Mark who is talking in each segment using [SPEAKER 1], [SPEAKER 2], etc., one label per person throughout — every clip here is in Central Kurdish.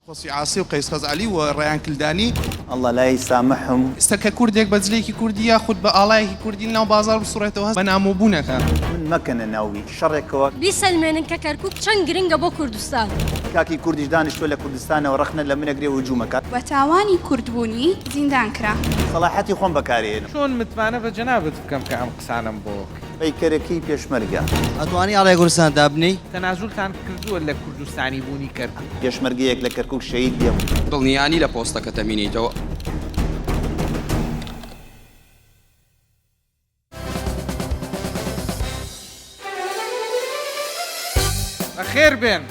[SPEAKER 1] قوسی عاسی و قەیس خەزعەلی و ڕەیان کلدانی.
[SPEAKER 2] اللە لا یسامحهم.
[SPEAKER 1] ئێستا کە کوردێک بە جلێکی کوردی یاخود بە ئاڵایەکی کوردی لەناو بازاڕ بسوڕێتەوە هەست بە نامۆبوون ئەکا.
[SPEAKER 2] من مەکەنە ناو هیچ شەڕێکەوە.
[SPEAKER 3] بیسەلمێنن کە کەرکوک چەند گرنگە بۆ کوردستان.
[SPEAKER 2] کاکی کوردیش دانیشتوە لە کوردستانەوە ڕەخنە لە من ئەگرێ و هجوم ئەکات.
[SPEAKER 4] بە تاوانی کوردبوونی زیندان کرا.
[SPEAKER 2] سەڵاحەتی خۆم بەکارێنم.
[SPEAKER 5] چۆن متمانە بە جەنابت بکەم کە ئەم قسانەم بۆ ئەکەی؟
[SPEAKER 2] پەیکەرەکەی پێشمەرگە.
[SPEAKER 6] ئەتوانی ئاڵای کوردستان دابنێی؟
[SPEAKER 5] تەنازولتان کردووە لە کوردستانی بوونی کەرکوک.
[SPEAKER 2] پێشمەرگەیەک لە کەرکوک شەهید بێ.
[SPEAKER 7] دڵنیانی لە پۆستەکەت ئەمینیتەوە.
[SPEAKER 5] بەخێر بێن.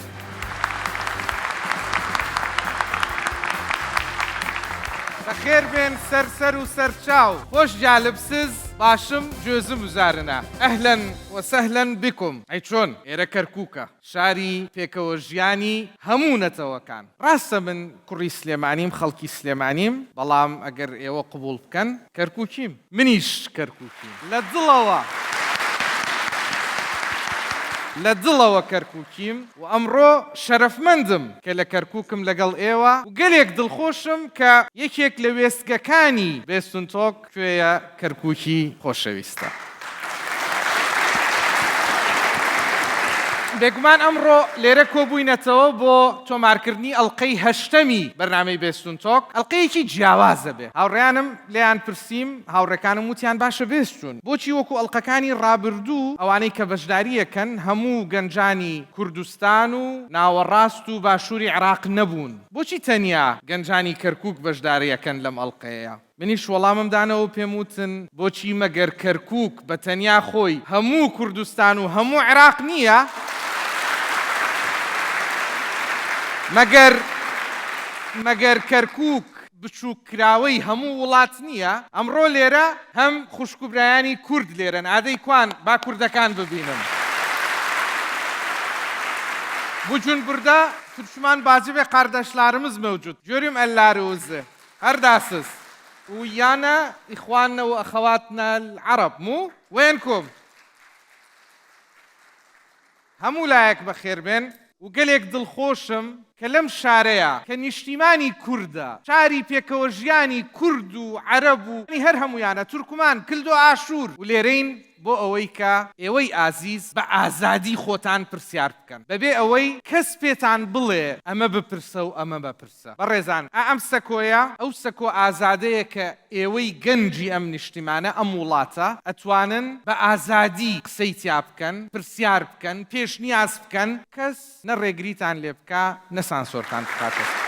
[SPEAKER 5] بەخێر بێن سەر سەر و سەر چاو. خۆش جالبسز باشم جۆزم وزارنە اهلا وسهلا بکم. ئەی چۆن؟ ئێرە کەرکوکە. شاری پێکەوە ژیانی هەموو نەتەوەکان. ڕاستە من کوڕی سلێمانیم خەڵکی سلێمانیم بەڵام ئەگەر ئێوە قبوڵ بکەن کەرکوکیم. منیش کەرکوکیم لە دڵەوە لە دڵەوە کەرکوکیم و ئەمڕۆ شەرەفمەندم کە لە کەرکوکم لەگەڵ ئێوە و گەلێک دڵخۆشم کە یەکێک لە وێستگەکانی بێستون تۆک کوێیە کەرکوکی خۆشەویستە. بێگومان ئەمڕۆ لێرە کۆبووینەتەوە بۆ تۆمارکردنی ئەڵقەی هەشتەمی بەرنامەی بێستون تۆک، ئەڵقەیەکی جیاواز ئەبێ. هاوڕێیانم لێیان پرسیم، هاوڕێکانم وتیان باشە بێستون بۆچی وەکو ئەڵقەکانی ڕابردوو ئەوانەی کە بەشداری ئەکەن هەموو گەنجانی کوردستان و ناوەڕاست و باشووری عێراق نەبوون؟ بۆچی تەنیا گەنجانی کەرکوک بەشداری ئەکەن لەم ئەڵقەیە؟ منیش وەڵامم دانەوە و پێم وتن، بۆچی مەگەر کەرکووک بە تەنیا خۆی هەموو کوردستان و هەموو عێراق نییە؟ مەگەر مەگەر کەرکووک بچووککراوەی هەموو وڵات نییە؟ ئەمڕۆ لێرە هەم خوشک و برایانی کورد لێرەن، ئادەی کوان با کوردەکان ببینم. Bugün burada Türkmen bacı ve kardeşlerimiz mevcut. Görüm ellerinizi. هەرداسز ويانا إخواننا وأخواتنا العرب مو وينكم هەموو لایەک بەخێربێن و گەلێک دڵخۆشم کە لەم شارەیە کە نیشتیمانی کوردە شاری پێکەوە ژیانی کورد و عەرەب و هەر هەمویانە تورکمان کلدۆ ئاشوور و لێرەین بۆ ئەوەی کە ئێوەی ئازیز بە ئازادی خۆتان پرسیار بکەن بەبێ ئەوەی کەس پێتان بڵێ ئەمە بپرسە و ئەمە مەپرسە. بەڕێزان ئا ئەم سەکۆیە ئەو سەکۆ ئازادەیە کە ئێوەی گەنجی ئەم نیشتیمانە، ئەم وڵاتە ئەتوانن بە ئازادی قسەی تیا بکەن، پرسیار بکەن، پێشنیاز بکەن، کەس نە ڕێگریتان لێ بکا نە سانسۆرتان بخاتە سەر.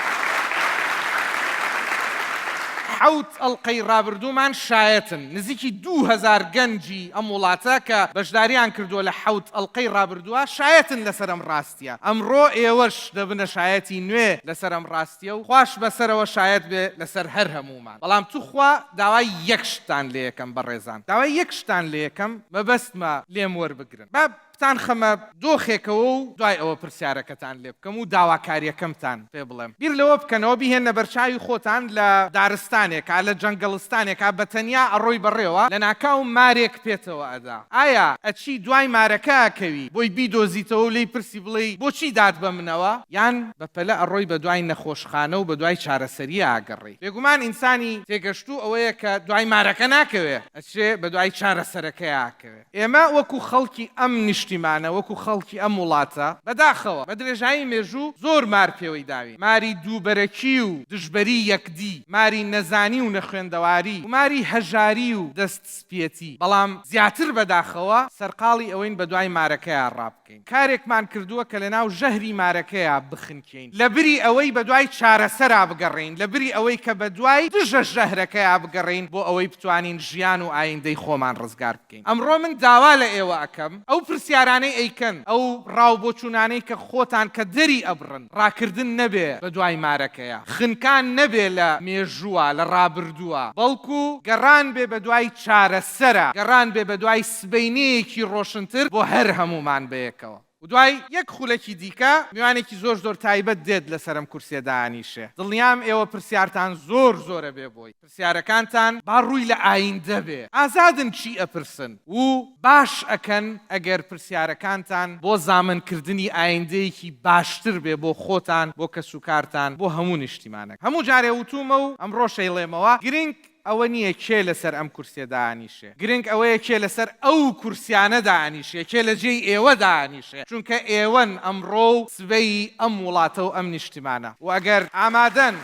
[SPEAKER 5] حەوت ئەڵقەی ڕابردوومان شایەتن، نزیکی 2000 گەنجی ئەم وڵاتە کە بەشداریان کردووە لە حەوت ئەڵقەی ڕابردووە شایەتن لەسەر ئەم ڕاستیە. ئەمڕۆ ئێوەش دەبنە شایەتی نوێ لەسەر ئەم ڕاستیە و خواش بەسەرەوە شایەت بێ لەسەر هەر هەموومان. بەڵام توخوا داوای یەک شتتان لێیەکەم بەڕێزان، داوای یەک شتتان لێیەکەم مەبەستمە لێم وەربگرن. با بتانخەمە دۆخێکەوە و دوای ئەوە پرسیارەکەتان لێ بکەم و داواکاریەکەمتان پێ بڵێم. بیر لەوە بکەنەوە بیهێننە بەرچاوی خۆتان لە دارستانێکا، لە جەنگەڵستانێکا بە تەنیا ئەڕۆی بەڕێوە، لەناکاو مارێک پێتەوە ئەدا. ئایا ئەچی دوای مارەکە ئەکەوی بۆی بیدۆزیتەوە و لێی پرسی بڵێی بۆچی دات بە منەوە؟ یان بە پەلە ئەڕۆی بە دوای نەخۆشخانە و بە دوای چارەسەرییا ئەگەڕێی؟ بێگومان ئینسانی تێگەشتوو ئەوەیە کە دوای مارەکە ناکەوێ، ئەچێ بە دوای چارەسەرەکەیا ئەکەوێ. ئێمە وەکو خەڵکی ئەم نیشتیمانە، وەکو خەڵکی ئەم وڵاتە، بەداخەوە بە درێژایی مێژوو زۆر مار پێوەی داوین، ماری دووبەرەکی و دژبەری یەکدی، ماری نەزانی و نەخوێندەواری و ماری هەژاری و دەست سپیەتی، بەڵام زیاتر بەداخەوە سەرقاڵی ئەوەین بەدوای مارەکەیا ڕابکەین. کارێکمان کردووە کە لەناو ژەهری مارەکەیا بخنکێین، لەبری ئەوەی بەدوای چارەسەرا بگەڕێین، لەبری ئەوەی کە بەدوای دژە ژەهرەکەیا بگەڕێین بۆ ئەوەی بتوانین ژیان و ئایندەی خۆمان ڕزگار بکەین. ئەمڕۆ من داوا لە ئێوە ئەکەم ئەو پرسیارانەی ئەیکەن، ئەو ڕاو بۆچوونانەی کە خۆتان کە دەری ئەبڕن، ڕاکردن نەبێ بەدوای مارەکەیا، خنکان نەبێ لە مێژووا، لە ڕابردووا، بەڵکو گەڕان بێ بەدوای چارەسەرا، گەڕان بێ بەدوای سبەینێیەکی ڕۆشنتر بۆ هەر هەموومان بەیەکەوە. و دوای یەک خولەکی دیکە میوانێکی زۆر زۆر تایبەت دێت لەسەر ئەم کورسیە دائەنیشێ. دڵنیام ئێوە پرسیارتان زۆر زۆرە بێ بۆی. پرسیارەکانتان با ڕووی لە ئایندە بێ. ئازادن چی ئەپرسن و باش ئەکەن ئەگەر پرسیارەکانتان بۆ زامن کردنی ئایندەیەکی باشتر بێ بۆ خۆتان، بۆ کەسوکارتان، بۆ هەموو نیشتیمانەک. هەموو جارێ وتوومە و ئەمڕۆش ئەیڵێمەوە، گرنگ ئەوە نییە کێ لەسەر ئەم کورسیە دائەنیشێ، گرنگ ئەوەیە کێ لەسەر ئەو کورسیانە دائەنیشێ، کێ لە جێی ئێوە دائەنیشێ، چونکە ئێوەن ئەمڕۆ و سبەی ئەم وڵاتە و ئەم نیشتیمانە و ئەگەر ئامادەن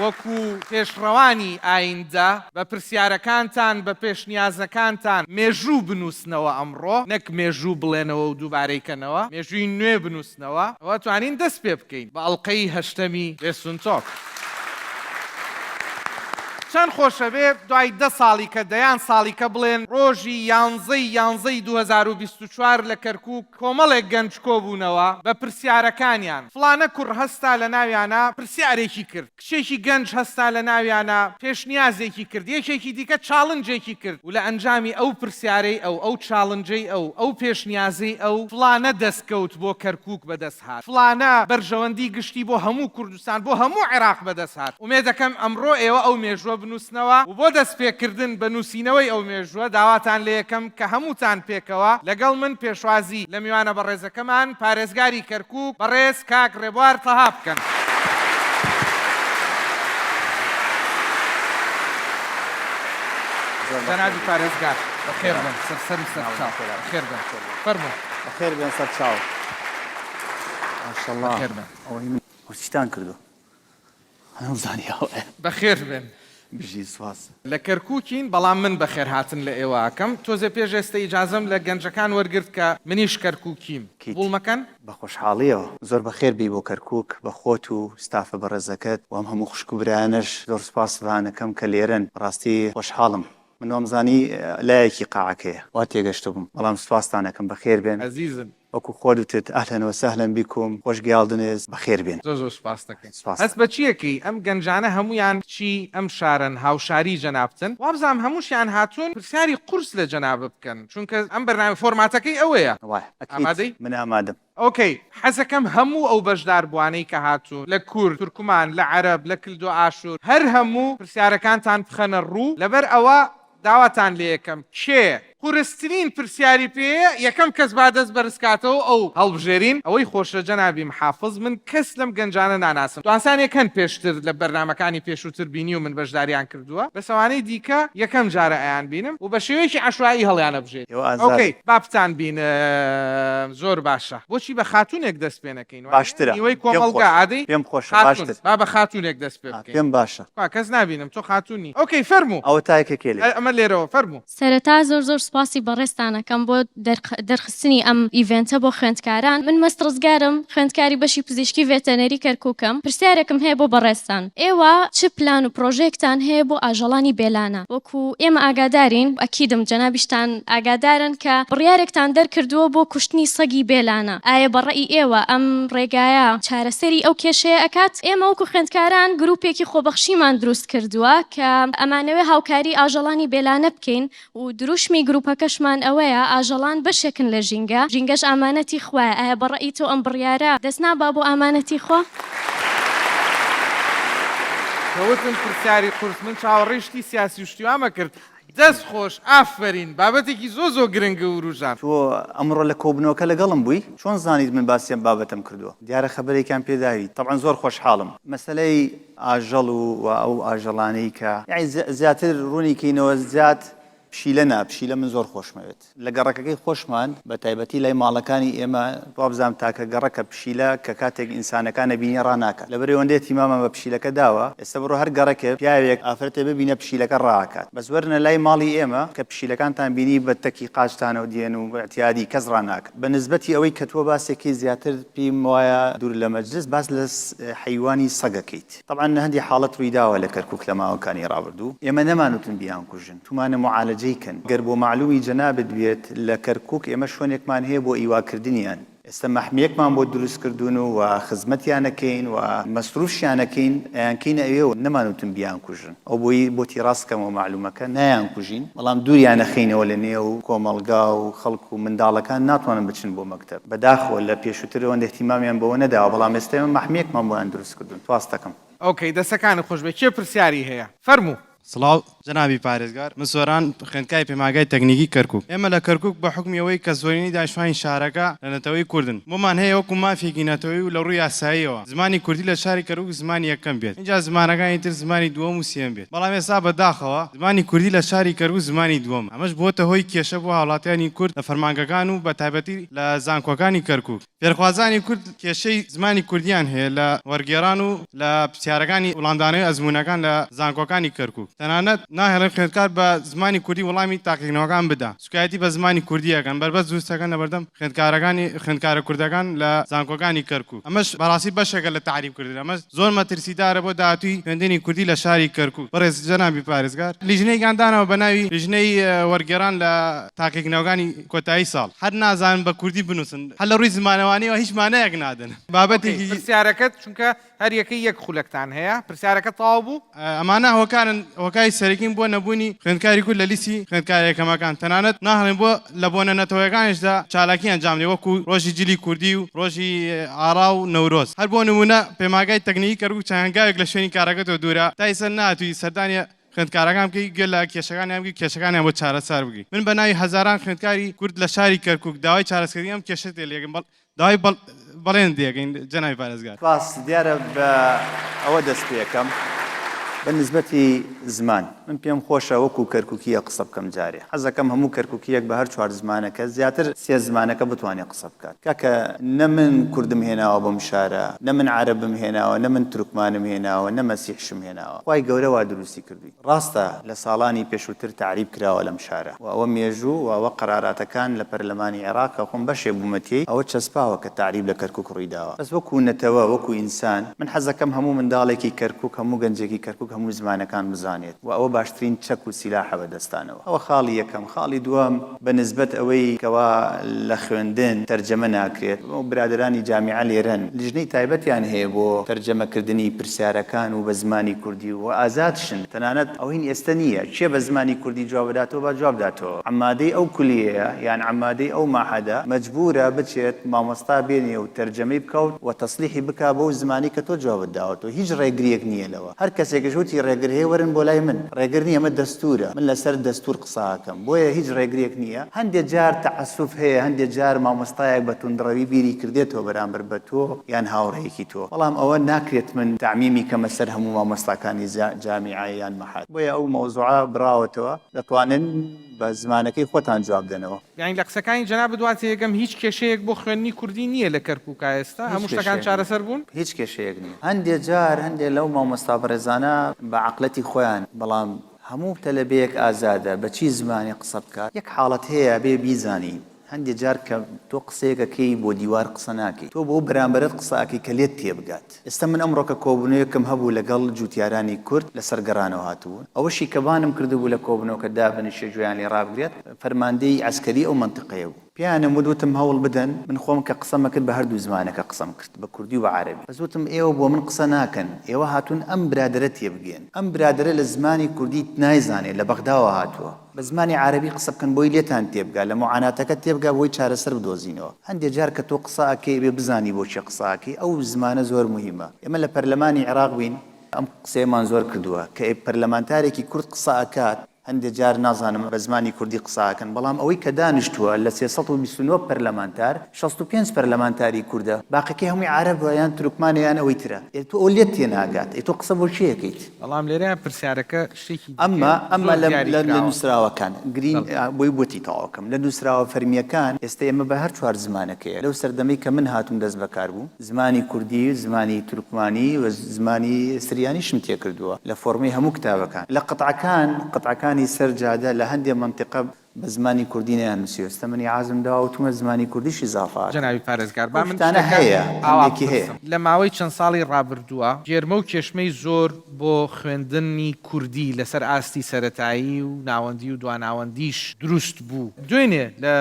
[SPEAKER 5] وەکو پێشڕەوانی ئایندە بە پرسیارەکانتان، بە پێشنیازەکانتان مێژوو بنووسنەوە ئەمڕۆ، نەک مێژوو بڵێنەوە و دووبارەی کەنەوە، مێژووی نوێ بنووسنەوە، ئەوە توانین دەست پێ بکەین بە ئەڵقەی هەشتەمی بێستوون تۆک. چەند خۆشە بێ دوای دە ساڵی کە دەیان ساڵی کە بڵێن ڕۆژی یانزەی یانزەی 2024 لە کەرکووک کۆمەڵێک گەنج کۆبوونەوە بە پرسیارەکانیان، فڵانە کوڕ هەستا لە ناویانا پرسیارێکی کرد، کچێکی گەنج هەستا لە ناویانا پێشنیازێکی کرد، یەکێکی دیکە challenge ێکی کرد و لە ئەنجامی ئەو پرسیارەی ئەو، ئەو challenge ەی ئەو، ئەو پێشنیازەی ئەو، فڵانە دەستکەوت بۆ کەرکووک بەدەست هات، فڵانە بەرژەوەندی گشتی بۆ هەموو کوردستان، بۆ هەموو عێراق بەدەست هات. ئومێدەکەم ئەمڕۆ ئێوە ئەو مێژووە بنووسنەوە و بۆ دەستپێکردن بە نووسینەوەی ئەو مێژووە داواتان لێیەکەم کە هەمووتان پێکەوە لەگەڵ من پێشوازی لە میوانە بەڕێزەکەمان پارێزگاری کەرکووک بەڕێز کاک ڕێبوار تەها بکەن. جەنابی پارێزگار بەخێر بێن سەر سەر و سەر چاو بەخێر بێن فەرموون.
[SPEAKER 2] بەخێر بێن سەر چاو. ماشاءاللە
[SPEAKER 5] بەخێر بێن.
[SPEAKER 2] ئەوەی من چیتان کردووە؟ نەمزانی ئاوایە.
[SPEAKER 5] بەخێر بێن.
[SPEAKER 2] بژی سوپاس.
[SPEAKER 5] لە کەرکوکین بەڵام من بەخێرهاتن لە ئێوە ئەکەم تۆزێ پێش ئێستە ئیجازەم لە گەنجەکان وەرگرت کە منیش کەرکوکیم
[SPEAKER 2] کیت.
[SPEAKER 5] قبوڵ مەکەن؟
[SPEAKER 2] بە خۆشحاڵیەوە. زۆر بەخێر بێی بۆ کەرکوک بە خۆت و ستافە بەڕێزەکەت و ئەم هەموو خوشک و برایانەش زۆر سوپاستان ئەکەم کە لێرەن بەڕاستی خۆشحاڵم من وامزانی لایەکی قاعەکەیە وا تێگەشتبووم بەڵام سوپاستان ئەکەم بەخێر بێن.
[SPEAKER 5] ئەزیزن.
[SPEAKER 2] وەکو خۆت وتت اهلا وسهلا بکم خۆش گیاڵدنز بەخێر بێن.
[SPEAKER 5] زۆر زۆر سوپاست دەکەین.
[SPEAKER 2] سوپاس.
[SPEAKER 5] هەست بە چی ئەکەی ئەم گەنجانە هەموویان کچی ئەم شارەن هاوشاری جەنابتن وابزانم هەمووشیان هاتوون پرسیاری قورس لە جەنابت بکەن چونکە ئەم بەرنامە فۆرماتەکەی ئەوەیە.
[SPEAKER 2] وایە ئەکید
[SPEAKER 5] ئامادەی؟
[SPEAKER 2] من ئامادەم.
[SPEAKER 5] okay حەزەکەم هەموو ئەو بەشداربووانەی کە هاتوون لە کورد، تورکمان، لە عەرەب، لە کلدۆ ئاشور هەر هەموو پرسیارەکانتان بخەنە ڕوو لەبەر ئەوە داواتان لێیەکەم کێ قورسترین پرسیاری پێیە یەکەم کەس با دەست بەرزکاتەوە ئەو هەڵبژێرین ئەوەی خۆشە جەنابی محافز من کەس لەم گەنجانە ناناسم دوانسانێک هەن پێشتر لە بەرنامەکانی پێشووتر بینیومن بەشداریان کردووە بەس ئەوانەی دیکە یەکەم جارە ئەیان بینم و بە شێوەیەکی عەشوایی هەڵیانەبژێرین
[SPEAKER 2] ئێوە ئازادن.
[SPEAKER 5] okay با بتان بینم زۆر باشە بۆچی بە خاتوونێک دەست پێ نەکەین وانیە
[SPEAKER 2] باشترە
[SPEAKER 5] نیوەی
[SPEAKER 2] پێم
[SPEAKER 5] کۆمەڵگا
[SPEAKER 2] خۆشە
[SPEAKER 5] ئادەی
[SPEAKER 2] پێم خۆشە
[SPEAKER 5] خاتوون
[SPEAKER 2] باشتر
[SPEAKER 5] با بە خاتوونێک دەست پێ بکەین.
[SPEAKER 2] پێم باشە.
[SPEAKER 5] کوا کەس نابینم تۆ خاتوون نی okay فەرموو.
[SPEAKER 2] ئەوە تایکەکەی لێ.
[SPEAKER 5] ئەمە لێرەوە فەرموو.
[SPEAKER 3] سەرەتا زۆر زۆر سوپاسی بەڕێزتان ئەکەم بۆ دەرخستنی ئەم event ە بۆ خوێندکاران من مەست ڕزگارم خوێندکاری بەشی پزیشکی ڤێتەنەری کەرکوکم پرسیارێکم هەیە بۆ بەڕێزتان ئێوە چ پلان و پڕۆژەیەکتان هەیە بۆ ئاژەڵانی بێلانە وەکو ئێمە ئاگادارین ئەکیدم جەنابیشتان ئاگادارن کە بڕیارێکتان دەرکردووە بۆ کوشتنی سەگی بێلانە ئایە بە ڕەئی ئێوە ئەم ڕێگایە چارەسەری ئەو کێشەیە ئەکات؟ ئێمە وەکو خوێندکاران گروپێکی خۆبەخشیمان دروست کردووە کە ئەمانەوێ هاوکاری ئاژەڵانی بێلانە بکەین و دروشمی گروپەکەشمان ئەوەیە ئاژەڵان بەشێکن لە ژینگە، ژینگەش ئامانەتی خوایە، ئایا بە ڕەئی تۆ ئەم بڕیارە دەست نابا بۆ ئامانەتی خوا؟
[SPEAKER 5] کە وتم پرسیاری قورس من چاوەڕێی شتی سیاسی و شتی وام ئەکرد دەست خۆش ئافەرین بابەتێکی زۆر زۆر گرنگ وروژاند.
[SPEAKER 2] تۆ ئەمڕۆ لە کۆبوونەوەکە لەگەڵم بووی؟ چۆن زانیت من باسی ئەم بابەتەم کردووە؟ دیارە خەبەرێکیان پێ داویت. تەبعەن زۆر خۆشحاڵم. مەسەلەی ئاژەڵ و و ئەو ئاژەڵانەی کە یەعنی زیاتر ڕوونی کەینەوە زیات پشیلە نا پشیلە من زۆر خۆشمەوێت. لە گەڕەکەکەی خۆشمان بە تایبەتی لای ماڵەکانی ئێمە وابزانم تاکە گەڕەکە پشیلە کە کاتێک ئینسانەکان ئەبینێ ڕاناکات لەبەر ئەوەندە ئیهتیمامان بە پشیلەکە داوە ئێستا بڕۆ هەر گەڕەکێ پیاوێک ئافرەتێ ببینە پشیلەکە ڕائەکات بەس وەرنە لای ماڵی ئێمە کە پشیلەکانتان بینی بە تەکی قاچتانەوە دێن و ئیعتیادی کەس ڕاناکات بە نسبەتی ئەوەی کە تۆ باسێکەی زیاتر پیم وایە دوور لە مەجلس باس لە حەیوانی سەگ ئەکەیت. تەبعەن هەندی حاڵەت ڕوویداوە لە کەرکوک لە ماوەکانی ڕابردوو ئێمە نەمانوتن بیانکوژن تومانە معالەجەی کەن گەر بۆ مەعلومی جەنابت بێت لە کەرکوک ئێمە شوێنێکمان هەیە بۆ ئیواکردنیان. ئێستا مەحمیەکمان بۆ دروست کردوون و خزمەتیان ئەکەین و مەسروفشیان ئەکەین ئەیانکەینە ئەوێ و نەمانوتن بیانکوژن ئەو بۆی بۆتی ڕاست کەمەوە مەعلومەکە نایانکوژین بەڵام دووریان ئەخەینەوە لە نێو کۆمەڵگا و خەڵک و منداڵەکان ناتوانن بچن بۆ مەکتەب بەداخەوە لە پێشووتر ئەوەندە ئیهتیمامیان بەوە نەداوە بەڵام ئێستا ئێمە مەحمیەکمان بۆیان دروست کردوون سوپاست دەکەم.
[SPEAKER 5] ئۆکەی دەسەکانت خۆشبێ کێ پرسیاری هەیە فەرموو.
[SPEAKER 1] سڵاو جەنابی پارێزگار، من سۆران خوێندکاری پەیمانگای تەکنیکی کەرکوک. ئێمە لە کەرکوک بە حوکمی ئەوەی کە زۆرینەی دانیشتوانی شارەکە لە نەتەوەی کوردن، بۆمان هەیە وەکو مافێکی نەتەوەیی و لە ڕووی یاساییەوە زمانی کوردی لە شاری کەرکوک زمانی یەکەم بێت، ئینجا زمانەکانی تر زمانی دووەم و سێیەم بێت. بەڵام ئێستا بە داخەوە زمانی کوردی لە شاری کەرکوک زمانی دووەمە. ئەمەش بووەتە هۆی کێشە بۆ هاوڵاتیانی کورد لە فەرمانگەکان و بە تایبەتی لە زانکۆکانی کەرکوک. فێرخوازانی کورد کێشەی زمانی کوردیان هەیە لە وەرگێڕان و لە پرسیارەکانی وڵامدانەوەی ئەزموونەکان لە زانکۆکانی کەرکووک. تەنانەت ناهێڵن خوێندکار بە زمانی کوردی وڵامی تاقیکردنەوەکان بدا. سوکایەتی بە زمانی کوردی ئەکەن، بەربەست دروست ئەکەن لەبەردەم خوێندکارەکانی خوێندکارە کوردەکان لە زانکۆکانی کەرکووک. ئەمەش بەڕاستی بەشێکە لە تەعریب کردن. ئەمەش زۆر مەترسیدارە بۆ داهاتووی خوێندنی کوردی لە شاری کەرکووک. بەڕێز جەنابی پارێزگار لیژنەیەکیان داناوە بە ناوی لیژنەی وەرگێڕان لە تاقیکردنەوەکانی کۆتایی ساڵ. هەر نازانن بە کوردی بنووسن. هەر لە ڕووی زمانەوانیەوە هیچ مانایەک نادەن. بابەتێکی.
[SPEAKER 5] ئۆکەی پرسیارەکەت چونکە هەر یەکەی یەک خولەکتان هەیە پرسیارەکەت تەواو بوو؟
[SPEAKER 1] ئەمانە هۆکارن هۆکاری سەرەکین بۆ نەبوونی خوێندکاری کورد لە لیستی خوێندکارە یەکەمەکان تەنانەت ناهێڵن بۆ لە بۆنە نەتەوەیەکانیشدا چالاکی ئەنجام بدرێت وەکو ڕۆژی جلی کوردی و ڕۆژی ئاڕا و نەورۆز هەر بۆ نموونە پەیمانگای تەکنیکی کەرکوک چەند هەنگاوێک لە شوێنی کارەکەتەوە دوورە تا ئیستا نەهاتووی سەردانی خوێندکارەکان بکەی گوێ لە کێشەکانیان بگری کێشەکانیان بۆ چارەسار بکەی من بە ناوی هەزاران خوێندکاری کورد لە شاری کەرکوک داوای چارەسکردنی ئەم کێشەت لێ ئەکەم داوای بەڵێن دەکەین جەنابی پارێزگار.
[SPEAKER 2] سپاس، دیارە بە ئەوە دەست پێ ئەکەم بە نیسبەتی زمان من پێم خۆشە وەکوو کەرکووکییەک قسە بکەم جارێ حەز ئەکەم هەموو کەرکووکییەک بە هەر چوار زمانەکە زیاتر سێ زمانەکە بتوانێ قسە بکات کاکە نە من کوردم هێناوە بەم شارە نە من عەرەبم هێناوە نە من تورکمانم هێناوە نە مەسیحشم هێناوە خوای گەورە وا دروستی کردووین. ڕاستە لە ساڵانی پێشووتر تەعریب کراوە لەم شارە و ئەوە مێژوو و ئەوە قەراراتەکان لە پەرلەمانی عێراق کە خۆم بەشێ بوومە تێی ئەوە چەسپاوە کە تەعریب لە کەرکوک ڕوویداوە بەس وەکوو نەتەوە وەکوو ئینسان من حەزەکەم هەموو منداڵێکی کەرکوک هەموو گەنجێکی کەرکوک هەموو زمانەکان بزانێت و ئەوە باشترین چەک و سیلاحە بە دەستانەوە ئەوە خاڵی یەکەم خاڵی دووەم بە نسبەت ئەوەی کەوا لە خوێندن تەرجەمە ناکرێت، برادەرانی جامیعە لێرەن لیژنەی تایبەتیان هەیە بۆ تەرجەمە کردنی پرسیارەکان و بە زمانی کوردی و ئازادشن، تەنانەت ئەو هین ئێستە نییە کێ بە زمانی کوردی جواب بداتەوە با جواب داتەوە، عەمادەی ئەو کولیەیە یان عەمادەی ئەو مەعهەدە مەجبورە بچێت مامۆستا بێنێ و تەرجەمەی بکا و تەسلیحی بکا بەو زمانەی کە تۆ جوابت داوەتەوە، هیچ ڕێگریەک نییە لەوە، هەر کەسێکش وتی ڕێگر هەیە وەرن بۆ لای من، ڕێگر نییە ئەمە دەستورە، من لەسەر دەستور قسە ئەکەم بۆیە هیچ ڕێگرێک نییە هەندێ جار تەعەسوف هەیە هەندێ جار مامۆستایەک بە توندڕەوی بیری کردێتەوە بەرامبەر بە تۆ یان هاوڕێیەکی تۆ بەڵام ئەوە ناکرێت من تەعمیمی کەمە سەر هەموو مامۆستاکانی جامیعە یان مەحەد بۆیە ئەو مەوزوعە بڕاوەتەوە دەتوانن بە زمانەکەی خۆتان جواب دەنەوە.
[SPEAKER 5] یانی لە قسەکانی جەنابت وا تێگەم هیچ کێشەیەک بۆ خوێندنی کوردی نییە لە کەرکوکا ئێستا؟
[SPEAKER 2] هیچ
[SPEAKER 5] هەموو شتەکان
[SPEAKER 2] کێشەیەک نییە.
[SPEAKER 5] چارەسەر بوون؟
[SPEAKER 2] هیچ کێشەیەک نییە. هەندێ جار هەندێ لەو مامۆستا بەڕێزانە بە عەقلەتی خۆیان بەڵام هەموو تەلەبەیەک ئازادە بە چی زمانێ قسە بکات، یەک حاڵەت هەیە ئەبێ بیزانی هەندێ جار کە تۆ قسەیەک ئەکەی بۆ دیوار قسە ناکەی تۆ بۆ بەرامبەرت قسە ئەکەی کە لێت تێبگات، ئێستا من ئەمڕۆ کە کۆبونەوەیەکم هەبوو لەگەڵ جوتیارانی کورد لەسەر گەڕانەوە هاتبوون ئەوەشی کە بانم کردبوو لە کۆبونەوەکە دابنیشێ گوێیان لێ ڕابگرێت فەرماندەی عەسکەری ئەو مەنتیقەیە بوو. پێیانم وت وتم هەوڵ بدەن، من خۆم کە قسەمە کرد بە هەردوو زمانەکە قسەم کرد، بە کوردی و بە عەرەبی، بەس وتم ئێوە بۆ من قسە ناکەن، ئێوە هاتوون ئەم برادەرە تێبگەیەن، ئەم برادەرە لە زمانی کوردی نایزانێ، لە بەغداوە هاتووە، بە زمانی عەرەبی قسە بکەن بۆی لێتان تێبگا، لە موعاناتەکە تێبگا بۆی چارەسەر بدۆزینەوە. هەندێ جار کە تۆ قسە ئەکەی ئەبێ بزانی بۆ کێ قسە ئەکەی، ئەو زمانە زۆر موهیمە. ئێمە لە پەرلەمانی عێراق بووین، ئەم قسەیەمان زۆر کردووە، کە پەرلەمانتارێکی کورد قسە ئەکات، هەندێ جار نازانم بە زمانی کوردی قسە ئەکەن، بەڵام ئەوەی کە دانیشتووە لە 329 پەرلەمانتار، 65 پەرلەمانتاری کوردە، باقیەکەی هەمووی عەرەبە یان تورکمانە یان ئەوەی ترە. ئێ تۆ ئەوە لێت تێناگات، ئێ تۆ قسە بۆ کێ ئەکەیت؟
[SPEAKER 5] بەڵام لێرە پرسیارەکە شتێکی دیکەیە
[SPEAKER 2] ئەمما ئەمما
[SPEAKER 5] زۆر
[SPEAKER 2] لە
[SPEAKER 5] دیاری
[SPEAKER 2] لە
[SPEAKER 5] کراوە.
[SPEAKER 2] نووسراوەکان، گرین
[SPEAKER 5] بەڵێ.
[SPEAKER 2] بۆی بۆتی تەواو کەم، لە نووسراوە فەرمییەکان ئێستە ئێمە بە هەر چوار زمانەکەیە، لەو سەردەمەی کە من هاتووم دەست بەکار بووم، زمانی کوردی، زمانی تورکمانی و زمانی سریانیشم تێکردووە لە فۆڕمی هەموو کتابەکان. لە قطعەکان، قطعەکانی سەر جادە لە هەندێ مەنتیقە بە زمانی کوردی نەیاننووسیوە، ئێستا من ئیعازم داوە وتومە زمانی کوردیش ئیزافە ئەکەم.
[SPEAKER 5] جەنابی پارێزگار با
[SPEAKER 2] ئەو
[SPEAKER 5] من
[SPEAKER 2] شتانە
[SPEAKER 5] شتەکە
[SPEAKER 2] هەیە،
[SPEAKER 5] ئاوا
[SPEAKER 2] هەندێکی هەیە.
[SPEAKER 5] بپرسم، لە ماوەی چەند ساڵی ڕابردووە گێرمە و کێشمەی زۆر بۆ خوێندنی کوردی لەسەر ئاستی سەرەتایی و ناوەندی و دواناوەندیش دروست بوو، دوێنێ لە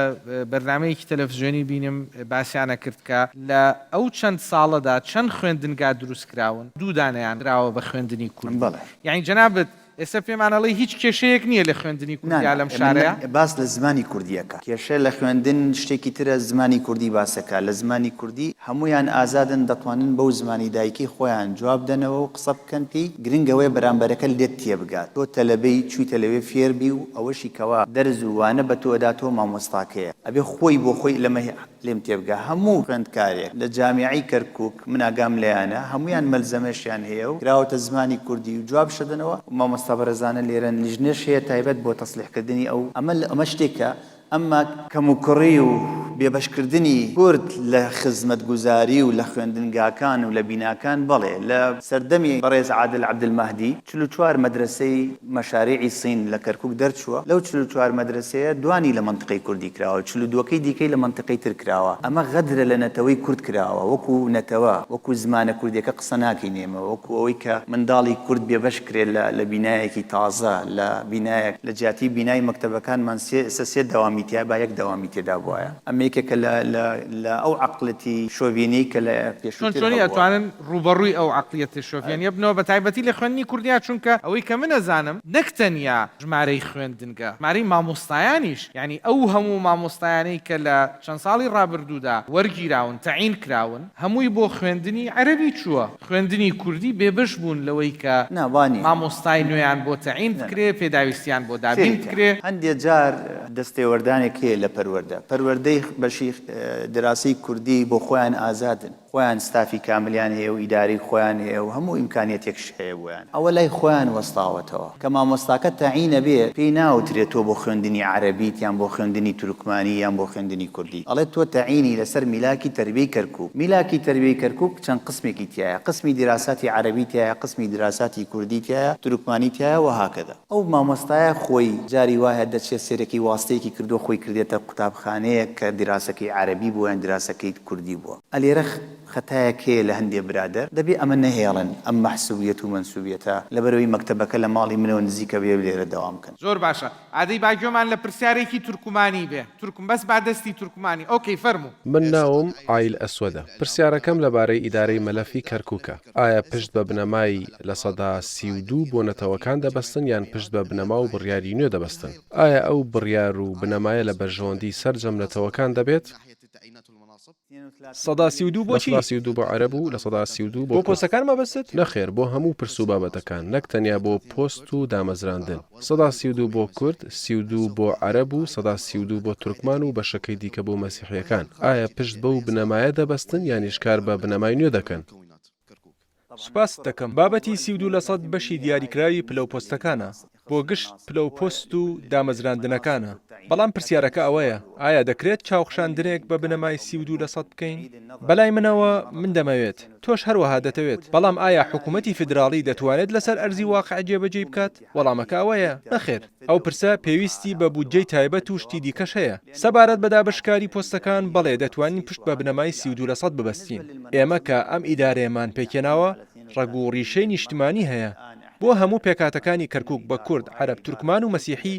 [SPEAKER 5] بەرنامەیەکی تەلەفزیۆنی بینیم باسیان ئەکرد کە لە ئەو چەند ساڵەدا چەند خوێندنگا دروست کراون، دوو دانەیان کراوە بە خوێندنی کوردی.
[SPEAKER 2] بەڵێ.
[SPEAKER 5] یانی جەنابت ئێستا پێمان ئەڵێی هیچ کێشەیەک نییە لە خوێندنی
[SPEAKER 2] نا
[SPEAKER 5] کوردیا
[SPEAKER 2] نا
[SPEAKER 5] لەم
[SPEAKER 2] من
[SPEAKER 5] شارەیا؟
[SPEAKER 2] باس لە زمانی کوردی ئەکا. کێشە لە خوێندن شتێکی ترە زمانی کوردی باسەکا لە زمانی کوردی هەموویان ئازادن دەتوانن بەو زمانی دایکی خۆیان جواب دەنەوە و قسە بکەن پێی گرنگ ئەوەیە بەرامبەرەکە لێت تێبگات تۆ تەلەبەی چویتە لەوێ فێر بی و ئەوەشی کەوا دەرس و وانە بە تۆ ئەدا تۆ مامۆستاکەیە ئەبێ خۆی بۆ خۆی لەمە لێم تێبگە هەموو خوێندکارێک لە جامیعەی کەرکوک من ئاگام لێیانە هەموویان مەلزەمەشیان هەیە و کراوەتە زمانی کوردی و جوابش ئەدەنەوە و مامۆستا بەڕێزانە لێرەن لیژنەش هەیە تایبەت بۆ تەسلیح کردنی ئەو ئەمە ئەمە شتێکە ئەمما کەموکوڕی و بێبەشکردنی کورد لە خزمەتگوزاری و لە خوێندنگاکان و لە بیناکان بەڵێ لە سەردەمی بەڕێز عادل عەبدولمەهدی 44 مەدرەسەی مەشاریعی صین لە کەرکوک دەرچووە، لەو 44 مەدرەسەیە دوانی لە مەنتقەی کوردی کراوە، چل و دووەکەی دیکەی لە مەنتقەی تر کراوە، ئەمە غەدرە لە نەتەوەی کورد کراوە، وەکو نەتەوە، وەکو زمانە کوردیەکە قسە ناکەین ئێمە، وەکو ئەوەی کە منداڵی کورد بێبەش کرێت لە لە بینایەکی تازە، لە بینایەک لە جیاتی بینای مەکتەبەکانمان سێ ئێستا سێ دەوامی تیایە با یەک دەوامی تێدا بوایە. ئەمە یەکێکە لە لە لە ئەو عەقڵێتی شۆڤێنیەی کە لە
[SPEAKER 5] چۆن
[SPEAKER 2] پێشووتر
[SPEAKER 5] چۆنی
[SPEAKER 2] هەبووە.
[SPEAKER 5] ئەتوانن ڕووبەڕووی ئەو عەقڵیەتە شۆڤێنیە بنەوە بە تایبەتی لە خوێندنی کوردیا چونکە ئەوەی کە من ئەزانم نەک تەنیا ژمارەی خوێندنگە ژمارەی مامۆستایانیش یانی ئەو هەموو مامۆستایانەی کە لە چەند ساڵی ڕابردوودا وەرگیراون تەعین کراون هەمووی بۆ خوێندنی عەرەبی چووە خوێندنی کوردی بێبەش بوون لەوەی کە
[SPEAKER 2] نا وا نیە.
[SPEAKER 5] مامۆستای نوێیان بۆ تەعین
[SPEAKER 2] نا نا.
[SPEAKER 5] بکرێ پێداویستیان بۆ دابین
[SPEAKER 2] سەیری کە
[SPEAKER 5] بکرێ.
[SPEAKER 2] هەندێ جار دەستێوەردانێک هەیە لە پەروەردە. پەروەردەی بەشی دراسی کوردی بۆ خۆیان ئازادن. خۆیان ستافی کاملیان هەیە و ئیدارەی خۆیان هەیە و هەموو ئیمکانیەتێکش هەیە بۆیان. ئەوە لای خۆیان وەستاوەتەوە. کە مامۆستاکە تەعین ئەبێ پێی ناوترێ تۆ بۆ خوێندنی عەرەبیت یان بۆ خوێندنی تورکمانی یان بۆ خوێندنی کوردی. ئەڵێ تۆ تەعینی لەسەر میلاکی تەربیەی کەرکوک. میلاکی تەربیەی کەرکوک چەند قسمێکی تیایە. قسمی دیراساتی عەرەبی تیایە، قسمی دیراساتی کوردی تیایە، تورکمانی تیایە وهکذا. ئەو مامۆستایە خۆی جاری وایە دەچێت سەیرەکەی واستەیەکی کردووە خۆی کردێتە قوتابخانەیەک کە دیراسەکەی عەرەبی بووە یان دیراسەکەی کوردی بووە. ئەلێرە خەتایەک هەیە لە هەندێ برادەر دەبێ ئەمە نەهێڵن ئەم مەحسوبیەت و مەنسوبیەتە لەبەرئەوەی مەکتەبەکە لە ماڵی منەوە نزیکە بێ لێرە دەوام کەن.
[SPEAKER 5] زۆر باشە ئادەی با گوێمان لە پرسیارێکی تورکمانی بێ تورکم بەس با دەستی تورکمانی ئۆکەی فەرموو.
[SPEAKER 8] من ناوم عایل ئەسوەدە، پرسیارەکەم لەبارەی ئیدارەی مەلەفی کەرکوکە، ئایا پشت بە بنەمای 32% بۆ نەتەوەکان دەبەستن یان پشت بە بنەما و بڕیاری نوێ دەبەستن؟ ئایا ئەو بڕیار و بنەمایە لە بەرژەوەندی سەرجەم نەتەوەکان دەبێت؟
[SPEAKER 9] 32% بۆ چی؟
[SPEAKER 8] 32% بۆ عەرەب و 32% بۆ
[SPEAKER 9] بۆ
[SPEAKER 8] کورد.
[SPEAKER 9] پۆستەکان مەبەستت؟
[SPEAKER 8] نەخێر بۆ هەموو پرس و بابەتەکان نەک تەنیا بۆ پۆست و دامەزراندن. 32% بۆ کورد، 32 بۆ عەرەب و 32% بۆ تورکمان و بەشەکەی دیکە بۆ مەسیحییەکان. ئایا پشت بەو بنەمایە دەبەستن یانیش کار بە بنەمای نوێ دەکەن؟
[SPEAKER 9] سوپاست دەکەم. بابەتی 32% بەشی دیاریکراوی پلە و پۆستەکانە. بۆ گشت پلە و پۆست و دامەزراندنەکانە. بەڵام پرسیارەکە ئەوەیە، ئایا دەکرێت چاوخشاندنێک بە بنەمای 32% بکەین؟ بەلای منەوە من دەمەوێت، تۆش هەروەها دەتەوێت، بەڵام ئایا حکومەتی فیدراڵی دەتوانێت لەسەر ئەرزی واقع جێبەجێی بکات؟ وەڵامەکە ئەوەیە، نەخێر. ئەو پرسە پێویستی بە بودجەی تایبەت و شتی دیکەش هەیە. سەبارەت بە دابەشکاری پۆستەکان، بەڵێ دەتوانین پشت بە بنەمای 32% ببەستین. ئێمە کە ئەم ئیدارەیەمان پێکهێناوە، ڕەگ و ڕیشەی نیشتمانی هەیە بۆ هەموو پێکهاتەکانی کەرکوک بە کورد، عەرەب، تورکمان و مەسیحی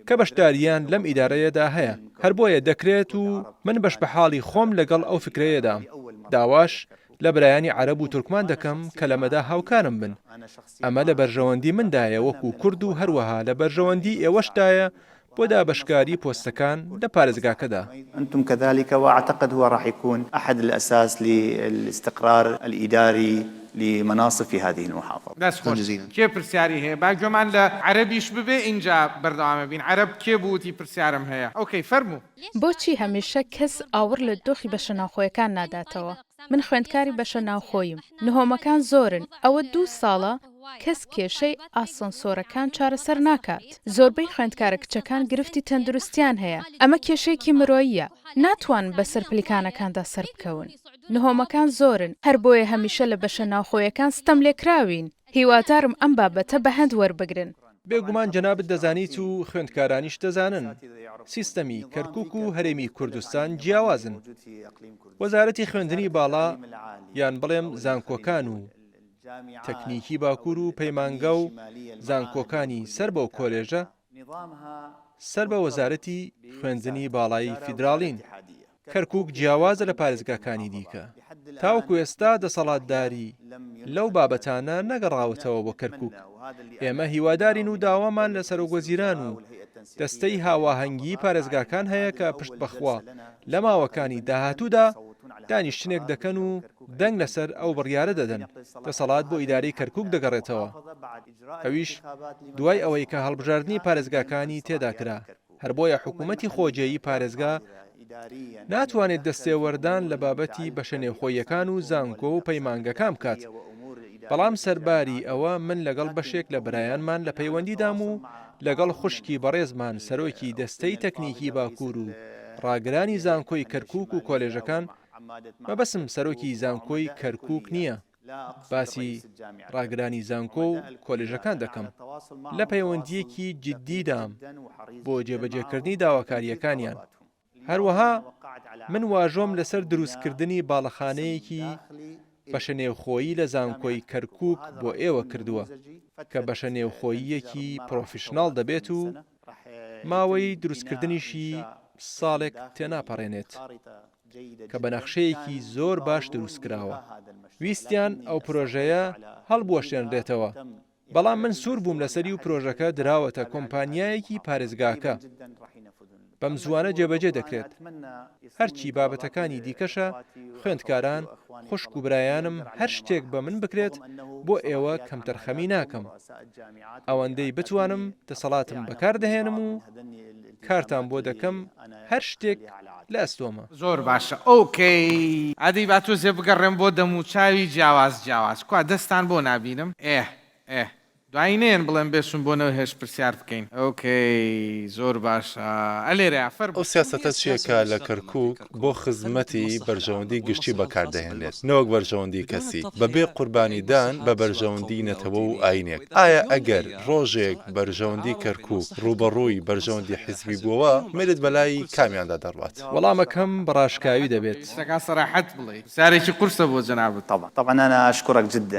[SPEAKER 9] کە بەشدارییان لەم ئیدارەیەدا هەیە، هەر بۆیە دەکرێت و من بەشبەحاڵی خۆم لەگەڵ ئەو فکرەیەدام. داواش لە برایانی عەرەب و تورکمان دەکەم کە لەمەدا هاوکارم بن. ئەمە لە بەرژەوەندی مندایە وەکو کورد و هەروەها لە بەرژەوەندی ئێوەشدایە بۆ دابەشکاری پۆستەکان لە پارێزگاکەدا.
[SPEAKER 2] انتم كذلك واعتقد هو راح يكون احد الاساس للاستقرار الاداري لمناصب في هذه المحافظة.
[SPEAKER 5] دەست خۆش کێ پرسیاری هەیە با گوێمان لە عەرەبیش ببێ ئینجا بەردەوامە بین عەرەب کێ بوو وتی پرسیارم هەیە ئۆکەی فەرموو.
[SPEAKER 10] بۆچی هەمیشە کەس ئاوڕ لە دۆخی بەشە ناوخۆیەکان ناداتەوە؟ من خوێندکاری بەشە ناوخۆییم، نهۆمەکان زۆرن، ئەوە دوو ساڵە کەس کێشەی ئاسەنسۆرەکان چارەسەر ناکات، زۆربەی خوێندکارە کچەکان گرفتی تەندروستیان هەیە، ئەمە کێشەیەکی مرۆییە، ناتوانن بەسەر پلیکانەکاندا سەربکەون، نهۆمەکان زۆرن، هەر بۆیە هەمیشە لە بەشە ناوخۆیەکان ستەملێکراوین، هیوادارم ئەم بابەتە بە هەند وەربگرن.
[SPEAKER 9] بێگومان جەنابت دەزانیت و خوێندکارانیش دەزانن سیستەمی کەرکوک و هەرێمی کوردستان جیاوازن. وەزارەتی خوێندنی باڵا یان بڵێم زانکۆکان و تەکنیکی باکوور و پەیمانگا و زانکۆکانی سەر بەو کۆلێژە سەر بە وەزارەتی خوێندنی باڵای فیدراڵین. کەرکوک جیاوازە لە پارێزگاکانی دیکە. تاوەکو ئێستا دەسەڵاتداری لەو بابەتانە نەگەڕاوەتەوە بۆ کەرکوک. ئێمە هیوادارین و داوامان لە سەرۆکوەزیران و دەستەی هاواهەنگیی پارێزگاکان هەیە کە پشت بەخوا لە ماوەکانی داهاتوودا دانیشتنێک دەکەن و دەنگ لەسەر ئەو بڕیارە دەدەن، دەسەڵات بۆ ئیدارەی کەرکوک دەگەڕێتەوە، ئەویش دوای ئەوەی کە هەڵبژاردنی پارێزگاکانی تێدا کرا. هەر بۆیە حکوومەتی خۆجێیی پارێزگا ناتوانێت دەستێوەردان لە بابەتی بەشە نێوخۆییەکان و زانکۆ و پەیمانگەکان بکات. بەڵام سەرباری ئەوە من لەگەڵ بەشێک لە برایانمان لە پەیوەندیدام و لەگەڵ خوشکی بەڕێزمان سەرۆکی دەستەی تەکنیکی باکوور و ڕاگرانی زانکۆی کەرکووک و کۆلێژەکان، مەبەسم سەرۆکی زانکۆی کەرکووک نییە، باسی ڕاگرانی زانکۆ و کۆلێژەکان دەکەم، لە پەیوەندییەکی جددیدام بۆ جێبەجێکردنی داواکارییەکانیان. هەروەها من واژۆم لەسەر دروستکردنی باڵەخانەیەکی بەشە نێوخۆیی لە زانکۆی کەرکووک بۆ ئێوە کردووە کە بەشە نێوخۆییەکی پرۆفیشناڵ دەبێت و ماوەی دروستکردنیشی ساڵێک تێناپەڕێنێت کە بە نەخشەیەکی زۆر باش دروستکراوە. ویستیان ئەو پرۆژەیە هەڵبوەشێنرێتەوە، بەڵام من سوور بووم لەسەری و پرۆژەکە دراوەتە کۆمپانیایەکی پارێزگاکە. بەم زووانە جێبەجێ دەکرێت. هەرچی بابەتەکانی دیکەشە، خوێندکاران، خوشک و برایانم هەر شتێک بە من بکرێت بۆ ئێوە کەمتەرخەمی ناکەم. ئەوەندەی بتوانم دەسەڵاتم بەکار دەهێنم و کارتان بۆ دەکەم هەر شتێک لە ئەستۆمە.
[SPEAKER 5] زۆر باشە okay. ئەدی با تۆزێ بگەڕێم بۆ دەموچاوی جیاواز جیاواز کوا دەستان بۆ نابینم ئێه ئێه دوایی نەیەن بڵێن بێچون بۆ نەوهێش پرسیار بکەین okay زۆر باشە ئەلێرەیا فەرموو.
[SPEAKER 11] ئەو سیاسەتە چییە کە لە کەرکووک بۆ خزمەتی بەرژەوەندی گشتی بەکار دەهێنرێت نەوەک بەرژەوەندی کەسی، بەبێ قوربانیدان بە بەرژەوەندی نەتەوە و ئایینێک؟ ئایا ئەگەر ڕۆژێک بەرژەوەندی کەرکووک ڕووبەڕووی بەرژەوەندی حیزبی بووەوە، مەیلت بەلای کامیاندا دەڕوات؟
[SPEAKER 9] وەڵامەکەم بە ڕاشکاوی دەبێت.
[SPEAKER 5] پێویستەکا سەراحەت بڵێی. پرسیارێکی قورسە بۆ جەنابت.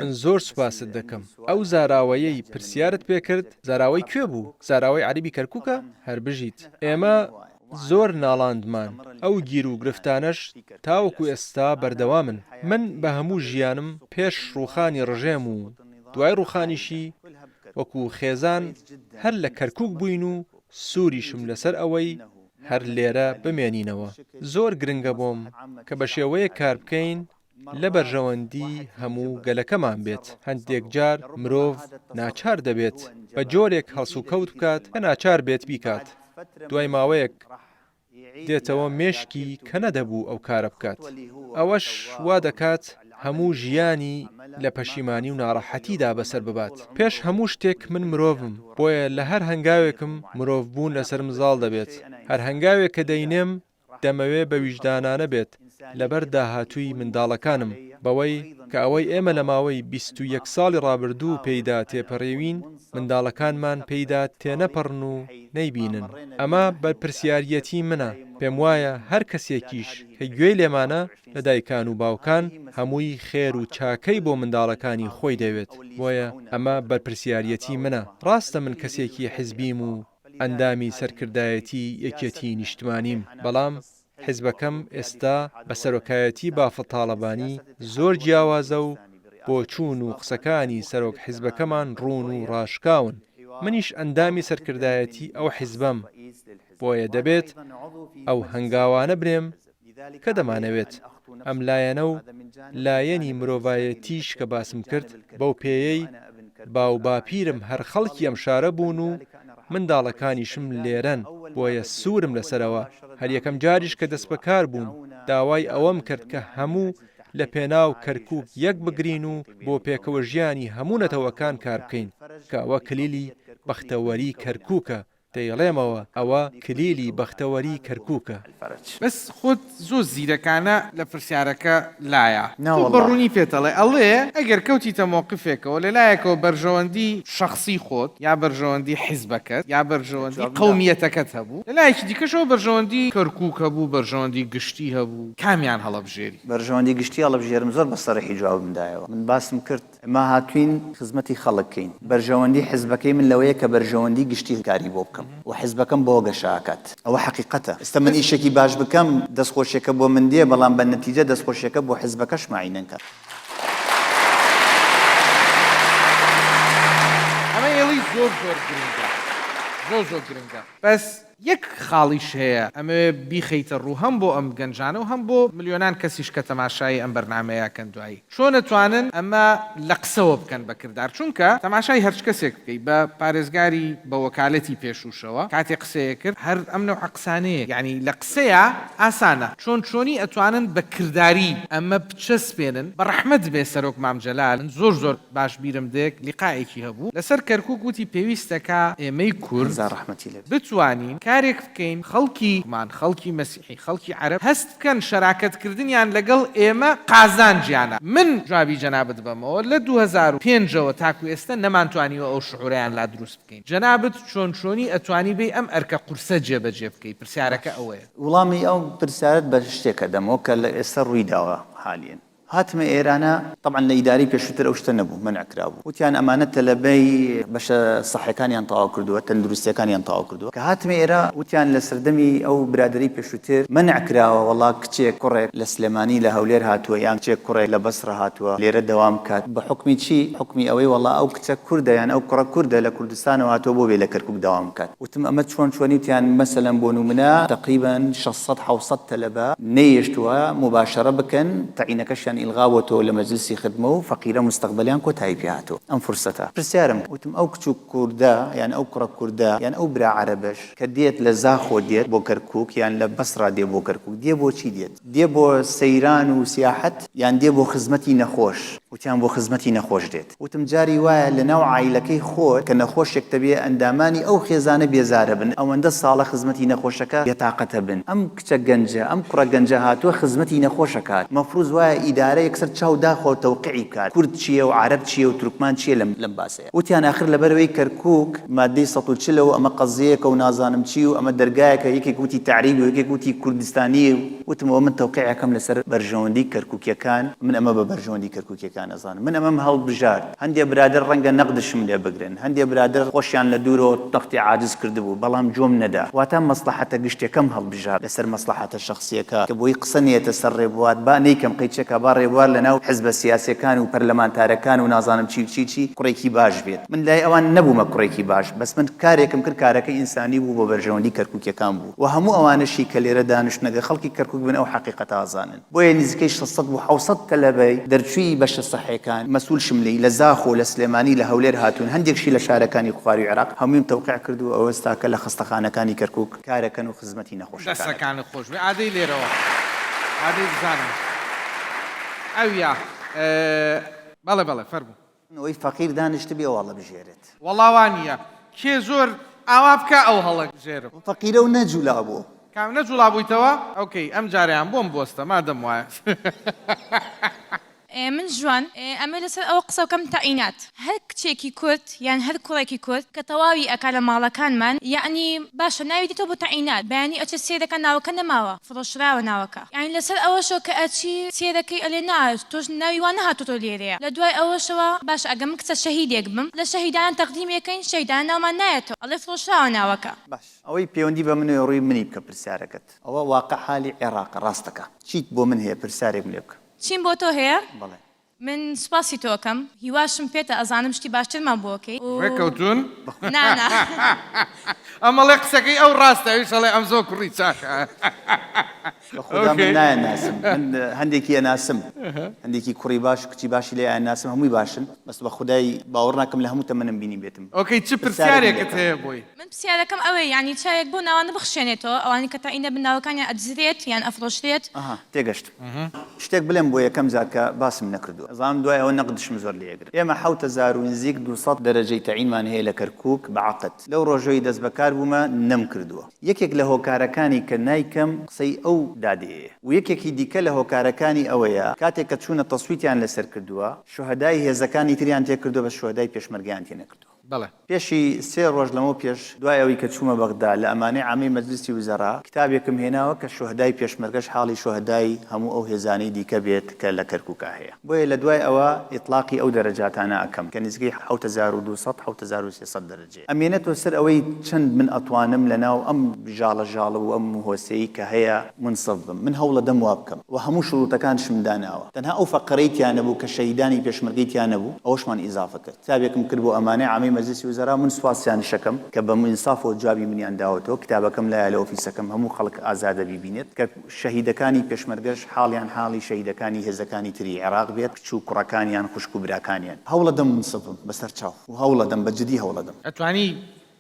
[SPEAKER 9] من زۆر سوپاست دەکەم. ئەو زاراوەیەی پرسیارت پێ کرد زاراوەی کوێ بوو؟ زاراوەی عەرەبی کەرکووکە؟ هەر بژیت. ئێمە زۆر ناڵاندمان، ئەو گیروگرفتانەش تاوەکو ئێستا بەردەوامن. من بە هەموو ژیانم پێش ڕووخانی ڕژێم و دوای ڕووخانیشی وەکو خێزان هەر لە کەرکووک بووین و سووریشم لەسەر ئەوەی هەر لێرە بمێنینەوە. زۆر گرنگە بۆم کە بە شێوەیەک کار بکەین لە بەرژەوەندی هەموو گەلەکەمان بێت، هەندێک جار مرۆڤ ناچار دەبێت بە جۆرێک هەڵسوکەوت بکات کە ناچار بێت بیکات، دوای ماوەیەک دێتەوە مێشکی کە نەدەبوو ئەو کارە بکات، ئەوەش وا دەکات هەموو ژیانی لە پەشیمانی و ناڕەحەتیدا بەسەر ببات. پێش هەموو شتێک من مرۆڤم، بۆیە لە هەر هەنگاوێکم مرۆڤبوون لەسەرم زاڵ دەبێت، هەر هەنگاوێک کە دەینێم دەمەوێ بە ویژدانانە بێت لەبەر داهاتووی منداڵەکانم، بەوەی کە ئەوەی ئێمە لە ماوەی 21 ساڵی ڕابردوو پێیدا تێپەڕیوین، منداڵەکانمان پێیدا تێنەپەڕن و نەیبینن. ئەمە بەرپرسیاریەتی منە، پێموایە هەر کەسێکیش کە گوێی لێمانە لە دایکان و باوکان، هەمووی خێر و چاکەی بۆ منداڵەکانی خۆی دەوێت، بۆیە ئەمە بەرپرسیاریەتی منە. ڕاستە من کەسێکی حیزبیم و ئەندامی سەرکردایەتی یەکێتیی نیشتمانیم، بەڵام حیزبەکەم ئێستا بە سەرۆکایەتی بافڵ تاڵەبانی زۆر جیاوازە و بۆچوون و قسەکانی سەرۆک حیزبەکەمان ڕوون و ڕاشکاون، منیش ئەندامی سەرکردایەتی ئەو حیزبەم، بۆیە دەبێت ئەو هەنگاوانە بنێم کە دەمانەوێت، ئەم لایەنە و لایەنی مرۆڤایەتیش کە باسم کرد، بەو پێیەی باوباپیرم هەر خەڵکی ئەم شارە بوون و منداڵەکانیشم لێرەن، بۆیە سوورم لەسەرەوە، هەر یەکەم جاریش کە دەستبەکار بووم، داوای ئەوەم کرد کە هەموو لە پێناو کەرکووک یەک بگرین و بۆ پێکەوەژیانی هەموو نەتەوەکان کار بکەین، کە ئەوە کلیلی بەختەوەری کەرکووکە. دەیڵێمەوە ئەوە کلیلی بەختەوەری کەرکوکە.
[SPEAKER 5] بەس خۆت زۆر زیرەکانە لە پرسیارەکە لایە
[SPEAKER 2] نا
[SPEAKER 5] تۆ بە
[SPEAKER 2] وەڵا.
[SPEAKER 5] ڕوونی پێت ئەڵێ ئەڵێ ئەگەر کەوتیتە مۆقفێکەوە لە لایەکەوە بەرژەوەندی شەخسی خۆت یا بەرژەوەندی حیزبەکەت یا بەرژەوەندی
[SPEAKER 2] جواب نەدام.
[SPEAKER 5] قەومیەتەکەت هەبوو لە لایەکی دیکەشەوە بەرژەوەندی کەرکوک هەبوو بەرژەوەندی گشتی هەبوو کامیان هەڵەبژێری؟
[SPEAKER 2] بەرژەوەندی گشتی هەڵەبژێرم زۆر بە سەرحی جوابم دایەوە من باسم کرد ئێمە هاتوین خزمەتی خەڵک کەین بەرژەوەندی حزبەکەی من لەوەیە کە بەرژەوەندی گشتی کاری بۆ بکەم و حزبەکەم بۆ گەشە ئەکات ئەوە حەقیقەتە ئێستا من ئیشێکی باش بکەم دەستخۆشیەکە بۆ من دێ بەڵام بە نەتیجە دەستخۆشیەکە بۆ حزبەکەشمە عەینەن کە.
[SPEAKER 5] ئەمە ئێڵی زۆر زۆر گرنگە زۆر زۆر گرنگە بەس یەک خاڵیش هەیە ئەمەوێ بیخەیتە ڕوو هەم بۆ ئەم گەنجانە و هەم بۆ ملیۆنان کەسیش کە تەماشای ئەم بەرنامەیە ئەکەن دوایی چۆن ئەتوانن ئەمە لە قسەوە بکەن بە کردار چونکە تەماشای هەرچ کەسێک بکەی بە پارێزگاری بە وەکالەتی پێشووشەوە کاتێ قسەیە کرد هەر ئەم نەوعە قسانەیە یانی لە قسەیا ئاسانە چۆن چۆنی ئەتوانن بە کرداری ئەمە بچەسپێنن بە ڕەحمەت بێ سەرۆک مام جەلال من زۆر زۆر باش بیرم دێک لیقائێکی هەبوو لەسەر کەرکوک وتی پێویستە کا ئێمەی کورد
[SPEAKER 2] هەزار ڕەحمەتی لێ بێ.
[SPEAKER 5] بتوانین کارێک بکەین خەڵکی مان خەڵکی مەسیحی خەڵکی عەرەب هەست بکەن شەراکەت کردنیان لەگەڵ ئێمە قازانجیانە من جوابی جەنابت بەمەوە لە 2005 ەوە تاکو ئێستە نەمانتوانیوە ئەو شعورەیان لا دروست بکەین جەنابت چۆن چۆنی ئەتوانی بێی ئەم ئەرکە قورسە جێبەجێ بکەی پرسیارەکە ئەوەیە.
[SPEAKER 2] وڵامی ئەو پرسیارەت بە شتێک ئەدەمەوە کە لە ئێستا ڕووی داوە حالیەن. هاتمە ئێرانە تەبعەن لە ئیدارەی پێشووتر ئەو شتە نەبوو مەنع کرابوو وتیان ئەمانە تەلەبەی بەشە سەحیەکانیان تەواو کردووە تەندروستیەکانیان تەواو کردووە کە هاتمە ئێرە وتیان لە سەردەمی ئەو برادەرەی پێشووتر مەنع کراوە وەڵا کچێک کوڕێک لە سلێمانی لە هەولێر هاتووە یان کچێک کوڕێک لە بەسڕە هاتووە لێرە دەوام بکات بە حوکمی چی حوکمی ئەوەی وەڵا ئەو کچە کوردە یان ئەو کوڕە کوردە لە کوردستانەوە هاتووە بۆ بێ لە کەرکوک دەوام بکات. وتم ئەمە چۆن چۆنی وتیان مەسەلەن بۆ نمونە تەقریبەن 600 حەوسەد تەلەبە نەیەشتووە موباشەرە بکەن تەعینەکەشیان ئیلغا بۆتەوە لە مەجلسی خدمە و فەقیرە موستەقبەلیان کۆتایی پێ هاتووە ئەم فرسەتە پرسیارم کرد وتم ئەو کچ و کوردە یان ئەو کوڕە کوردە یان ئەو برا عەرەبەش کە دێت لە زاخۆ دێت بۆ کەرکوک یان لە بەسڕا دێ بۆ کەرکوک دێ بۆ چی دێت دێ بۆ سەیران و سیاحەت یان دێ بۆ خزمەتی نەخۆش وتیان بۆ خزمەتی نەخۆش دێت. وتم جاری وایە لە ناو عایلەکەی خۆت کە نەخۆشێک تەبێ ئەندامانی ئەو خێزانە بێزارەبن ئەوەندە ساڵە خزمەتی نەخۆشەکە بێتاقەتەبن ئەم کچە گەنجە ئەم کوڕە گەنجە هاتووە خزمەتی نەخۆشەکات مەفروز وایە ئیدارە یەکسەر چاو داخوا و تەوقیعی بکات کورد چیە و عەرەب چیە و تورکمان چیە لەم لەم باسەیە وتیان ئاخر لەبەرئەوەی کەرکوک مادەی 140 و ئەمە قەزیەیەکە و نازانم چی و ئەمە دەرگایەکە یەکێک وتی تەعریبی و یەکێک وتی کوردستانی وتم ئەوە من تەوقیعەکەم لەسەر بەرژەوەندی کەرکوکیەکان من ئەمە بە بەرژەوەندی کەرکوکیەکان ئەزانم من ئەمەم هەڵبژارد هەندێ برادەر ڕەنگە نەقدشم لێ بگرن هەندێ برادەر خۆشیان لە دوورەوە تەختی عاجز کردبوو بەڵام جۆم نەدا واتا مەسڵەحەتە گشتیەکەم هەڵبژارد لەسەر مەسڵەحەتە شەخسیەکە کە بۆی قسە نەیەتە سەر ڕێبوار با نەیکەم قەیچەکە با ڕێبوار لەناو حزبە سیاسیەکان و پەرلەمانتارەکان و نازانم چی و چی چی کوڕێکی باش بێت من لای ئەوان نەبوومە کوڕێکی باش بەس من کارێکم کرد کارەکە ئینسانی بوو بۆ بەرژەوەندی کەرکوکیەکان بوو و هەموو ئەوانەشی کە لێرە دانشتن ئەگەر خەڵکی کەرکوک بن ئەو حەقیقەتە ئەزانن. بۆیە نزیکەی 600 بۆ 700 تەلەبەی دەرچووی بەشە سەحێکان مەسول شملی لە زاخۆ، لە سلێمانی، لە هەولێر هاتوون، هەندێکشی لە شارەکانی خواروی عێراق، هەموویم تەوقیع کردووە ئەو ئێستاکە لە خەستەخانەکانی کەرکوک کارەکەن و خزمەتی نەخۆشەکان ئەکەن.
[SPEAKER 5] دەسەکانت خۆش بێ ئادەی لێرەوە ئادەی بزانم ئەویا بەڵێ بەڵێ فەرموو.
[SPEAKER 2] ئەوەی فەقیر دانیشتبێ ئەو هەڵەبژێرێت.
[SPEAKER 5] وەڵا وانیە کێ زۆر ئاوا بکا ئەو هەڵەبژێرم.
[SPEAKER 2] فەقیرە و نەجولابوو.
[SPEAKER 5] کام نەجوڵابوویتەوە ئۆکەی ئەم جارەیان بۆم بوەستە مادەم وایە.
[SPEAKER 12] من ژوان ئەمەوێ لەسەر ئەوە قسە بکەم تەعینات هەر کچێکی کورد یان هەر کوڕێکی کورد کە تەواوی ئەکا لە ماڵەکانمان یەعنی باشە ناوی دێتەوە بۆ تەعینات بەیانی ئەچێ سەیرەکا ناوەکە نەماوە فڕۆشراوە ناوەکە یانی لەسەر ئەوەشەوە کە ئەچی سێرەکەی ئەلێ نا تۆش ناوی وا نەهاتۆتەوە لێرەیە لە دوای ئەوەشەوە باشە ئەگەر من کچە شەهیدێک بم لە شەهیدانە تەقدیمی ئەکەین شەهیدانە ناومان نایەتەوە ئەڵێ فڕۆشراوە ناوەکە.
[SPEAKER 2] باش ئەوەی پەیوەندی بە منەوە ڕووی منی بکە پرسیارەکەت. ئەوە واقع حالی عێڕاقە ڕاستەکا. چیت بۆ من هەیە پرسیارێکم لێ بکە.
[SPEAKER 12] چیم بۆ تۆ هەیە؟
[SPEAKER 2] بەڵێ.
[SPEAKER 12] من سوپاسی تۆ ئەکەم هیواشم پێتە ئەزانم شتی باشترمان بۆ ئەکەی و.
[SPEAKER 5] ڕێکەوتوون؟
[SPEAKER 12] نا نا.
[SPEAKER 5] ئەم ئەڵێ قسەکەی ئەو ڕاستە ئەویش ئەڵێ ئەم زۆر کوڕی چاکە.
[SPEAKER 2] بەخودا من نایانناسم من هەندێکی ئەناسم هەندێکی کوڕی باش و کچی باشی لێ ئەناسم هەمووی باشن بەس بە خودای باوەڕ ناکەم لە هەموو تەمەنم بینیبێتم.
[SPEAKER 5] ئۆکەی چ پرسیارێکت هەیە بۆی؟
[SPEAKER 12] من پرسیارەکەم ئەوەیە یانی چاوێک بەو ناوانە بخشێنێتەوە ئەوانەی کە تەعین دەبن ناوەکانیان ئەدزرێت یان ئەفڕۆشرێت؟
[SPEAKER 2] ئەها تێگەشتم شتێک بلێم بۆ یەکەم جار کە باسم نەکردووە ئەزانم دوای ئەوە نەقدشم زۆر لێ ئەگرن ئێمە 7000 و نزیک 200 دەرەجەی تەعینمان هەیە لە کەرکوک بە عەقد لەو ڕۆژەی دەستبەکار بوومە نەمکردووە. یەکێک لە هۆکارەکانی کە نایکەم قسەی ئەو دادەیەیە و یەکێکی دیکە لە هۆکارەکانی ئەوەیە کاتێک کە چوونە تەسویتیان لەسەر کردووە شوهەدای هێزەکانی تریان تێ کردووە بەس شوهەدای پێشمەرگەیان تێ نەکردووە.
[SPEAKER 5] بەڵێ.
[SPEAKER 2] پێشی سێ ڕۆژ لەمەو پێش دوای ئەوەی کە چوومە بەغدا لە ئەمانەی عامەی مەجلیسی وزەرا کتابێکم هێناوە کە شوهەدای پێشمەرگەش حاڵی شوهەدای هەموو ئەو هێزانەی دیکە بێت کە لە کەرکوکا هەیە. بۆیە لە دوای ئەوە ئیتڵاقی ئەو دەرەجاتانە ئەکەم کە نزیکەی 7200 7300 دەرەجەیە. ئەمێنێتەوە سەر ئەوەی چەند من ئەتوانم لە ناو ئەم ژاڵە ژاڵە و ئەم هۆسەی کە هەیە مونسف بم. من هەوڵەدەم وا بکەم و هەموو شروتەکانشم داناوە. تەنها ئەو فەقەرەی تیا نەبوو کە شەهیدانی پێشمەرگەی تیا نەبوو، ئەوەشمان ئیزافە کرد. کتابێکم کرد بۆ ئەمانەی عامەی مەجلیسی وزەرا، من سوپاسیانیشەکەم کە بە ئینسافەوە جوابی منیان داوەتەوە. کتابەکەم لایە لە ئۆفیسەکەم هەموو خەڵک ئازادە بیبینێت کە شەهیدەکانی پێشمەرگەش حاڵیان حاڵی شەهیدەکانی هێزەکانی تری عێراق بێت، کچ و کوڕەکانیان، خوشک و براکانیان. هەوڵەدەم مونسف بم بەسەر چاو. و هەوڵەدەم بە جدی هەوڵەدەم.
[SPEAKER 5] ئەتوانی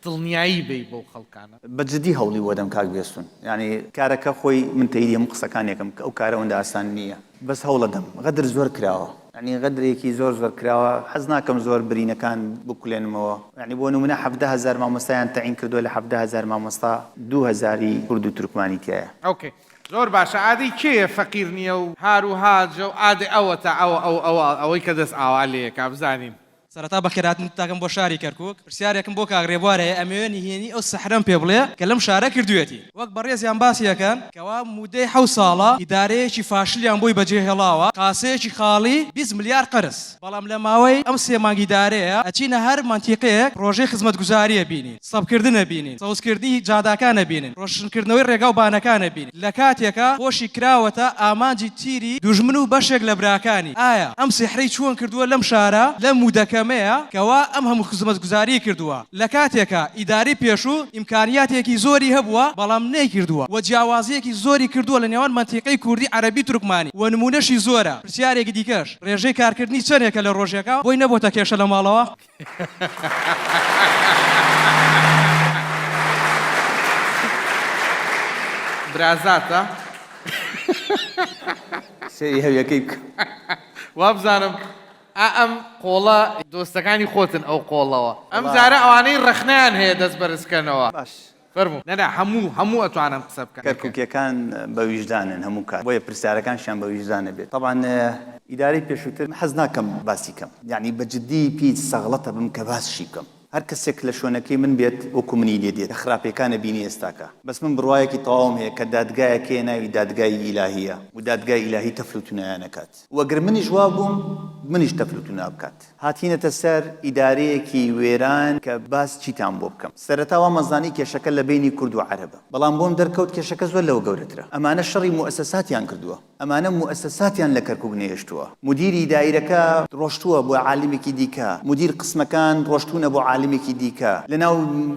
[SPEAKER 5] دڵنیایی بەی بەو خەڵکانە؟
[SPEAKER 2] بە جدی هەوڵی وەدەم کاک بێستون یانی کارەکە خۆی من تەیدی هەموو قسەکانێکم کە ئەو کارە ئەوەندە ئاسان نییە بەس هەوڵەدەم غەدر زۆر کراوە یانی غەدرێکی زۆر زۆر کراوە حەز ناکەم زۆر برینەکان بکولێنمەوە یانی بۆ نمونە 17 هەزار مامۆستایان تەعین کردووە لە 17 هەزار مامۆستا دوو هەزاری کورد و تورکمانی تیایە.
[SPEAKER 5] ئۆکەی زۆر باشە ئادەی کێیە فەقیر نییە و هار و هاجە و ئادەی ئەوەتا ئەوە ئەو ئەوە ئەوەی کە دەست ئاوا لێیەکا بزانین.
[SPEAKER 1] سەرەتا بەخێرهاتنتان دەکەم بۆ شاری کەرکوک، پرسیارێکم بۆ کاک رێبوار هەیە ئەمەوێ نهێنی ئەو سەحرەم پێ بڵێ کە لەم شارە کردویەتی، وەک بەڕێزیان باسی ئەکەن کەوا مودەی حەوت ساڵە ئیدارەیەکی فاشلیان بۆی بەجێ هێڵاوە قاسەیەکی خاڵی 20 ملیار قەرز، بەڵام لە ماوەی ئەم سێ مانگ ئیدارەیە ئەچینە هەر مەنتیقەیەک پڕۆژەی خزمەتگوزاری ئەبینین، سەبکردن ئەبینین، سەوزکردنی جاداکان ئەبینن، ڕۆشنکردنەوەی ڕێگا و بانەکان ئەبینین، لە کاتێکا خۆشی کراوەتە ئامانجی تیری دوژمن و بەشێک لە براکانی، ئایا ئەم سیحرەی چۆن کردووە لەم شارە لەم مودە کەمەیە کەوا ئەم هەموو خزمەتگوزاریەی کردووە، لە کاتێکا ئیدارەی پێشوو ئیمکانیاتێکی زۆری هەبووە بەڵام نەیکردووە و جیاوازیەکی زۆری کردووە لە نێوان مەنتیقەی کوردی عەرەبی تورکمانی و نموونەشی زۆرە، پرسیارێکی دیکەش ڕێژەی کارکردنی چەنێکە لە ڕۆژێکا بۆی نەبۆتە کێشە لە ماڵەوە؟
[SPEAKER 5] برازاتە؟
[SPEAKER 2] سەیری هەویەکەی بکە.
[SPEAKER 5] وابزانم ئا ئەم قۆڵە دۆستەکانی خۆتن ئەو قۆڵەوە. ئەم جارە ئەوانەی ڕەخنەیان هەیە دەست بەرز کەنەوە.
[SPEAKER 2] باش.
[SPEAKER 5] فەرموو. نا نا هەموو هەموو ئەتوانن قسە بکەن.
[SPEAKER 2] کەرکوکیەکان بە ویژدانن هەموو کات بۆیە پرسیارەکانشیان بە ویژدانە بێت تەبعەن ئیدارەی پێشووتر حەز ناکەم باسی کەم یەعنی بە جدی پیت سەغڵەتە بم کە باسشی بکەم هەر کەسێک لە شوێنەکەی من بێت وەکو منی لێ دێت خراپیەکان ئەبینی ئێستاکە بەس من بڕوایەکی تەواوم هەیە کە دادگایەک هەیە ناوی دادگای ئیلاهیە و دادگای ئیلاهی تەفر و تونایان ئەکات وە گەر منیش وابووم منیش تەفر و تونا بکات. هاتینەتە سەر ئیدارەیەکی وێران کە باس چیتان بۆ بکەم. سەرەتا وامەزانی کێشەکە لە بەینی کورد و عەرەبە. بەڵام بۆم دەرکەوت کێشەکە زۆر لەوە گەورەترە. ئەمانە شەڕی موئەسەساتیان کردووە. ئەمانە موئەسەساتیان لە کەرکوک نەهێشتووە. مودیری دایرەکە ڕۆشتووە بۆ عالمێکی دیکە. مودیر قسمەکان ڕۆشتوونە بۆ عالمێکی دیکە. لە ناو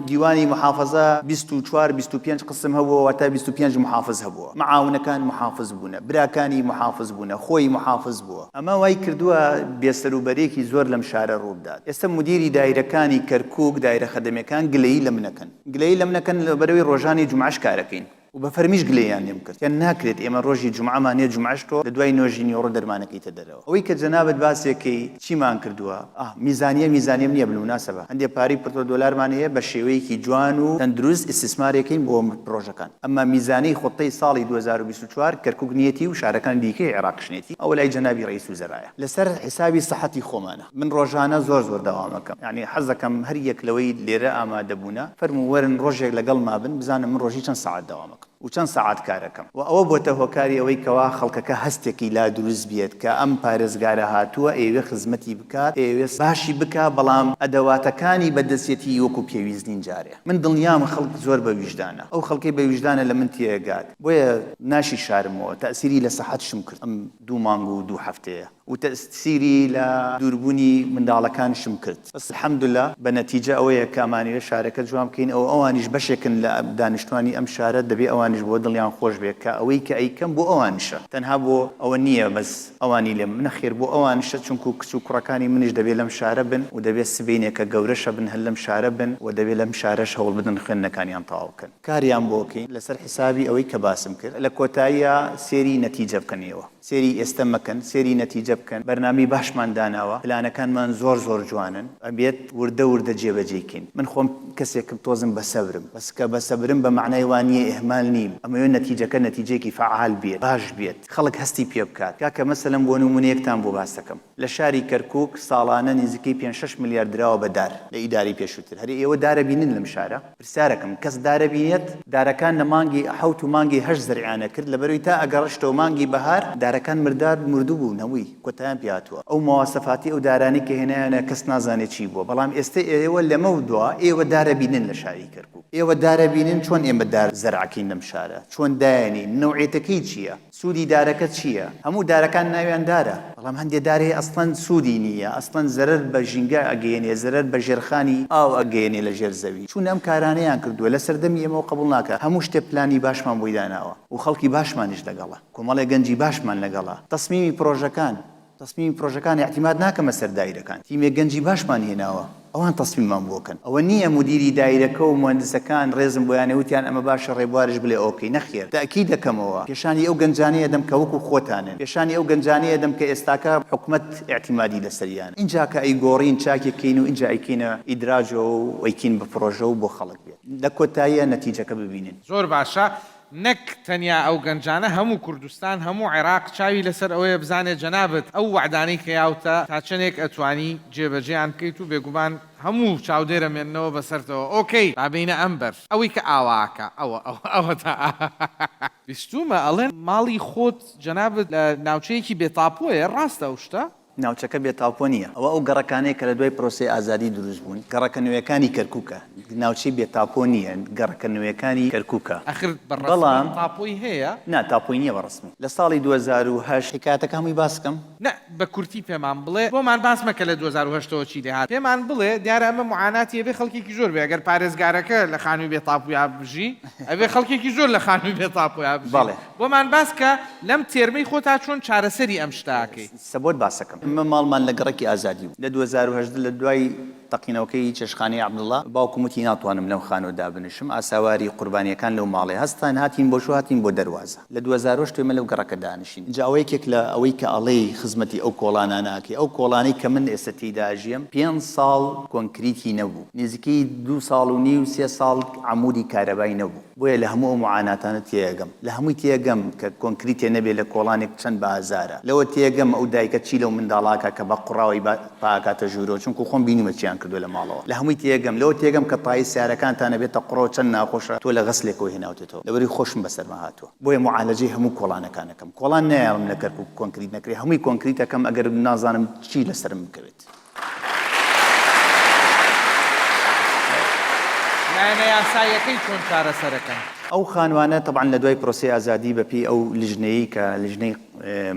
[SPEAKER 2] دیوانی موحافەزە 24، 25 قسم هەبووە واتە 25 موحافز هەبووە. معاونەکان موحافز بوونە. براکانی موحافز بوونە. خۆی موحافز بووە. ئەمە وای کردووە بێسەروبەریەکی زۆر لەم شارە ڕووبدات. ئێستا مودیری دایرەکانی کەرکوک، دایرە خەدەمیەکان گلەیی لە من ئەکەن. گلەیی لە من ئەکەن لەبەرئەوەی ڕۆژانی جومعەش کارەکەین و بە فەرمیش گلەییان لێم کرد کە ناکرێت ئێمە ڕۆژی جومعەمان هەیە جومعەش تۆ لە دوای نۆژی نیوەڕۆ دەرمانەکەیتە دەرەوە. ئەوەی کە جەنابت باسێکەی چیمان کردووە؟ ئاه میزانیە میزانیەم نیە بالمناسبە هەندێ پارەی پترۆ دۆلارمان هەیە بە شێوەیەکی جوان و تەندروست ئیستیسمارێکەین بۆ پرۆژەکان ئەمما میزانەی خوتەی ساڵی 2024 کەرکوک نیەتی و شارەکانی دیکەی عێراقیش نیەتی ئەوە لای جەنابی ڕەئیس وزەرایە لەسەر حیسابی سەحەتی خۆمانە من ڕۆژانە زۆر زۆر دەوامەکەم یانی حەزەکەم هەر یەک لەوەی لێرە ئامادەبوونە فەرموو وەرن ڕۆژێک لەگەڵما بن بزانن من ڕۆژی چەند سەعات دەوامەکەم. و چەند سەعات کارەکەم و ئەوە بۆتە هۆکاری ئەوەی کەوا خەڵکەکە هەستێکی لا دروست بێت کە ئەم پارێزگارە هاتووە ئەیەوێ خزمەتی بکات ئەیەوێ باشی بکا بەڵام ئەدەواتەکانی بەدەستێتی وەکو پێویست نین جارێ من دڵنیام خەڵک زۆر بە ویژدانە ئەو خەڵکەی بە ویژدانە لە من تێئەگات بۆیە ناشی شارمەوە تەئسیری لە سەحەتشم کرد ئەم دوو مانگ و دوو هەفتەیە. و تەئسیری لە دووربوونی منداڵەکانشم کرد بەس الحمدللە بە نەتیجە ئەوەیە کە ئەمانەوێ شارەکە جوان بکەین ئەو ئەوانیش بەشێکن لە دانیشتوانی ئەم شارە دەبێ ئەوانیش. ئەوانیش بۆ دڵیان خۆش بێ کە ئەوەی کە ئەیکەم بۆ ئەوانیشە تەنها بۆ ئەوە نییە بەس ئەوانی لێم نەخێر بۆ ئەوانیشە چونکو کچ و کوڕەکانی منیش دەبێ لەم شارە بن و دەبێ سبەینێ کە گەورەشە بن هەر لەم شارە بن و دەبێ لەم شارەش هەوڵ بدەن خوێندنەکانیان تەواو بکەن. کاریان بۆ کەین لەسەر حیسابی ئەوەی کە باسم کرد لە کۆتاییا سێری نەتیجە بکەن ئێوە سێری ئێستە مەکەن سێری نەتیجە بکەن بەرنامەی باشمان داناوە پلانەکانمان زۆر زۆر جوانن ئەبێت وردە وردە جێبەجێی کەین من خۆم کەسێکم تۆزم بەسەبرم بەس کە بەسەبرم بە مەعنای وا نییە ئیهمال نیم ئەمەوێ نەتیجەکە نەتیجەیەکی فەعال بێت باش بێت خەڵک هەستی پێ بکات کاکە مەسەلەن بۆ نموونەیەکتان بۆ باس دەکەم لە شاری کەرکوک ساڵانە نزیکەی پێنج شەش ملیار دراوە بە دار لە ئیدارەی پێشووتر هەرێ ئێوە دار ئەبینن لەم شارە؟ پرسیارەکەم کەس دار ئەبینێت؟ دارەکان لە مانگی حەوت و مانگی هەشت زەرعیان ئەکرد لەبەرەوەی تا ئەگەڕشتەوە مانگی بەهار دارەکان مردار مردوو بوون هەمووی کۆتایان پێ هاتووە ئەو مواسەفاتی ئەو دارانەی کە هێنایانە کەس نازانێ چی بووە بەڵام ئێستە ئێوە لەمەو دوا ئێوە دار ئەبینن لە شاری کەرکوک ئێوە دار ئەبینن چۆن ئێمە دار زەرعەکەین لەم شارە چۆن دایەنێین نەوعێتەکەی چییە؟ سوودی دارەکە چییە؟ هەموو دارەکان ناویان دارە، بەڵام هەندێ دار هەیە ئەسڵەن سوودی نییە، ئەسڵەن زەرەر بە ژینگە ئەگەیەنێ، زەرەر بە ژێرخانی ئاو ئەگەیەنێ لە ژێر زەوی. چوون ئەم کارانەیان کردووە، لە سەردەمی ئێمەوە قبوڵ ناکا، هەموو شتێ پلانی باشمان بۆی داناوە و خەڵکی باشمانیش لەگەڵە، کۆمەڵێ گەنجی باشمان لەگەڵە، تەسمیمی پرۆژەکان، تەسمیمی پرۆژەکان ئیعتیماد ناکەمە سەر دایرەکان، تیمێک گەنجی باشمان هێناوە ئەوان تەسمیمان بۆ کەن، ئەوە نییە مودیری دایرەکە و موهەندسەکان ڕێزم بۆیانە وتیان ئەمە باشە ڕێبواریش بڵێ okay، نەخێر تەئکید ئەکەمەوە پێشانی ئەو گەنجانەی ئەدەم کە وەکو خۆتانن، پێشانی ئەو گەنجانەی ئەدەم کە ئێستاکە حکومەت ئیعتیمادی لەسەریانە، ئینجا کە ئەیگۆڕین چاکی کەین و ئینجا ئەیکەینە ئیدراجەوە و ئەیکەین بە پرۆژە و بۆ خەڵک بێت لە کۆتاییا نەتیجەکە ببینن.
[SPEAKER 5] زۆر باشە نەک تەنیا ئەو گەنجانە هەموو کوردستان هەموو عێراق چاوی لەسەر ئەوەیە بزانێت جەنابت ئەو وەعدانەی کە یاوتە تا چەنێک ئەتوانی جێبەجێیان بکەیت و بێگومان هەموو چاودێر ئەمێننەوە بەسەرتەوە okay با بێینە ئەم بەر ئەوەی کە ئاواکە ئەوە ئەوە ئەوەتا ئاهاهاها بیستومە ئەڵێن ماڵی خۆت جەنابت لە ناوچەیەکی بێ تاپۆیە ڕاستە ئەو شتە؟
[SPEAKER 2] ناوچەکە بێ تاپۆ نییە، ئەوە ئەو گەڕەکانەیە کە لە دوای پرۆسەی ئازادی دروست بوون، گەڕەکە نوێیەکانی کەرکوکە، ناوچەی بێ تاپۆ نییە، گەڕەکە نوێیەکانی کەرکوکە.
[SPEAKER 5] ئەخر بە ڕەسمی تاپۆی هەیە؟
[SPEAKER 2] نا تاپۆی نییە بە ڕەسمی. لە ساڵی 2008 حیکایەتەکە هەمووی باس کەم؟
[SPEAKER 5] نا بە کورتی پێمان بڵێ، بۆمان باس مەکە لە 2008 ەوە چی لێهات، پێمان بڵێ، دیارە ئەمە موعاناتی ئەبێ خەڵکێکی زۆر بێ، ئەگەر پارێزگارەکە لە خانووی بێ تاپویا بژی، ئەبێ خەڵکێکی زۆر لە خانووی بێ تاپۆیا بژی.
[SPEAKER 2] بەڵێ.
[SPEAKER 5] بۆمان باس کە لەم تێرمەی خۆتا چۆن چارەسەری ئەم شتە ئەکەی؟
[SPEAKER 2] سە بۆت باسەکەم. ئێمە ماڵمان لە گەڕەکی ئازادی بوو. لە 2018 لە دوای تەقینەوەکەی چێشتخانەی عەبدوڵا، باوکم وتی ناتوانم لەم خانووە دابنیشم، ئاساواری قوربانییەکان لەو ماڵەیە. هەستاین هاتین بۆ شوو هاتین بۆ دەروازە. لە 2008 ئێمە لەو گەڕەکە دانیشین. ئینجا ئەوە یەکێک لە ئەوەی کە ئەڵێی خزمەتی ئەو کۆڵانانە ئەکەی. ئەو کۆڵانەی کە من ئێستا تێیدا ئەژیەم پێنج ساڵ کۆنکریتی نەبوو. نزیکەی دوو ساڵ و نیو سێ ساڵ عەموودی کارەبای نەبوو. بۆیە لە هەموو ئەو موعاناتانە تێئەگەم. لە هەمووی تێئەگەم کە کۆنکریتێ نەبێ لە کۆڵانێک چەند بە ئازارە. لەوە تێئەگەم ئەو دایکە چی لەو منداڵە ئەکا کە بە قوڕاوەی با پا ئەکاتە ژوورەوە چونکوو خۆم بینیومە چیان کردووە لە ماڵەوە. لە هەمووی تێئەگەم. لەوە تێئەگەم کە تایی سەیارەکانتان ئەبێتە قوڕەوە چەند ناخۆشە تۆ لە غەسلێکەوە هێناوتێتەوە. لەبەری خۆشم بەسەرما هاتووە. بۆیە موعالەجەی هەموو کۆڵانەکان ئەکەم. کۆڵان نایەڵم لە کەرکووک کۆنکریت نەکرێ. هەمووی کۆنکریت ئەکەم ئەگەر نازانم چی لەسەرم بکەوێت.
[SPEAKER 5] لایەنە یاساییەکەی چۆن چارەسەرەکەن؟
[SPEAKER 2] ئەو خانوانە تەبعەن لە دوای پرۆسەی ئازادی بە پێی ئەو لیژنەیەی کە لیژنەی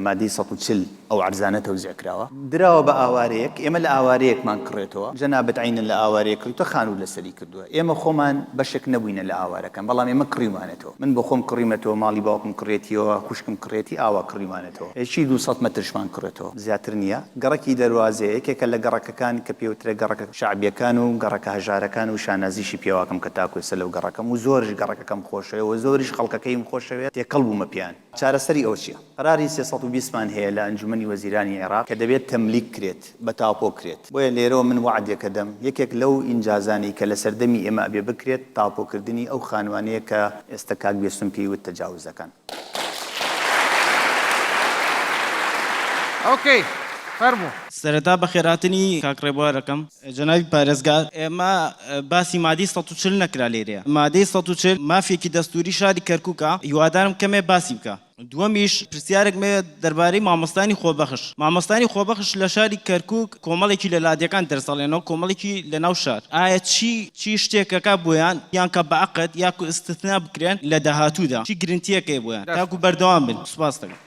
[SPEAKER 2] مادەی 140 ئەو عەرزانە تەوزیع کراوە دراوە بە ئاوارەیەک ئێمە لە ئاوارەیەکمان کڕێتەوە جەنابت عەینەن لە ئاوارەیەک کڕیوتە خانوو لەسەری کردووە ئێمە خۆمان بەشێک نەبووینە لە ئاوارەکان بەڵام ئێمە کڕیومانەتەوە من بۆ خۆم کڕیمەتەوە ماڵی باوکم کڕێتیەوە خوشکم کڕێتی ئاوا کڕیومانەتەوە چی 200 مەترشمان کڕێتەوە زیاتر نییە. گەڕەکی دەروازەیە، یەکێکە لە گەڕەکەکان کە پێوترێ گەڕەکە شەعبیەکان و گەڕەکە هەژارەکان و شانازیشی پێواکەم کە تاکو ئێستا لەو گەڕەکەم و زۆریش گەڕەکەکەم خۆشەوێ و زۆریش خەڵکەکەیم خۆشەوێ تێکەڵ بوومە پێیان. چارەسەری ئەوە چیە؟ قەراری 320 مان هەیە لە ئەنجومەنی وەزیرانی عێراق کە دەبێت تەملیک کرێت، بە تاپۆ کرێت. بۆیە لێرەوە من وەعدێک ئەدەم یەکێک لەو ئینجازانەی کە لە سەردەمی ئێمە ئەبێ بکرێت تاپۆکردنی ئەو خانوانەیە کە ئێستا کاک بێستون پێی وت تەجاوزەکان.
[SPEAKER 5] okay فەرموو.
[SPEAKER 1] سەرەتا بەخێرهاتنی کاک ڕێبوار ئەکەم. جەنابی پارێزگار ئێمە باسی مادەی 140 نەکرا لێرەیە. مادەی 140 مافێکی دەستوری شاری کەرکوکە هیوادارم کەمێ باسی بکا. دووەمیش پرسیارێکم هەیە دەربارەی مامۆستایانی خۆبەخش. مامۆستایانی خۆبەخش لە شاری کەرکوک کۆمەڵێکی لە لادێکان دەرس ئەڵێنەوە کۆمەڵێکی لە ناو شار. ئایا چی چی شتێکەکە بۆیان یان کە بە عەقد یاکو ئیستثنا بکرێن لە داهاتوودا چی گرنتیەک هەیە بۆیان تاکو بەردەوام بن سوپاس دەکەم.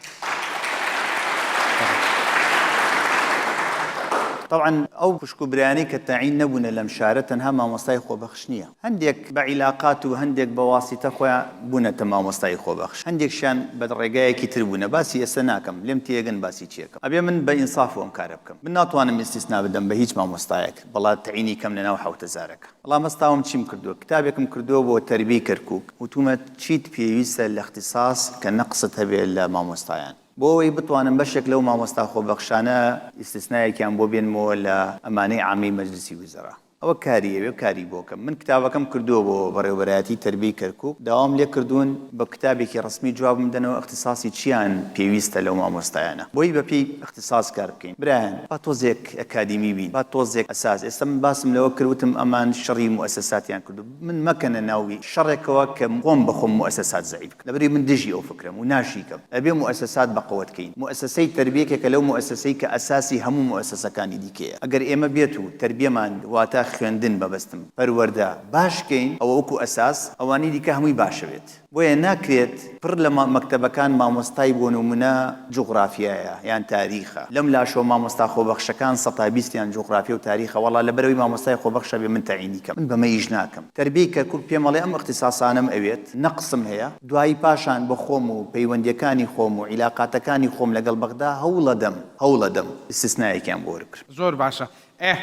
[SPEAKER 2] تەبعەن ئەو خوشک و برایانەی کە تەعین نەبوونە لەم شارە تەنها مامۆستای خۆبەخش نییە. هەندێک بە عیلاقات و هەندێک بە واسیتە خۆیان بوونەتە مامۆستای خۆبەخش. هەندێکشیان بە ڕێگایەکی تر بوونە. باسی ئێستا ناکەم. لێم تێگەن باسی چی ئەکەم. ئەبێ من بە ئینسافەوە ئەم کارە بکەم. من ناتوانم ئیستیسنا بدەم بە هیچ مامۆستایەک بەڵا تەعینی کەم لەناو حەوتەزارەکە. وەڵا مەستاوم چیم کردووە کتابێکم کردووە بۆ تەربیەی کەرکوک وتومە چیت پێویستە لە اختصاص کە نەقست هەبێ لە مامۆستایان بۆ ئەوەی بتوانم بەشێک لەو مامۆستا خۆبەخشانە ئیستسنایەکیان بۆ بێنمەوە لە ئەمانەی عامی مەجلسی وزرا ئەوە کاری ئەوێ کاری بۆ کەم من کتابەکەم کردووە بۆ بەڕێوەبەرایەتی تەربیەی کەرکوک داوام لێ کردوون بە کتابێکی ڕەسمی جوابم بدەنەوە اختصاصی چیان پێویستە لەو مامۆستایانە بۆی بەپێی اختصاص کار بکەین برایان با تۆزێک ئەکادیمی بین با تۆزێک ئەساس ئێستا من باسم لەوە کرد وتم ئەمان شەڕی موئەسەساتیان کردو من مەکەنە ناو شەڕێکەوە کە خۆم بە خۆم موئەسەسات زەعیف بکەم لەبەرئەوەی من دژی ئەو فکرەم و ناشیکەم ئەبێ موئەسەسات بەقوەت کەین موئەسەسەی تەربیە یەکێکە لەو موئەسەسەی کە ئەساسی هەموو موئەسەسەکانی دیکەیە ئەگەر ئێمە بێت و تەربیەمان واتە خوێندن مەبەستم پەروەردە باش کەین ئەوە وەکو ئەساس ئەوانی دیکە هەمووی باشەبێت. بۆیە ناکرێت پڕ لە مەکتەبەکان مامۆستای بۆ نمونە جوغرافیایە یان تاریخە لەم لاشەوە مامۆستا خۆبەخشەکان سەتا بیستیان جوغرافیە و تاریخە وەڵا لەبەرئەوەی مامۆستای خۆبەخشە بێ من تەعینی کەم من بەمە ئیش ناکەم تەربیەی کەرکوک پێم ئەڵێ ئەم ئیختیساسانەم ئەوێت نەقسم هەیە دوایی پاشان بە خۆم و پەیوەندیەکانی خۆم و عیلاقاتەکانی خۆم لەگەڵ بەغدا هەوڵەدەم هەوڵەدەم ئیستسنایەکیان بۆ وەربگرم.
[SPEAKER 5] زۆر باشە ئێه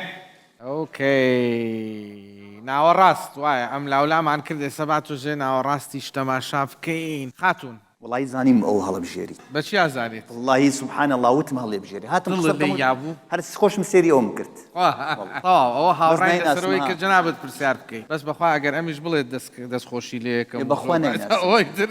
[SPEAKER 5] ئۆکەی ناوەڕاست وایە ئەم لاولامان کرد ئێستا با تۆزێ ناوەڕاستیش تەماشا بکەین خاتوون.
[SPEAKER 2] وەڵایی زانیم ئەو هەڵەبژێریت.
[SPEAKER 5] بە چیا زانیت؟
[SPEAKER 2] وەڵاهی سبحان اللە وتم هەڵیبژێری هاتم قسە
[SPEAKER 5] دڵت
[SPEAKER 2] بکەم
[SPEAKER 5] لێی یابوو؟
[SPEAKER 2] هەر خۆشم سێری ئەوم کرد
[SPEAKER 5] تەواو ئەوە
[SPEAKER 2] بەس
[SPEAKER 5] هاوڕاین لەسەر
[SPEAKER 2] نایناسم
[SPEAKER 5] ئەوەی
[SPEAKER 2] ها.
[SPEAKER 5] کە جەنابت پرسیار بکەی بەس بەخوا ئەگەر ئەمیش بڵێت دەست خۆشی لێ یەکەم
[SPEAKER 2] ئێ
[SPEAKER 5] و
[SPEAKER 2] بەخوا
[SPEAKER 5] زۆر
[SPEAKER 2] نایناسم.
[SPEAKER 5] ئەوەی تر.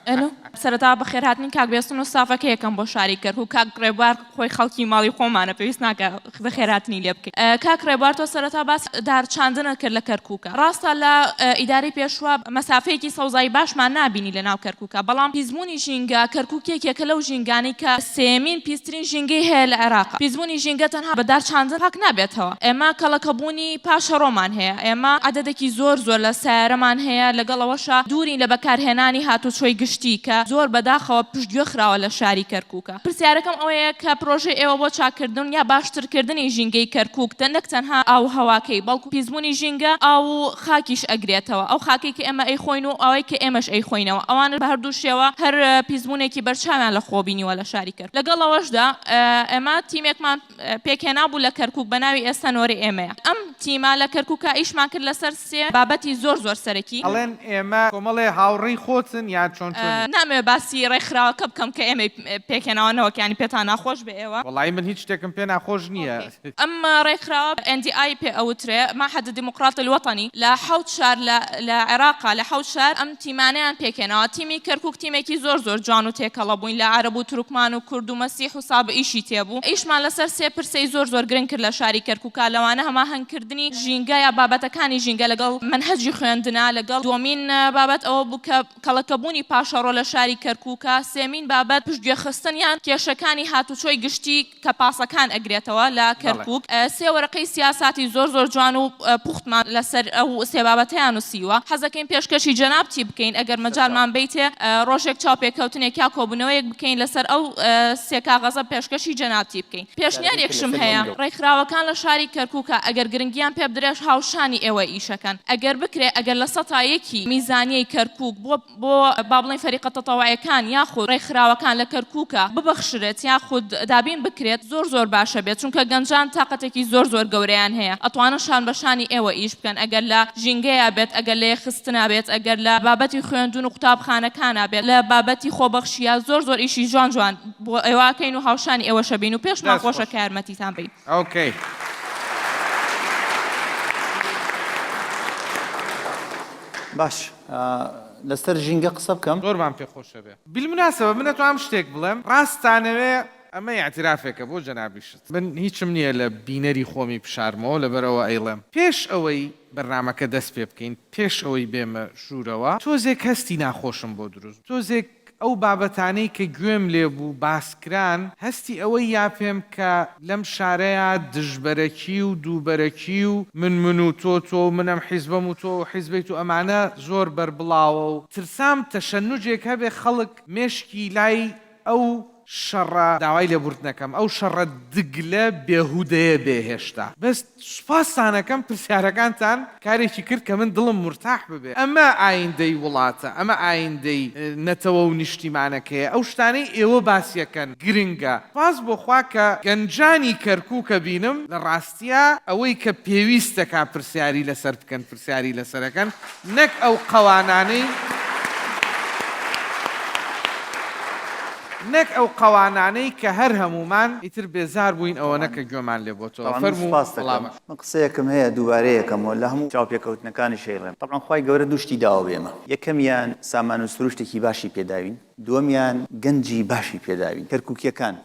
[SPEAKER 13] ئەلۆ سەرەتا بەخێرهاتنی کاک بێستون و ستافەکەی ئەکەم بۆ شاری کەرکوک کاک ڕێبوار خۆی خەڵکی ماڵی خۆمانە پێویست ناکا بەخێرهاتنی لێ بکەین. کاک ڕێبوار تۆ سەرەتا باسی دار چاندنت کرد لە کەرکوکا ڕاستە لە ئیدارەی پێشوە مەسافەیەکی سەوزایی باشمان نابینی لە ناو کەرکوکا بەڵام پیسبوونی ژینگە کەرکوک یەکێکە لەو ژینگانەی کە سێیەمین پیسترین ژینگەی هەیە لە عێراق پیسبوونی ژینگە تەنها بە دار چاندن پاک نابێتەوە ئێمە کەڵەکەبوونی پاشەڕۆمان هەیە ئێمە عەدەدێکی زۆر زۆر لە سەیارەمان هەیە لەگەڵ ئەوەشا دوورین لە بەکارهێنانی هاتوچۆی گشتی کە زۆر بەداخەوە پشتگوێ خراوە لە شاری کەرکوکا. پرسیارەکەم ئەوەیە کە پرۆژەی ئێوە بۆ چاککردن یا باشترکردنی ژینگەی کەرکوک نەک تەنها ئاو و هەواکەی بەڵکو پیسبوونی ژینگە ئاو و خاکیش ئەگرێتەوە ئەو خاکەی کە ئێمە ئەیخۆین و ئەوەی کە ئێمەش ئەیخۆینەوە ئەوانە بە هەردوو شێوە هەر پیسبوونێکی بەرچاویان لە خۆ بینیوە لە شاری کەرکوک لەگەڵ ئەوەشدا ئێمە تیمێکمان پێکهێنابوو لە کەرکوک بە ناوی ئێستا نۆرەی ئێمەیە ئەم تیمە لە کەرکوکا ئیشمان کرد لەسەر سێ بابەتی زۆر زۆر سەرەکی.
[SPEAKER 5] ئەڵێن ئێمە کۆمەڵێ هاوڕێی خۆتن یان چۆن چۆنی؟
[SPEAKER 13] نامەوێ باسی ڕێکخراوەکە بکەم کە ئێمەی پێکهێناوە نەوەک یانی پێتان ناخۆش بێ ئێوە.
[SPEAKER 5] وەڵایی من هیچ شتێکم پێ ناخۆش نییە.
[SPEAKER 13] ئەم ڕێکخراوە NDI پێ ئەوترێ، معهد الدیموقراطی الوطنی، لە حەوت شار لە لە عێراقا لە حەوت شار ئەم تیمانەیان پێکهێناوە. تیمی کەرکوک تیمێکی زۆر زۆر جوان و تێکەڵە بووین لە عەرەب و تورکمان و کورد و مەسیح و سابئیشی تێبوو. ئیشمان لەسەر سێ پرسەی زۆر زۆر گرنگ کرد لە شاری کەرکوکا لەوانە هەماهەنگکردنی ژینگە یا بابەتەکانی ژینگە لەگەڵ مەنهەجی خوێندنا، لەگەڵ دووەمین بابەت ئەوە بوو کە کەڵەکەبوونی پاشەڕۆ لە شاری کەرکوکا، سێمین بابەت پشتگوێخستن یان کێشەکانی هاتوچۆی گشتی کە پاسەکان ئەگرێتەوە لە کەرکوک، سێ وەرەقەی سیاساتی زۆر زۆر جوان و پوختمان لەسەر ئەو سێ بابەتەیان نووسیوە، حەزەکەین پێشکەشی جەنابتی بکەین ئەگەر مەجالمان بەیتێ ڕۆژێک چاوپێکەوتنێک یا کۆبوونەوەیەک بکەین لەسەر ئەو سێ کاغەزە پێشکەشی جەنابتی بکەین. پێشنیارێکشم هەیە، ڕێکخراوەکان لە شاری کەرکوکا ئەگەر گرنگیان پێ بدرێت هاوشانی ئێوە ئیشەکەن، ئەگەر بکرێ ئەگەر 1% میزانیەی کەرکوک بۆ بۆ با بڵێین فەریقە تەتەوعیەکان یاخود ڕێکخراوەکان لە کەرکوکا ببەخشرێت یاخود دابین بکرێت زۆر زۆر باشە بێت چونکە گەنجان تاقەتێکی زۆر زۆر گەورەیان هەیە ئەتوانن شان بە شانی ئێوە ئیش بکەن ئەگەر لە ژینگەیا بێت ئەگەر لە یەکخستنا بێت ئەگەر لە بابەتی خوێندن و قوتابخانەکانا بێت لە بابەتی خۆبەخشیا زۆر زۆر ئیشی جوان جوان بۆ ئێوە ئەکەین و هاوشانی ئێوەشە بین و پێشمان
[SPEAKER 5] دەست
[SPEAKER 13] خۆشە
[SPEAKER 5] خۆش.
[SPEAKER 13] کە یارمەتیتان بەین.
[SPEAKER 5] ئۆکەی.
[SPEAKER 2] باش لەسەر ژینگە قسە بکەم؟
[SPEAKER 5] زۆرمان پێ خۆشە بێ. بیلمناسەبە من ئەتوانم شتێک بڵێم ڕاستتانەوێ ئەمە ئیعتیرافێکە بۆ جەنابیشت من هیچم نییە لە بینەری خۆمی بشارمەوە لەبەرئەوە ئەیڵێم پێش ئەوەی بەرنامەکە دەست پێ بکەین پێش ئەوەی بێمە ژوورەوە تۆزێک هەستی ناخۆشم بۆ دروست تۆزێک ئەو بابەتانەی کە گوێم لێ بوو باس کران، هەستی ئەوەی یا پێم کە لەم شارەیا دژبەرەکی و دووبەرەکی و من من و تۆ تۆ و من ئەم حیزبەم و تۆ ئەو حیزبەیت و ئەمانە زۆر بەربڵاوە و ترسام تەشەنوجێک هەبێ خەڵک مێشکی لای ئەو. شەڕە، داوای لێبوردنەکەم، ئەو شەڕە دگلە بێهودەیە بێ هێشتا. بەس سوپاستان ئەکەم پرسیارەکانتان کارێکی کرد کە من دڵم مورتاح ببێ. ئەمە ئایندەی وڵاتە، ئەمە ئایندەی نەتەوە و نیشتیمانەکەیە، ئەو شتانەی ئێوە باسیەکەن گرنگە. سوپاس بۆ خوا کە گەنجانی کەرکوک ئەبینم لە ڕاستیا ئەوەی کە پێویستەکا پرسیاری لەسەر بکەن پرسیاری لەسەر ئەکەن نەک ئەو قەوانانەی نەک ئەو قەوانانەی کە هەر هەموومان ئیتر بێزار بووین ئەوەنە کە گوێمان لێ بۆتەوە.
[SPEAKER 2] تەبعەن من
[SPEAKER 5] فەرموو
[SPEAKER 2] سوپاست دەکەم.
[SPEAKER 5] وەڵامەکە.
[SPEAKER 2] من قسەیەکم هەیە دووبارەیەکەمەوە لە هەموو چاوپێکەوتنەکانیش ئەیڵێم. تەبعەن خوای گەورە دوو شتی داوە بە ئێمە. یەکەمیان سامان و سروشتێکی باشی پێداوین. دووەمیان گەنجی باشی پێداوین. کەرکوکیەکان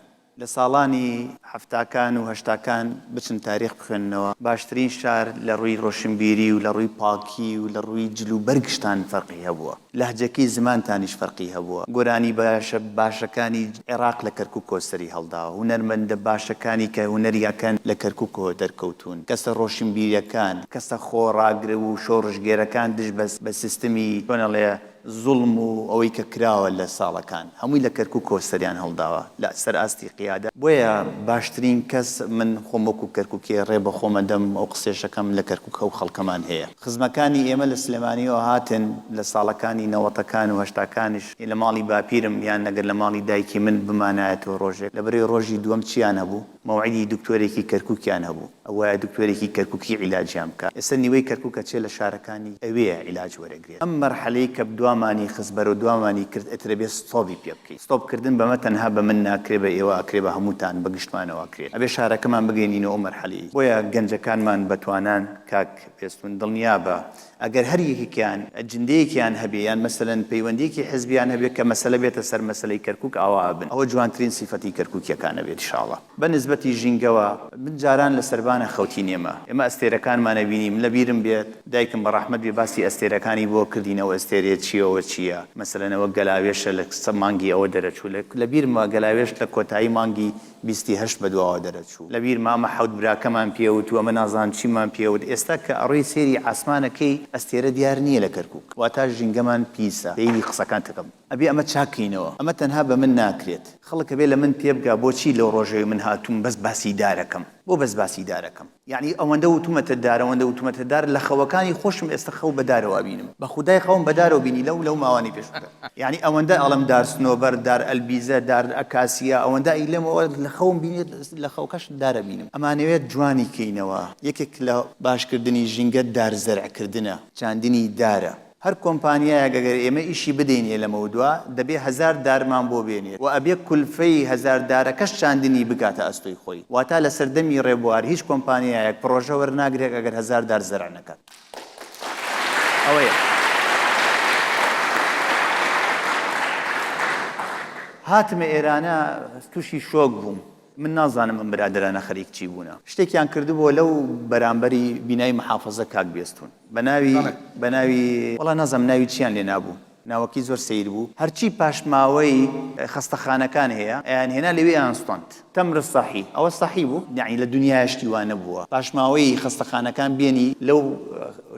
[SPEAKER 2] لە ساڵانی حەفتاکان و هەشتاکان بچن تاریخ بخوێننەوە، باشترین شار لە ڕووی ڕۆشنبیری و لە ڕووی پاکی و لە ڕووی جل و بەرگشتان فەرقی هەبووە، لەهجەکەی زمانتانیش فەرقی هەبووە، گۆرانی باشە باشەکانی عێراق لە کەرکوکەوە سەری هەڵداوە، هونەرمەندە باشەکانی کە هونەری ئەکەن لە کەرکوکەوە دەرکەوتوون، کەسە ڕۆشنبیرەکان، کەسە خۆڕاگر و شۆڕشگێرەکان دژ بە سیستمی چۆن ئەڵێ زوڵم و ئەوەی کە کراوە لە ساڵەکان هەمووی لە کەرکوکەوە سەریان هەڵداوە لە سەر ئاستی قیادە بۆیە باشترین کەس من خۆم وەکو کەرکوکیە ڕێ بە خۆم ئەدەم ئەو قسەیەشەکەم لە کەرکوک ئەو خەڵکەمان هەیە خزمەکانی ئێمە لە سلێمانیەوە هاتن لە ساڵەکانی نەوەتەکان و هەشتاکانیش لە ماڵی باپیرم یان ئەگەر لە ماڵی دایکی من بمانایەتەوە ڕۆژێک لەبەرەی ڕۆژی دووەم چیان هەبوو مەوعیدی دکتۆرێکی کەرکوکیان هەبوو ئەبوایە دکتۆرێکی کەرکوکی عیلاجیان بکا ئێستا نیوەی کەرکوک ئەچێ لە شارەکانی ئەوێ عیلاج وەرەگرێت ئەم مەرحەلەی کە دوامانی خست بەرەو دوامانی کرد ئیتر ئەبێ ستۆپی پێ بکەی ستۆپ کردن بەمە تەنها بە من ناکرێ بە ئێوە ئەکرێ بە هەمووتان بە گشتمانەوە ئەکرێت ئەبێ شارەکەمان بگەینینەوە ئەو مەرحەلەی بۆیە گەنجەکانمان بەتوانان کاک بێستون دڵنیابە ئەگەر هەر یەکێکیان ئەجندەیەکیان هەبێ یان مەسەلەن پەیوەندیەکی حزبیان هەبێ کە مەسەلە بێتە سەر مەسەلەی کەرکوک ئاوا ئەبن ئەوە جوانترین سیفەتی کەرکوکیەکان ئەبێت ئیشاڵا. بە نسبەتی ژینگەوە من جاران لە سەربانە خەوتین ئێمە ئێمە ئەستێرەکانمان ئەبینی من لە بیرم بێت دایکم بە ڕەحمەت بێ باسی ئەستێرەکانی بۆ کردین ئەو ئەستێرەیە چیە ئەوە چیە مەسەلەن ئەوە گەلاوێشە لە مانگی ئەوە دەرەچوو لە بیرمە گەلاوێش لە کۆتایی مانگی بیستی هەشت بەدواوە دەرەچوو. لەبیرمە ئەمە حەوت براکەمان پێ وت و ئەمە نازانم چیمان پێ وت. ئێستا کە ئەڕۆی سەیری عاسمان ئەکەی ئەستێرە دیار نییە لە کەرکووک. واتا ژینگەمان پیسە. سەیری قسەکانت ئەکەم. ئەبێ ئەمە چاک کەینەوە. ئەمە تەنها بە من ناکرێت. خەڵک ئەبێ لە من تێبگا بۆچی لەو ڕۆژەی من هاتووم بەس باسی دار ئەکەم. بۆ بەس باسی دار ئەکەم؟ یەعنی ئەوەندە وتومەتە دار ئەوەندە وتومەتە دار لە خەوەکانی خۆشم ئێستا خەو بە دارەوە ئەبینم بە خودای خەوم بە دارەوە بینی لەو لەو ماوانەی پێشووتر یەعنی ئەوەندە ئەڵێم دار سنۆبەر دار ئەلبیزە دار ئەکاسیا ئەوەندە ئەیلێمەوە لە خەوم بینی لە خەوکەش دار ئەبینم ئەمانەوێت جوانی کەینەوە یەکێک لە باشکردنی ژینگە دار زەرع کردنە چاندنی دارە. هەر کۆمپانیایەک ئەگەر ئێمە ئیشی بدەینێ لەمەودوا دەبێ هەزار دارمان بۆ بێنێ و ئەبێ کولفەی هەزار دارەکەش چاندنی بکاتە ئەستۆی خۆی واتا لە سەردەمی ڕێبوار هیچ کۆمپانیایەک پڕۆژە وەرناگرێک ئەگەر هەزار دار زەرع نەکات ئەوەیە هاتمە ئێرانە توشی شۆک بووم. من نازانم ئەم برادەرانە خەریک چی بوونە شتێکیان کردبووە لەو بەرامبەری بینای محافەزە کاک بێستون بە ناوی بە ناوی وەڵا نازانم ناوی چیان لێ نابوو ناوەکەی زۆر سەیر بوو هەرچی پاشماوەی خەستەخانەکان هەیە ئەیان هێنا لەوێ ئەیان سوتاند تەمر سەحی ئەوە سەحی بوو یەعنی لە دونیایا شتی وا نەبووە پاشماوەی خەستەخانەکان بێنی لەو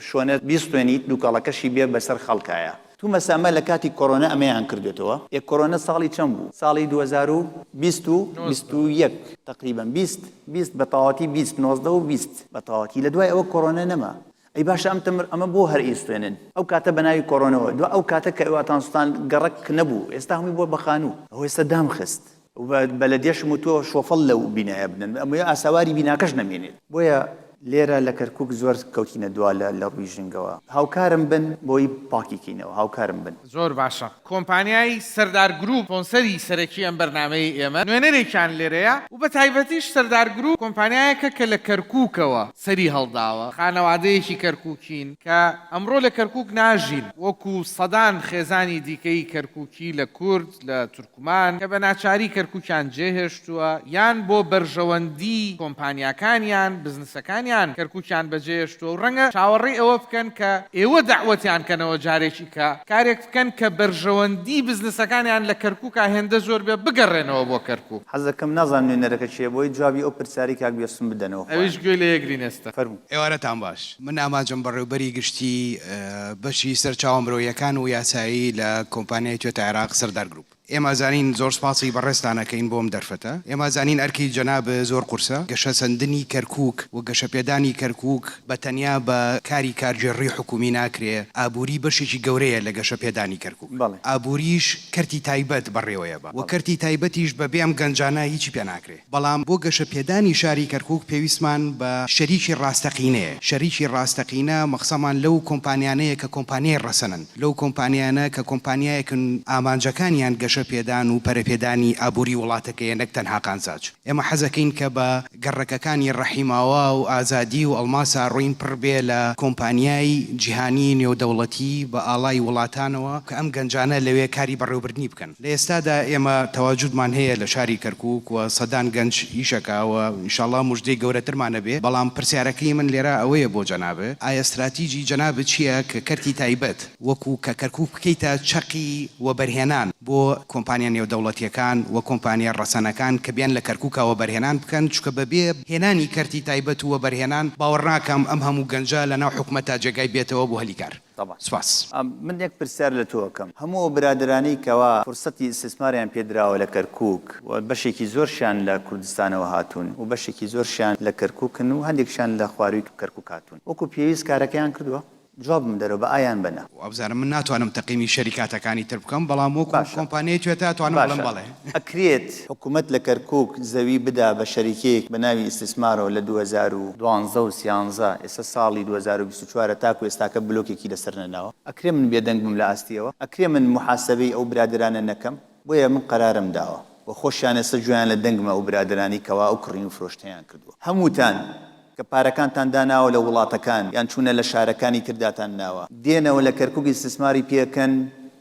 [SPEAKER 2] شوێنە بیسوتێنیت دوکەڵەکەشی بێ بەسەر خەڵکایە تومەسە ئەمە لە کاتی کۆرۆنا ئەمەیان کردوێتەوە ئێ کۆرۆنا ساڵی چەند بوو ساڵی 2020 و 21 تقریبا 20 20 بە تەواوەتی 20 19 و 20 بە تەواوەتی لە دوای ئەوە کۆرۆنا نەما ئەی باشە ئەم تەمر ئەمە بۆ هەر ئیستێنن ئەو کاتە بە ناوی کۆرۆنەوە دوا ئەو کاتە کە ئەواتان سوتان گەڕەک نەبوو ئێستا هەمووی بووە بە خانوو ئەوە ئێستا دامخست و بە بەلەدیەشم وتووە شۆفەڵ لەو بینایە بدەن ئەمەوێ ئاسەواری بیناکەش نەمێنێت. بۆیە لێرە لە کەرکوک زۆر کەوتینە دوا لە لە ڕووی ژینگەوە. هاوکارم بن بۆی پاکی کەینەوە هاوکارم بن.
[SPEAKER 5] زۆر باشە کۆمپانیای سەردار گروپ سپۆنسەری سەرەکی ئەم بەرنامەیەی ئێمە نوێنەرێکیان لێرەیە و بە تایبەتیش سەردار گروپ کۆمپانیایەکە کە لە کەرکوکەوە سەری هەڵداوە خانەوادەیەکی کەرکوکین کە ئەمڕۆ لە کەرکوک ناژین وەکو سەدان خێزانی دیکەی کەرکوکی لە کورد لە تورکمان کە بە ناچاری کەرکوکیان جێهێشتووە یان بۆ بەرژەوەندی کۆمپانیاکانیان، بزنسەکانیان کەرکوکیان بەجێهێشتووە و ڕەنگە چاوەڕێی ئەوە بکەن کە ئێوە دەعوەتیان کەنەوە جارێکی کە کارێک بکەن کە بەرژەوەندی بزنسەکانیان لە کەرکوکا هێندە زۆر بێ بگەڕێنەوە بۆ کەرکوک.
[SPEAKER 2] حەزەکەم نازانم نوێنەرەکە کێیە بۆی جوابی ئەو پرسیارەی کاک بێستون بدەنەوە خۆیان.
[SPEAKER 5] ئەویش گوێی لێ یەگرین ئێستا.
[SPEAKER 2] فەرموو.
[SPEAKER 14] ئێوارەتان باش. من ئامانجم بەڕێوبەری گشتی بەشی سەرچاوە مرۆییەکان و یاسایی لە کۆمپانیای توێتا عێراق سەردار گروپ. ئێمە ئەزانین زۆر سپاسی بەڕێزتان ئەکەین بۆ ئەم دەرفەتە. ئێمە ئەزانین ئەرکی جەناب زۆر قورسە. گەشەسەندنی کەرکووک و گەشەپێدانی کەرکووک بە تەنیا بە کاری کارگێڕی حکوومی ناکرێ، ئابووری بەشێکی گەورەیە لە گەشەپێدانی کەرکووک. ئابووریش کەرتی تایبەت بەڕێوەیەبا و کەرتی تایبەتیش بە بێ ئەم گەنجانە هیچی پێ ناکرێ. بەڵام بۆ گەشەپێدانی شاری کەرکووک پێویستمان بە شەریکی ڕاستەقینەیە، شەریکی ڕاستەقینە مەخسەمان لەو کۆمپانیانەیە کە کۆمپانیای ڕەسەنن، لەو کۆمپانیانە کە کۆمپانیایەکن ئامانجەکانیان گەشەپێدان و پەرەپێدانی ئابووری وڵاتەکەیە نەک تەنها قانزاج. ئێمە حەزەکەین کە بە گەڕەکەکانی ڕەحیماوا و ئازادی و ئەڵماسا ڕووین پڕ بێ لە کۆمپانیای جیهانی نێودەوڵەتی بە ئاڵای وڵاتانەوە کە ئەم گەنجانە لەوێ کاری بەڕێوبردنی بکەن. لە ئێستادا ئێمە تەواجودمان هەیە لە شاری کەرکوک و سەدان گەنج ئیش ئەکا و ئینشاڵا موژدەی گەورەترمان ئەبێ، بەڵام پرسیارەکەی من لێرە ئەوەیە بۆ جەنابت ئایا ستراتیجی جەنابت چیە کە کەرتی تایبەت وەکو کە کەرکوک بکەیتە چەقی وەبەرهێنان بۆ کۆمپانیا نێودەوڵەتیەکان و کۆمپانیا ڕەسەنەکان کە بێن لە کەرکوکا وەبەرهێنان بکەن چونکە بەبێ هێنانی کەرتی تایبەت و وەبەرهێنان باوەڕناکەم ئەم هەموو گەنجە لەناو حکومەتا جێگای بێتەوە بۆ هەلی کار.
[SPEAKER 2] تەبعەن.
[SPEAKER 14] سوپاس.
[SPEAKER 2] من یەک پرسیار لە تۆ ئەکەم هەموو ئەو برادەرانەی کەوا فرسەتی ئیستیسماریان پێ دراوە لە کەرکوک و بەشێکی زۆرشیان لە کوردستانەوە هاتوون و بەشێکی زۆرشیان لە کەرکوکن و هەندێکشیان لە خوارووی کەرکوک هاتوون وەکو پێویست کارەکەیان کردووە؟ جوابم دەرەوە بە ئا یان بە نا.
[SPEAKER 14] وابزانم من ناتوانم تەقیمی شەریکاتەکانی تر بکەم بەڵام وەکو
[SPEAKER 2] باشە
[SPEAKER 14] کۆمپانیای توێتا ئەتوانم بڵێم
[SPEAKER 2] باشە
[SPEAKER 14] بەڵێ.
[SPEAKER 2] ئەکرێت حکومەت لە کەرکوک زەوی بدا بە شەریکەیەک بە ناوی ئیستیسمارەوە لە 2012 و سیانزە ئێستا ساڵی 2024 ە تاکو ئێستاکە بلۆکێکی لەسەر نەناوە ئەکرێ من بێدەنگ بم لە ئاستیەوە؟ ئەکرێ من موحاسەبەی ئەو برادەرانە نەکەم؟ بۆیە من قەرارم داوە و خۆشیان ئێستا گوێیان لە دەنگمە ئەو برادەرانەی کەوا ئەو کڕین و فرۆشتنەیان کردووە هەمووتان کە پارەکانتان داناوە لە وڵاتەکان یان چوونە لە شارەکانی تر داتان ناوە دێنەوە لە کەرکوک ئیستیسماری پێکەن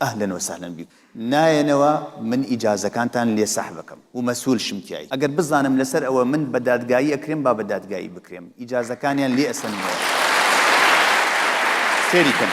[SPEAKER 2] اهلا وسهلا بکم نایەنەوە من ئیجازەکانتان لێ سەحب ئەکەم و مەسولشم تیای ئەگەر بزانم لەسەر ئەوە من بە دادگایی ئەکرێم با بە دادگایی بکرێم ئیجازەکانیان لێ ئەسەنمەوە سەیری کەن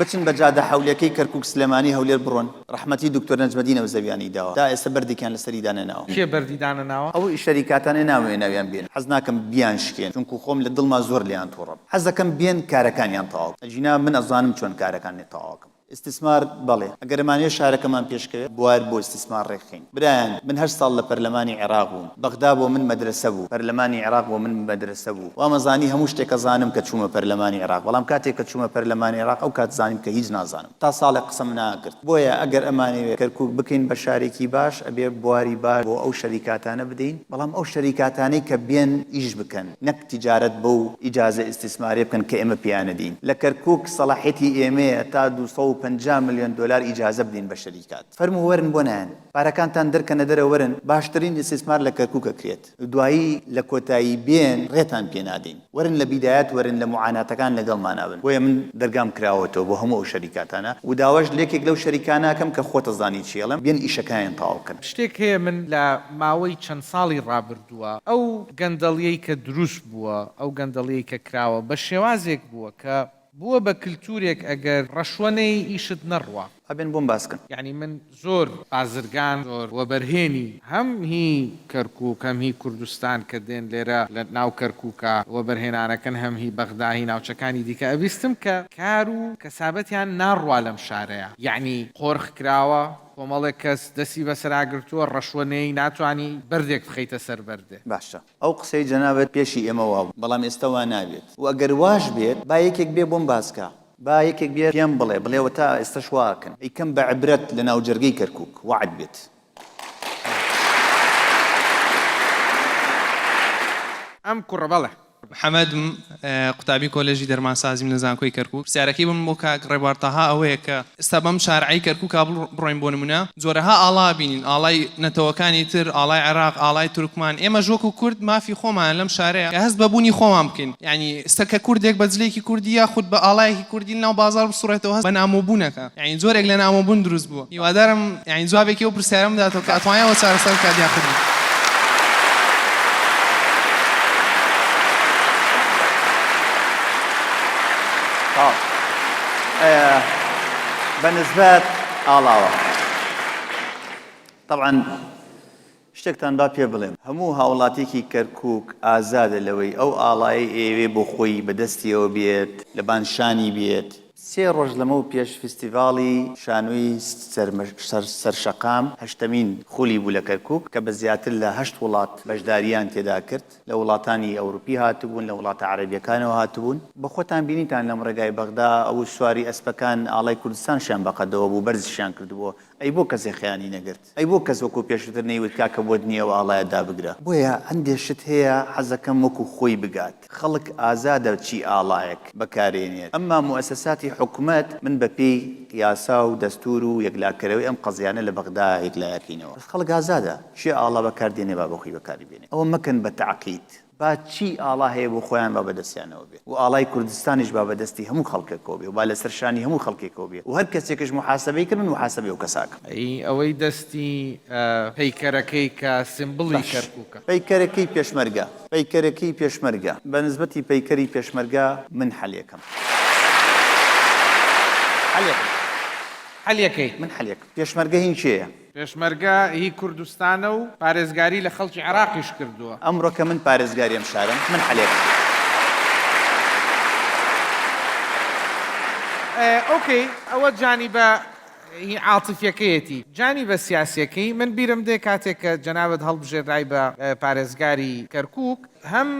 [SPEAKER 2] بچن بە جادە حەولەکەی کەرکوک سلێمانی هەولێر بڕۆن ڕەحمەتی دکتۆر نەجمەدین ئەو زەویانەی داوە تا ئێستا بەردێکیان لەسەری دانەناوە.
[SPEAKER 5] کێ بەردی دانەناوە؟
[SPEAKER 2] ئەو شەریکاتانەی نامەوێ ناویان بێنم حەز ناکەم بیانشکێنم چونکو خۆم لە دڵما زۆر لێیان توڕەم. حەزەکەم بێن کارەکانیان تەواو بکەن ئەگینا من ئەزانم چۆن کارەکان تەواوەکەم. ئیستیسمار بەڵێ ئەگەر ئەمانەوێ شارەکەمان پێشکەوێ بوار بۆ ئیستیسمار ڕێکخەین. برایان من هەشت ساڵ لە پەرلەمانی عێراق بووم بەغدا بۆ من مەدرەسە بوو پەرلەمانی عێراق بۆ من مەدرەسە بوو وامەزانی هەموو شتێک ئەزانم کە چوومە پەرلەمانی عێراق بەڵام کاتێک کە چوومە پەرلەمانی عێراق ئەو کات زانیم کە هیچ نازانم تا ساڵێک قسەم ناکرد بۆیە ئەگەر ئەمانەوێ کەرکوک بکەین بە شارێکی باش ئەبێ بواری باش بۆ ئەو شەریکاتانە بدەین بەڵام ئەو شەریکاتانەی کە بێن ئیش بکەن نەک تیجارەت بەو ئیجازە ئیستیسماریە بکەن کە ئێمە پێیان ئەدەین. لە کەرکوک سەڵاحیەتی ئێمەیە تا 250 ملیۆن دۆلار ئیجازە بدەین بە شەریکات. فەرموو وەرن بۆ نایەن؟ پارەکانتان دەرکەنە دەرەوە وەرن باشترین ئیستیسمار لە کەرکوک ئەکرێت. دوایی لە کۆتایی بێن ڕێتان پێ نادەین. وەرن لە بیدایەت وەرن لە موعاناتەکان لەگەڵمانا بن. بۆیە من دەرگام کراوەتەوە بۆ هەموو ئەو شەریکاتانە و داواش لەیەکێک لەو شەریکانە ئەکەم کە خۆت ئەزانی چی ئەڵێم بێن ئیشەکانیان تەواو بکەن.
[SPEAKER 5] شتێک هەیە من لە ماوەی چەند ساڵی ڕابردوو، ئەو گەندەڵیەی کە دروست بووە، ئەو گەندەڵیەی کە کراوە بە شێوازێک بووە کە بووە بە کلتورێک ئەگەر ڕەشوە نەیەی ئیشت نەڕوا.
[SPEAKER 2] با بێن بۆم باس کەن.
[SPEAKER 5] یەعنی من زۆر بازرگان، زۆر وەبەرهێنی هەم هی کەرکوک هەم هی کوردستان کە دێن لێرە لە ناو کەرکوکا وەبەرهێنانەکەن هەم هی بەغدا هی ناوچەکانی دیکە ئەبیستم کە کار و کەسابەتیان ناڕوا لەم شارەیا یەعنی قۆرخ کراوە، کۆمەڵێک کەس دەستی بەسەرا گرتووە ڕەشوە نەیەی ناتوانی بەردێک بخەیتە سەر بەردێ.
[SPEAKER 2] باشە ئەو قسەی جەنابت پێشی ئێمە وابوو بەڵام ئێستا وا نابێت و ئەگەر واش بێت با یەکێک بێ بۆم باس کا با یەکێک بێ پێم بڵێ بڵێ وەتا ئێستەش وا ئەکەن ئەیکەم بە عیبرەت لە ناو جەرگەی کەرکوک وەعد بێت.
[SPEAKER 5] ئەم کوڕە بەڵێ.
[SPEAKER 15] محەمەدم، قوتابی کۆلێژی دەرمانسازیم لە زانکۆی کەرکوک، پرسیارەکەی من بۆ کاک ڕێبوار تەها ئەوەیە کە ئێستا بەم شارعەی کەرکوکا بڕۆین بۆ نمونە جۆرەها ئاڵا ئەبینین ئاڵای نەتەوەکانی تر ئاڵای عێراق ئاڵای تورکمان ئێمەش وەکو کورد مافی خۆمانە لەم شارەیا کە هەست بە بوونی خۆمان بکەین یانی ئێستا کە کوردێک بە جلێکی کوردی یاخود بە ئاڵایەکی کوردی لەناو بازاڕ بسوڕێتەوە هەست بە نامۆبوونەکا یانی جۆرێک لە نامۆبوون دروست بووە هیوادارم یانی جوابێکی ئەو پرسیارەم بداتەوە کە ئەتوانێ ئەوە چارەسەر بکات یاخود نا.
[SPEAKER 2] تەواو بە نسبەت ئاڵاوە تەبعەن شتێکتان با پێ بڵێم هەموو هاوڵاتیەکی کەرکوک ئازادە لەوەی ئەو ئاڵایەی ئەیەوێ بۆ خۆی بە دەستیەوە بێت لە بان شانی بێت. سێ ڕۆژ لەمەو پێش فیستیڤاڵی شانۆی سەرشەقام هەشتەمین خولی بوو لە کەرکوک کە بە زیاتر لە هەشت وڵات بەشدارییان تێدا کرد، لە وڵاتانی ئەوروپی هاتبوون، لە وڵاتە عەرەبییەکانەوە هاتبوون. بە خۆتان بینیتان لەم ڕێگای بەغدا ئەو سواری ئەسپەکان ئاڵای کوردستانشیان بە قەدەوە بوو، بەرزشیان کردبووە، ئەی بۆ کەسێ خەیانی نەگرت؟ ئەی بۆ کەس وەکو پێشووتر نەیوت کاکە بۆت نییە ئەو ئاڵایە دابگرە؟ بۆیە هەندێ شت هەیە حەزەکەم وەکو خۆی بگات. خەڵک ئازادە چی ئاڵایەک بەکارێنێت، ئەمما موئەسەساتی حکومەت من بەپێی یاسا و دەستور و یەکلاکەرەوەی ئەم قەزیانە لە بەغدا یەکلایەکەینەوە، بەس خەڵک ئازادە کێ ئاڵا بەکار دێنێ با بۆخۆی بەکاری بێنێ، ئەوە مەکەن بە تەعقید، با چی ئاڵا هەیە بۆ خۆیان با بەدەستیانەوە بێت و ئاڵای کوردستانیش با بەدەستی هەموو خەڵکێکەوە بێ و با لەسەر شانی هەموو خەڵکێکەوە بێ و هەر کەسێکش موحاسەبەی کرد من موحاسەبەی ئەو کەسە ئەکەم.
[SPEAKER 5] ئەی ئەوەی دەستی پەیکەرەکەی کە سیمبڵی
[SPEAKER 2] باش
[SPEAKER 5] کەرکوکە.
[SPEAKER 2] پەیکەرەکەی پێشمەرگە. پەیکەرەکەی پێشمەرگە. بە نسبەتی پەیکەری پێشمەرگە من حەلێکم. حەلێکم.
[SPEAKER 5] حەلێکەی.
[SPEAKER 2] من حەلێکم. پێشمەرگە هین کێیە؟
[SPEAKER 5] پێشمەرگە هی کوردستانە و پارێزگاری لە خەڵکی عێراقیش کردووە.
[SPEAKER 2] ئەمڕۆ کە من پارێزگاری ئەم شارەم، من حەلێکم.
[SPEAKER 5] ئۆکەی ئەوە جانیبە هی عاتیفیەکەیەتی. جانیبە سیاسیەکەی، من بیرم دێ کاتێک کە جەنابت هەڵبژێرای بە پارێزگاری کەرکوک، هەم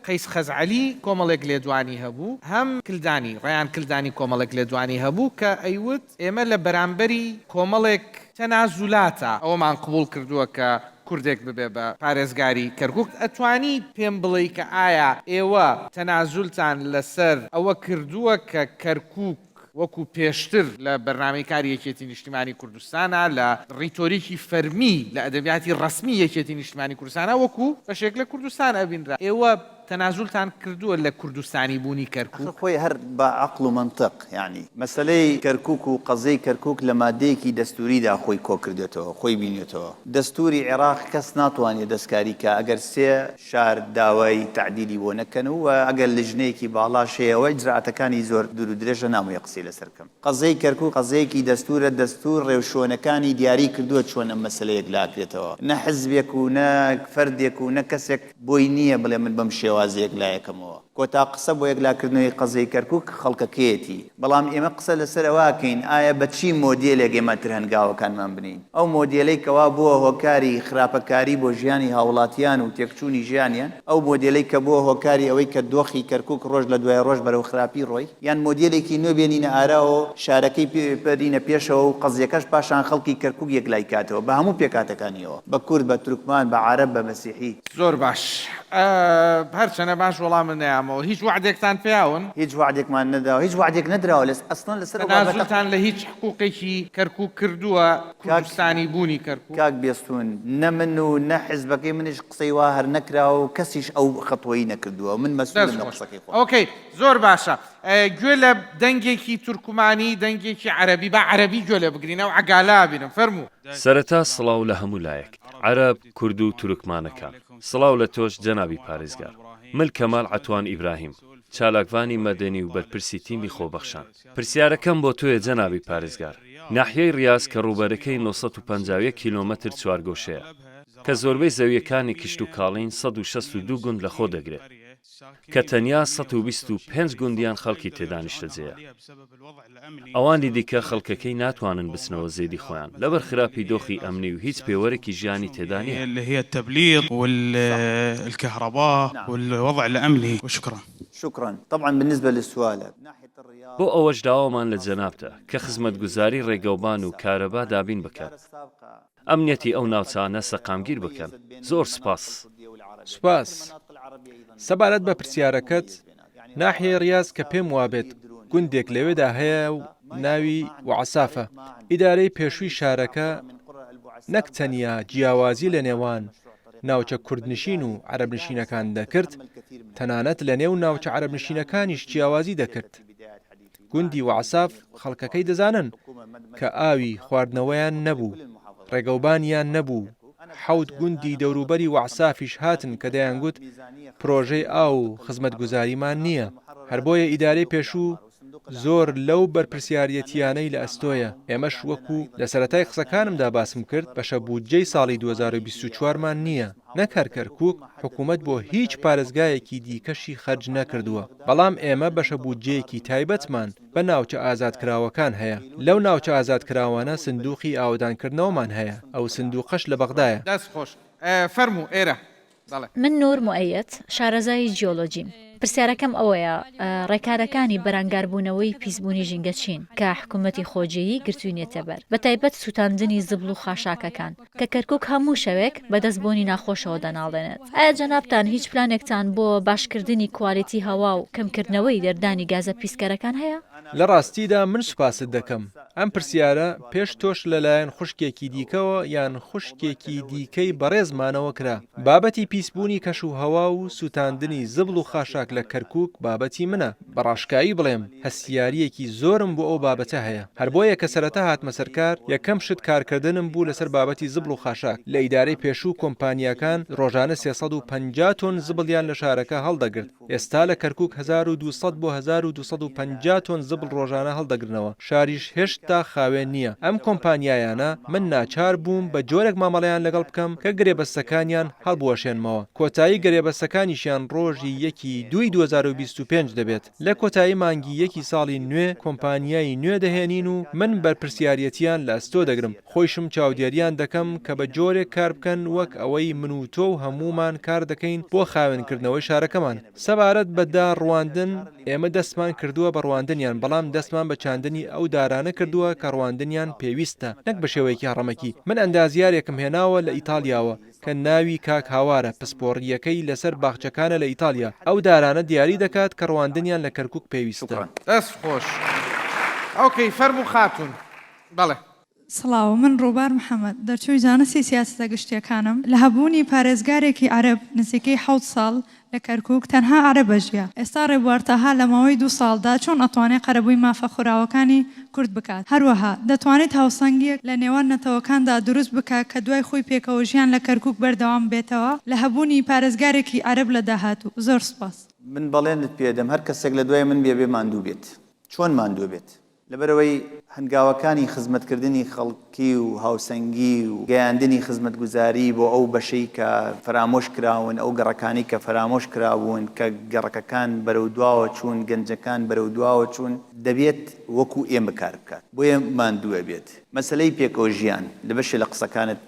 [SPEAKER 5] قەیس خەزعەلی کۆمەڵێک لێدوانی هەبوو، هەم کلدانی، ڕەیان کلدانی کۆمەڵێک لێدوانی هەبوو کە ئەیوت ئێمە لە بەرامبەری کۆمەڵێک تەنازولاتە ئەوەمان قبوڵ کردووە کە کوردێک ببێ بە پارێزگاری کەرکوک. ئەتوانی پێم بڵێی کە ئایا ئێوە تەنازولتان لەسەر ئەوە کردووە کە کەرکوک وەکو پێشتر لە بەرنامەی کاری یەکێتی نیشتیمانی کوردستانا، لە ڕیتۆریکی فەرمی، لە ئەدەبیاتی ڕەسمی یەکێتی نیشتیمانی کوردستانا وەکو بەشێک لە کوردستان ئەبینرا. ئێوە تەنازولتان کردووە لە کوردستانی بوونی
[SPEAKER 2] ئەخر
[SPEAKER 5] کەرکوک؟
[SPEAKER 2] خۆی هەر بە عەقڵ و مەنتق یانی. مەسەلەی کەرکوک و قەزیەی کەرکوک لە مادەیەکی دەستوریدا خۆی کۆکردێتەوە، خۆی بینێتەوە. دەستوری عێراق کەس ناتوانێ دەستکاری کا ئەگەر سێ شار داوای تەعدیلی بۆ نەکەن و ئەگەر لجنەیەکی باڵاش هەیە ئەوە ئیجرائاتەکانی زۆر دوور و درێژە نامەوێ قسەی لەسەر بکەم. قەزیەی کەرکوک قەزیەیەکی دەستورە دەستور ڕێوشوێنەکانی دیاری کردووە چۆن ئەم مەسەلە یەکلاکرێتەوە نە حزبێک و نە فەردێک و نە کەسێک بۆی نییە بڵێ من بەم شێوازە یەکلایەکەمەوە. کۆتا قسە بۆ یەکلاکردنەوەی قەزیەی کەرکوک خەڵکەکەیەتی. بەڵام ئێمە قسە لەسەر ئەوە ئەکەین ئایا بە چی مۆدێلێک ئێمە تر هەنگاوەکانمان بنێین؟ ئەو مۆدێلەی کەوا بووە هۆکاری خراپەکاری بۆ ژیانی هاوڵاتیان و تێکچوونی ژیانیان، ئەو مۆدێلەی کە بووە هۆکاری ئەوەی کە دۆخی کەرکوک ڕۆژ لە دوای ڕۆژ بەرەو خراپی ڕۆی، یان مۆدێلێکی نوێ بێنینە ئاراوە و شارەکەی پێ بەرینە پێشەوە و قەزیەکەش پاشان خەڵکی کەرکوک یەکلای کاتەوە بە هەموو پێکهاتەکانیەوە، بە کورد، بە تورکمان، بە عەرەب، بە مەسیحی.
[SPEAKER 5] زۆر باش هەرچەنە باش وەڵامت نەیامەوە هیچ وەعدێکتان پێیاون؟
[SPEAKER 2] هیچ وەعدێکمان نەداوە هیچ وەعدێک نەدراوە لەس ئەسڵەن لەسەر ئەو بابەتە.
[SPEAKER 5] تەنازولتان لە هیچ حقوقێکی کەرکوک کردووە کوردستانی بوونی کەرکوک؟
[SPEAKER 2] کاک بێستوون نە من و نە حزبەکەی منیش قسەی وا هەر نەکراوە و کەسیش ئەو خەتوەی نەکردووە من مەسئولم
[SPEAKER 5] دەست
[SPEAKER 2] لە
[SPEAKER 5] خۆش
[SPEAKER 2] قسەکەی خۆم.
[SPEAKER 5] ئۆکەی زۆر باشە گوێ لە دەنگێکی تورکمانی دەنگێکی عەرەبی با عەرەبی گوێ لێ بگرین ئەو عەگالە بینم فەرموو.
[SPEAKER 16] سەرەتا سڵاو لە هەموو لایەک، عەرەب، کورد و تورکمانەکان. سڵاو لە تۆش جەنابی پارێزگار. من کەمال عەتوان ئیبراهیم، چالاکڤانی مەدەنی و بەرپرسی تیمی خۆبەخشان. پرسیارەکەم بۆ تۆیە جەنابی پارێزگار، ناحیەی ڕیاز کە ڕووبەرەکەی 951 کیلۆمەتر چوارگۆشەیە، کە زۆربەی زەوییەکانی کشتوکاڵین 162 گوند لەخۆ دەگرێت، کە تەنیا 125 گوندیان خەڵکی تێدا نیشتەجێیە. ئەوانی دیکە خەڵکەکەی ناتوانن بچنەوە زێدی خۆیان لەبەر خراپی دۆخی ئەمنی و هیچ پێوەرێکی ژیانی تێدا نییە. بۆ ئەوەش داوامان لە جەنابتە کە خزمەتگوزاری ڕێگەوبان و کارەبا دابین بکەن. ئەمنیەتی ئەو ناوچانە سەقامگیر بکەن. زۆر سوپاس.
[SPEAKER 9] سوپاس. سەبارەت بە پرسیارەکەت، ناحیەی ڕیاز کە پێم وابێت گوندێک لەوێدا هەیە و ناوی وعسافە، ئیدارەی پێشووی شارەکە نەک تەنیا جیاوازی لە نێوان ناوچە کوردنشین و عەرەبنشینەکان دەکرد، تەنانەت لە نێو ناوچە عەرەبنشینەکانیش جیاوازی دەکرد. گوندی وەعساف خەڵکەکەی دەزانن کە ئاوی خواردنەوەیان نەبوو، ڕێگەوبانیان نەبوو، حەوت گوندی دەوروبەری وەعسافیش هاتن کە دەیانگوت پرۆژەی ئاو و خزمەتگوزاریمان نییە، هەر بۆیە ئیدارەی پێشوو زۆر لەو بەرپرسیاریەتییانەی لە ئەستۆیە، ئێمەش وەکو لە سەرەتای قسەکانمدا باسم کرد بەشە بودجەی ساڵی 2024 مان نییە، نەک هەر کەرکوک، حکومەت بۆ هیچ پارێزگایەکی دیکەشی خەرج نەکردووە، بەڵام ئێمە بەشە بودجەیەکی تایبەتمان بە ناوچە ئازادکراوەکان هەیە، لەو ناوچە ئازادکراوانە سندوقی ئاوەدانکردنەوەمان هەیە، ئەو سندوقەش لە بەغدایە.
[SPEAKER 5] دەست خۆش فەرموو ئێرە بەڵێ.
[SPEAKER 17] من نور موئەیەد، شارەزای جیۆلۆجیم. پرسیارەکەم ئەوەیە، ڕێکارەکانی بەرانگاربوونەوەی پیسبوونی ژینگە چین کە حکومەتی خۆجێیی گرتووینێتەبەر، بەتایبەت سووتاندنی زبڵ و خاشاکەکان کە کەرکوک هەموو شەوێک بەدەست بۆنی ناخۆشەوە دەناڵێنێت؟ ئایا جەنابتان هیچ پلانێکتان بۆ باشکردنی کوالیتی هەوا و کەمکردنەوەی دەردانی گازە پیسکەرەکان هەیە؟
[SPEAKER 9] لە ڕاستیدا من سوپاست دەکەم. ئەم پرسیارە پێش تۆش لەلایەن خوشکێکی دیکەوە یان خوشکێکی دیکەی بەڕێزمانەوە کرا. بابەتی پیسبوونی کەشوهەوا و سووتاندنی زبڵ و خاشاک لە کەرکووک بابەتی منە. بە ڕاشکاوی بڵێم هەستیارییەکی زۆرم بۆ ئەو بابەتە هەیە. هەر بۆیە کە سەرەتا هاتمە سەر کار، یەکەم شت کارکردنم بوو لەسەر بابەتی زبڵ و خاشاک. لە ئیدارەی پێشوو کۆمپانیاکان ڕۆژانە 350 تۆن زبڵیان لە شارەکە هەڵدەگرت. ئێستا لە کەرکوک 1200 بۆ 1250 تۆن زبڵ ڕۆژانە هەڵدەگرنەوە، شاریش هێشتا خاوێن نییە، ئەم کۆمپانیایانە من ناچار بووم بە جۆرێک مامەڵەیان لەگەڵ بکەم کە گرێبەستەکانیان هەڵبوەشێنمەوە، کۆتایی گرێبەستەکانیشیان ڕۆژی یەکی دووی 2025 دەبێت، لە کۆتایی مانگی یەکی ساڵی نوێ کۆمپانیای نوێ دەهێنین و من بەرپرسیاریەتیان لە ئەستۆ دەگرم. خۆیشم چاودێریان دەکەم کە بە جۆرێک کار بکەن وەک ئەوەی من و تۆ و هەموومان کار دەکەین بۆ خاوێنکردنەوەی شارەکەمان. سەبارەت بە دار ڕواندن، ئێمە دەستمان کردووە بە ڕواندنیان، بەڵام دەستمان بە چاندنی ئەو دارانە کردووە کە ڕواندنیان پێویستە، نەک بە شێوەیەکی هەڕەمەکی. من ئەندازیارێکم هێناوە لە ئیتاڵیاوە کە ناوی کاک هاوارە، پسپۆڕییەکەی لەسەر باخچەکانە لە ئیتاڵیا، ئەو دارانە دیاری دەکات کە ڕواندنیان لە کەرکوک پێویستە.
[SPEAKER 5] دەست خۆش. ئۆکەی فەرموو خاتوون. بەڵێ.
[SPEAKER 18] سڵاو، من ڕووبار محەمەد، دەرچووی زانستی سیاسەتە گشتییەکانم. لە هەبوونی پارێزگارێکی عەرەب نزیکەی حەوت ساڵ لە کەرکوک تەنها عەرەب ئەژیا. ئێستا ڕێبوار تەها لە ماوەی دوو ساڵدا چۆن ئەتوانێ قەرەبووی مافە خوراوەکانی کورد بکات؟ هەروەها دەتوانێت هاوسەنگییەک لە نێوان نەتەوەکاندا دروست بکا کە دوای خۆی پێکەوەژیان لە کەرکوک بەردەوام بێتەوە لە هەبوونی پارێزگارێکی عەرەب لە داهاتوو؟ زۆر سوپاس.
[SPEAKER 2] من بەڵێنت پێدەم هەر کەسێک لە دوای من بێ بێ ماندوو بێت. چۆن ماندوو بێت؟ لەبەرئەوەی هەنگاوەکانی خزمەتکردنی خەڵکی و هاوسەنگی و گەیاندنی خزمەتگوزاری بۆ ئەو بەشەی کە فەرامۆش کراون، ئەو گەڕەکانەی کە فەرامۆش کرابوون، کە گەڕەکەکان بەرەو دواوە چوون، گەنجەکان بەرەو دواوە چوون، دەبێت وەکو ئێمە کار بکات، بۆیە ماندوو ئەبێت. مەسەلەی پێکەوە ژیان لە بەشێ لە قسەکانت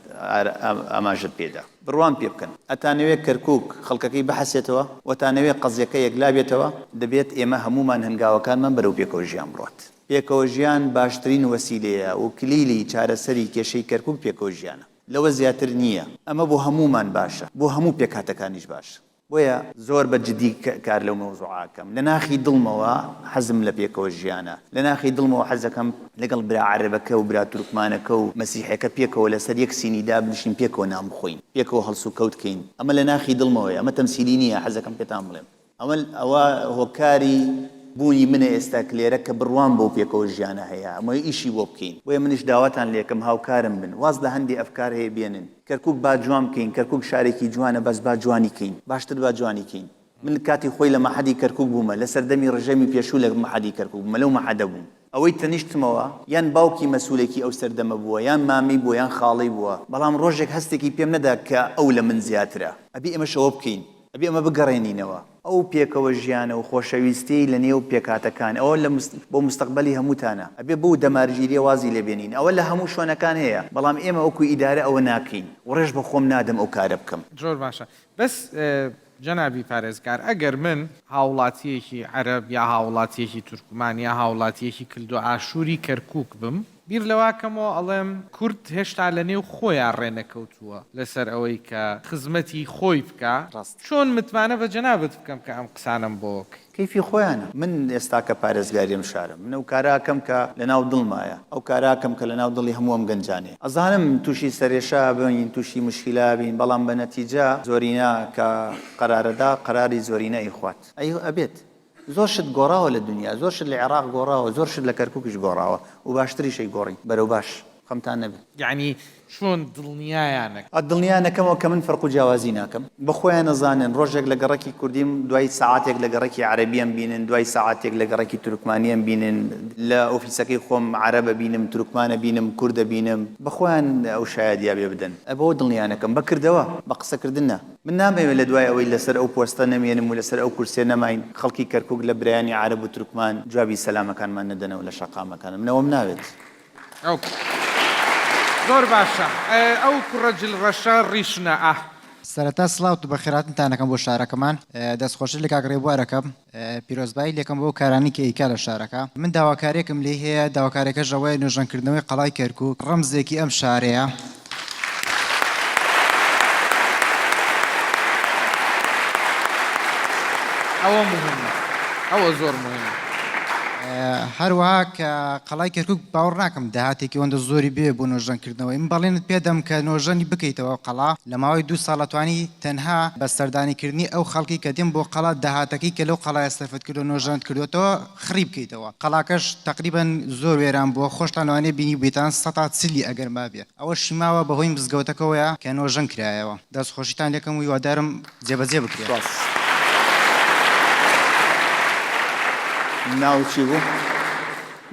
[SPEAKER 2] ئاماژەت پێدا. بڕوام پێ بکەن ئەتانەوێ کەرکوک خەڵکەکەی بحەسێتەوە و ئەتانەوێ قەزیەکە یەکلا بێتەوە دەبێت ئێمە هەموومان هەنگاوەکانمان بەرەو پێکەوە ژیان بڕوات. پێکەوە ژیان باشترین وەسیلەیە و کلیلی چارەسەری کێشەی کەرکوک پێکەوە ژیانە. لەوە زیاتر نییە. ئەمە بۆ هەموومان باشە. بۆ هەموو پێکهاتەکانیش باشە. بۆیە زۆر بە جدی کار لەو مەوزوعە ئەکەم. لە ناخی دڵمەوە حەزم لە پێکەوە ژیانە. لە ناخی دڵمەوە حەزەکەم لەگەڵ برا عەرەبەکە و برا تورکمانەکە و مەسیحەکە پێکەوە لەسەر یەک سینی دابنیشین پێکەوە نان بخۆین. پێکەوە هەڵسوکەوت کەین. ئەمە لە ناخی دڵمەوەیە. ئەمە تەمسیلی نییە حەزەکەم پێتان بڵێم. ئەمە ئەوە هۆکاری بوونی منە ئێستا کلێرە کە بڕوام بەو پێکەوە ژیانە هەیە ئەمەوێ ئیشی بۆ بکەین بۆیە منیش داواتان لێکەم هاوکارم بن واز لە هەندێ ئەفکار هەیە بێنن کەرکوک با جوان بکەین کەرکوک شارێکی جوانە بەس با جوانی کەین باشتر با جوانی کەین من کاتی خۆی لە مەعهەدی کەرکوک بوومە لە سەردەمی ڕژێمی پێشوو لە مەعهەدی کەرکوک بوومە لەو مەعهەدە بووم ئەوەی تەنیشتمەوە یان باوکی مەسولێکی ئەو سەردەمە بووە یان مامی بووە یان خاڵی بووە بەڵام ڕۆژێک هەستێکی پێم نەدا کە ئەو لە من زیاترە ئەبێ ئێمەش ئەوە بکەین ئەبێ ئەمە بگەڕێنینەوە. ئەو پێکەوە ژیانە و خۆشەویستیەی لە نێو پێکهاتەکان ئەوە لە بۆ مستەقبەلی هەمووتانە. ئەبێ بەو دەمارگیریە وازی لێ بێنین. ئەوە لە هەموو شوێنەکان هەیە، بەڵام ئێمە وەکو ئیدارە ئەوە ناکەین و ڕێش بە خۆم نادەم ئەو کارە بکەم.
[SPEAKER 5] زۆر باشە بەس جەنابی پارێزگار ئەگەر من هاوڵاتیەکی عەرەب یا هاوڵاتیەکی تورکمان یا هاوڵاتیەکی کلدۆ ئاشوری کەرکوک بم بیر لەوە کەمەوە ئەڵێم کورد هێشتا لە نێو خۆیا ڕێ نەکەوتووە لەسەر ئەوەی کە خزمەتی خۆی بکا، چۆن متمانە بە جەنابت بکەم کە ئەم قسانەم بۆ کەی؟
[SPEAKER 2] کەیفی خۆیانە. من ئێستاکە پارێزگاری ئەم شارەم. من ئەو کارە ئەکەم کە لە ناو دڵمایە. ئەو کارە ئەکەم کە لە ناو دڵی هەموو ئەم گەنجانەیە. ئەزانم تووشی سەرێشە ئەبین، تووشی موشکیلە ئەبین، بەڵام بە نەتیجە زۆرینە کە قەرارەدا قەراری زۆرینە ئەیخوات. ئەی ئەبێت. زۆر شت گۆڕاوە لە دونیا، زۆر شت لە عێراق گۆڕاوە، زۆر شت لە کەرکوکیش گۆڕاوە و باشتریش ئەیگۆڕین بەرەو باش. خەمتان نەبێ.
[SPEAKER 5] یەعنی چۆن دڵنیایانەکەی؟
[SPEAKER 2] دڵنیا نەکەمەوە کە من فەرق و جیاوازی ناکەم. بە خۆیان ئەزانن ڕۆژێک لە گەڕەکی کوردیم، دوای سەعاتێک لە گەڕەکی عەرەبی ئەمبینن، دوای سەعاتێک لە گەڕەکی تورکمانی ئەمبینن، لە ئۆفیسەکەی خۆم عەرەب ئەبینم، تورکمان ئەبینم، کورد ئەبینم. بە خۆیان ئەو شایەدییە بێ بدەن. بەوە دڵنیا نەکەم. بە کردەوە، بە قسەکردن نا. من نامەوێ لە دوای ئەوەی لەسەر ئەو پۆستە نەمێنم و لەسەر ئەو کورسیە نەماین، خەڵکی کەرکوک لە برایانی عەرەب و تورکمان جوابی سەلامەکانمان نەدەنەوە لە شەقامەکان. من ئەوەم ناوێت.
[SPEAKER 5] ئۆک زۆر باشە ئەو کوڕە جل ڕەشە ڕیشنە ئاه.
[SPEAKER 19] سەرەتا سڵاوت و بەخێرهاتنتان ئەکەم بۆ شارەکەمان دەستخۆشی لە کاک ڕێبوار ئەکەم پیرۆزبایی لێکەم بەو کارانەی کە ئەیکا لە شارەکە من داواکاریەکم لێی هەیە داواکاریەکەش ئەوەیە نۆژەنکردنەوەی قەڵای کەرکوک ڕەمزێکی ئەم شارەیە.
[SPEAKER 5] ئەوە مهمە ئەوە زۆر مهمە.
[SPEAKER 19] هەروەها کە قەڵای کەرکوک باوەڕ ناکەم داهاتێکی ئەوەندە زۆری بوێ بۆ نۆژەن کردنەوەی من بەڵێنت پێدەم کە نۆژەنی بکەیتەوە قەڵا لە ماوەی دوو ساڵ ئەتوانی تەنها بە سەردانی کردنی ئەو خەڵکی کە دێن بۆ قەڵا داهاتەکەی کە لەو قەڵایە سەرفت کردوە نۆژەنت کردۆتەوە خڕی بکەیتەوە قەڵاکەش تەقریبەن زۆر وێران بووە خۆشتان لەوانەیە بینیبێتان سەتا چلی ئەگەر مابێ ئەوەشی ماوە بەهۆی مزگەوتەکەوەیە کە نۆژەن کرایەوە دەست خۆشیتان لێکەم و هیوادارم جێبەجێ بکرێ.
[SPEAKER 2] سپاس. ناوت چی بوو؟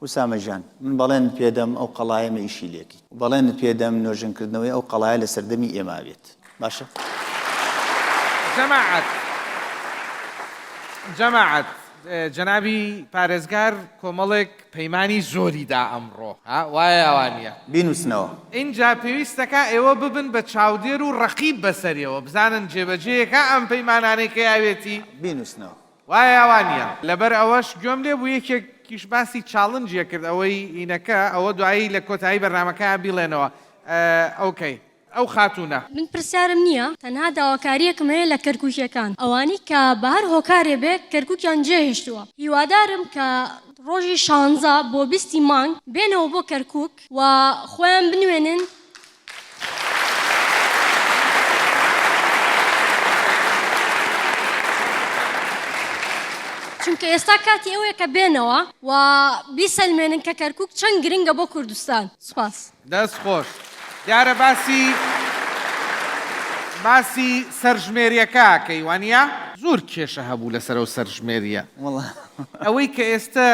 [SPEAKER 2] ئوسامە گیان من بەڵێنت پێدەم ئەو قەڵایە مە ئیشی لێکەی و بەڵێنت پێدەم نۆژەنکردنەوەی ئەو قەڵایە لە سەردەمی ئێمە بێت باشە؟
[SPEAKER 5] جەماعەت جەماعەت جەنابی پارێزگار کۆمەڵێک پەیمانی زۆری دا ئەمڕۆ ها وایە یا وانیە؟
[SPEAKER 2] بینوسنەوە.
[SPEAKER 5] ئینجا پێویستەکا ئێوە ببن بە چاودێر و ڕەقیب بەسەریەوە بزانن جێبەجێیەکا ئەم پەیمانانەی کە یاوێتی؟
[SPEAKER 2] بینوسنەوە.
[SPEAKER 5] وایە یا وانیە؟ لەبەر ئەوەش گوێم لێ بوو یەکێکیش باسی challenge ێ کرد ئەوەی ئینەکە ئەوە دوایی لە کۆتایی بەرنامەکەیا بیڵێنەوە ئۆکەی. ئەو خاتوونە.
[SPEAKER 3] من پرسیارم نییە تەنها داواکاریەکم هەیە لە کەرکوکیەکان ئەوانی کە بە هەر هۆکارێ بێ کەرکوکیان جێهێشتووە هیوادارم کە ڕۆژی شانزە بۆ بیستی مانگ بێنەوە بۆ کەرکوک و خۆیان بنوێنن. چونکە ئێستا کاتی ئەوەیە کە بێنەوە و بیسەلمێنن کە کەرکوک چەند گرنگە بۆ کوردستان. سوپاس.
[SPEAKER 5] دەست خۆش. دیارە باسی باسی سەرژمێریەکە ئەکەی وانیە؟ زۆر کێشە هەبوو لەسەر ئەو سەرژمێریە. ئەوەی کە ئێستە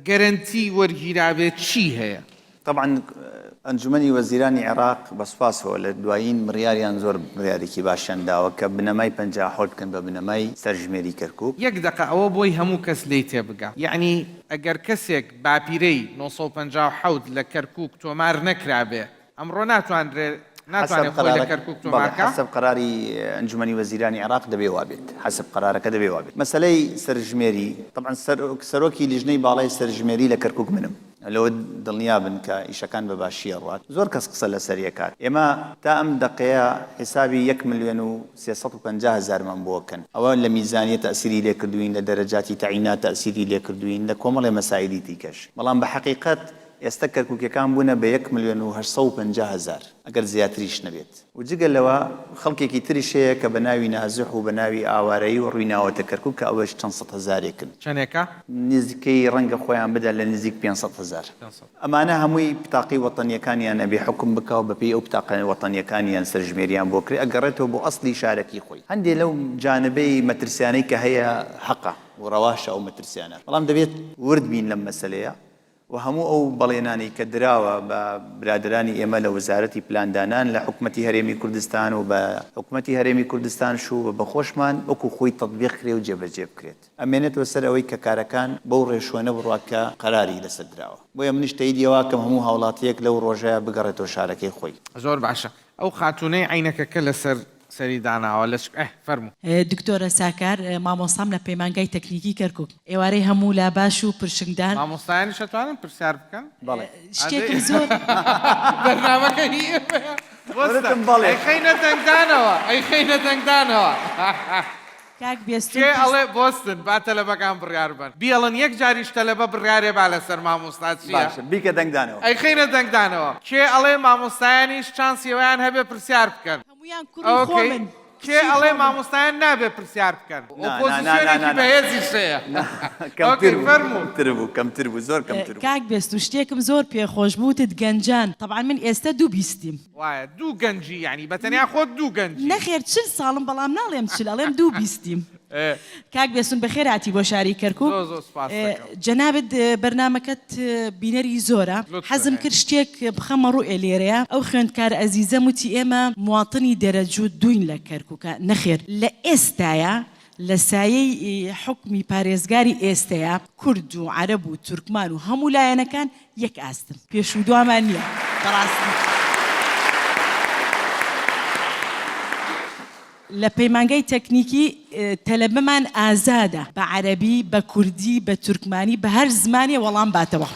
[SPEAKER 5] گەرەنتی وەرگیرابێت چی هەیە؟
[SPEAKER 2] تەبعەن ئەنجومەنی وەزیرانی عێراق بە سوپاسەوە لە دوایین بڕیاریان زۆر بڕیارێکی باشیان داوە کە بنەمای 57 بکەن بە بنەمای سەرژمێری کەرکوک.
[SPEAKER 5] یەک دەقە ئەوە بۆی هەموو کەس لێی تێبگا یەعنی ئەگەر کەسێک باپیرەی 957 لە کەرکوک تۆمار نەکرابێ ئەمڕۆ ناتوانرێ ناتوانێ
[SPEAKER 2] حەسەب
[SPEAKER 5] خۆی لە
[SPEAKER 2] قەرارەک
[SPEAKER 5] کەرکوک
[SPEAKER 2] بەڵێ
[SPEAKER 5] تۆمار کا؟
[SPEAKER 2] حەسەب قەراری ئەنجومەنی وەزیرانی عێراق دەبێ وابێت حەسەب قەرارەکە دەبێ وابێت مەسەلەی سەرژمێری تەبعەن سەرۆک سەرۆکی لیژنەی باڵای سەرژمێری لە کەرکوک منم لەوە دڵنیا بن کە ئیشەکان بە باشی ئەڕوات زۆر کەس قسە لەسەری ئەکات ئێمە تا ئەم دەقەیە حیسابی یەک ملیۆن و 350 هەزارمان بۆ ئەکەن ئەوە لە میزانیە تەئسیری لێ کردوین لە دەرەجاتی تەعینات تەئسیری لێ کردوین لە کۆمەڵێ مەسائیلی دیکەش بەڵام بە حەقیقەت ئێستە کەرکوکیەکان بوونە بە یەک ملیۆن و 850 هەزار ئەگەر زیاتریش نەبێت و جگە لەوە خەڵکێکی تریش هەیە کە بە ناوی نازح و بە ناوی ئاوارەیی و ڕووی ناوەتە کەرکوک کە ئەوەش چەند سەد هەزارێکن.
[SPEAKER 5] چەنێکە؟
[SPEAKER 2] نزیکەی ڕەنگە خۆیان بدەن لە نزیک 500 هەزار. ئەمانە هەمووی پتاقەی وەتەنیەکانیان ئەبێ حوکم بکا و بەپێی ئەو پتاقە وەتەنیەکانیان سەرژمێریان بۆ کرێ ئەگەڕێتەوە بۆ ئەسڵی شارەکی خۆی. هەندێ لەو جانبەی مەترسیانەی کە هەیە هەقە و ڕەواشە ئەو مەترسیانە بەڵام دەبێت ورد بین لەم مەسەلەیە و هەموو ئەو بەڵێنانەی کە دراوە بە برادەرانی ئێمە لە وەزارەتی پلاندانان لە حکومەتی هەرێمی کوردستان و بە حکومەتی هەرێمی کوردستانش و بە خۆشمان وەکو خۆی تەتبیق کرێ و جێبەجێ بکرێت. ئەمێنێتەوە سەر ئەوەی کە کارەکان بەو ڕێوشوێنە بڕوا کە قەراری لەسەر دراوە. بۆیە منیش تەییدی ئەوە ئەکەم هەموو هاوڵاتییەک لەو ڕۆژەیا بگەڕێتەوە شارەکەی خۆی.
[SPEAKER 5] زۆر باشە ئەو خاتوونەی عەینەکەکە لەسەر سەری داناوە لە چ ئه فەرموو.
[SPEAKER 20] دکتۆرە ساکار مامۆستام لە پەیمانگای تەکنیکی کەرکوک. ئێوارەی هەموو لا باش و پرشنگدار.
[SPEAKER 5] مامۆستایانیش ئەتوانن پرسیار بکەن؟
[SPEAKER 2] بەڵێ.
[SPEAKER 20] شتێکم زۆر.
[SPEAKER 5] بەرنامەکە هی ئێمەیە. وەستە
[SPEAKER 2] وتم بەڵێ.
[SPEAKER 5] ئەیخەینە دەنگدانەوە ئەیخەینە دەنگدانەوە.
[SPEAKER 20] کاک بێستون
[SPEAKER 5] کێ
[SPEAKER 20] پرس.
[SPEAKER 5] ئەڵێ بۆستن با تەلەبەکان بڕیار بەن بیەڵن یەک جاریش تەلەبە بڕیارێ با لەسەر مامۆستا چیە.
[SPEAKER 2] باشە بیکە دەنگدانەوە.
[SPEAKER 5] ئەیخەینە دەنگدانەوە کێ ئەڵێ مامۆستایانیش چانسی ئەوەیان هەبێ پرسیار بکەن.
[SPEAKER 20] هەموویان کوڕی
[SPEAKER 5] ئۆکەی
[SPEAKER 20] خۆمن.
[SPEAKER 5] کێ ئەڵێ مامۆستایان نابێ پرسیار بکەن؟ ئۆپۆزیسیۆنێکی بەهێزیش هەیە.
[SPEAKER 2] کەمتر بوو کەمتر بوو کەمتر بوو زۆر کەمتر بوو.
[SPEAKER 20] کاک بێستوو شتێکم زۆر پێ خۆش بوو وتت گەنجان تەبعەن من ئێستە دوو بیستیم.
[SPEAKER 5] وایە دوو گەنجی یانی بەتەنیا خۆت دوو گەنجی.
[SPEAKER 20] نەخێر 40 ساڵم بەڵام ناڵێم 40 ئەڵێم دوو بیستیم. کاک بێستون بەخێر هاتی بۆ شاری کەرکوک.
[SPEAKER 5] زۆر زۆر سوپاست دەکەم.
[SPEAKER 20] جەنابت بەرنامەکەت بینەری زۆرە حەزم کرد شتێک بخەمە ڕوو ئێ لێرەیە ئەو خوێندکارە ئەزیزەم وتی ئێمە مواطنی دەرەجو دووین لە کەرکوکا نەخێر لە ئێستایا لە سایەی حوکمی پارێزگاری ئێستەیا کورد و عەرەب و تورکمان و هەموو لایەنەکان یەک ئاستن پێش و دوامان نیە بەڕاستی. لە پەیمانگای تەکنیکی تەلەبەمان ئازادە بە عەرەبی بە کوردی بە تورکمانی بە هەر زمانێ وەڵام باتەوە.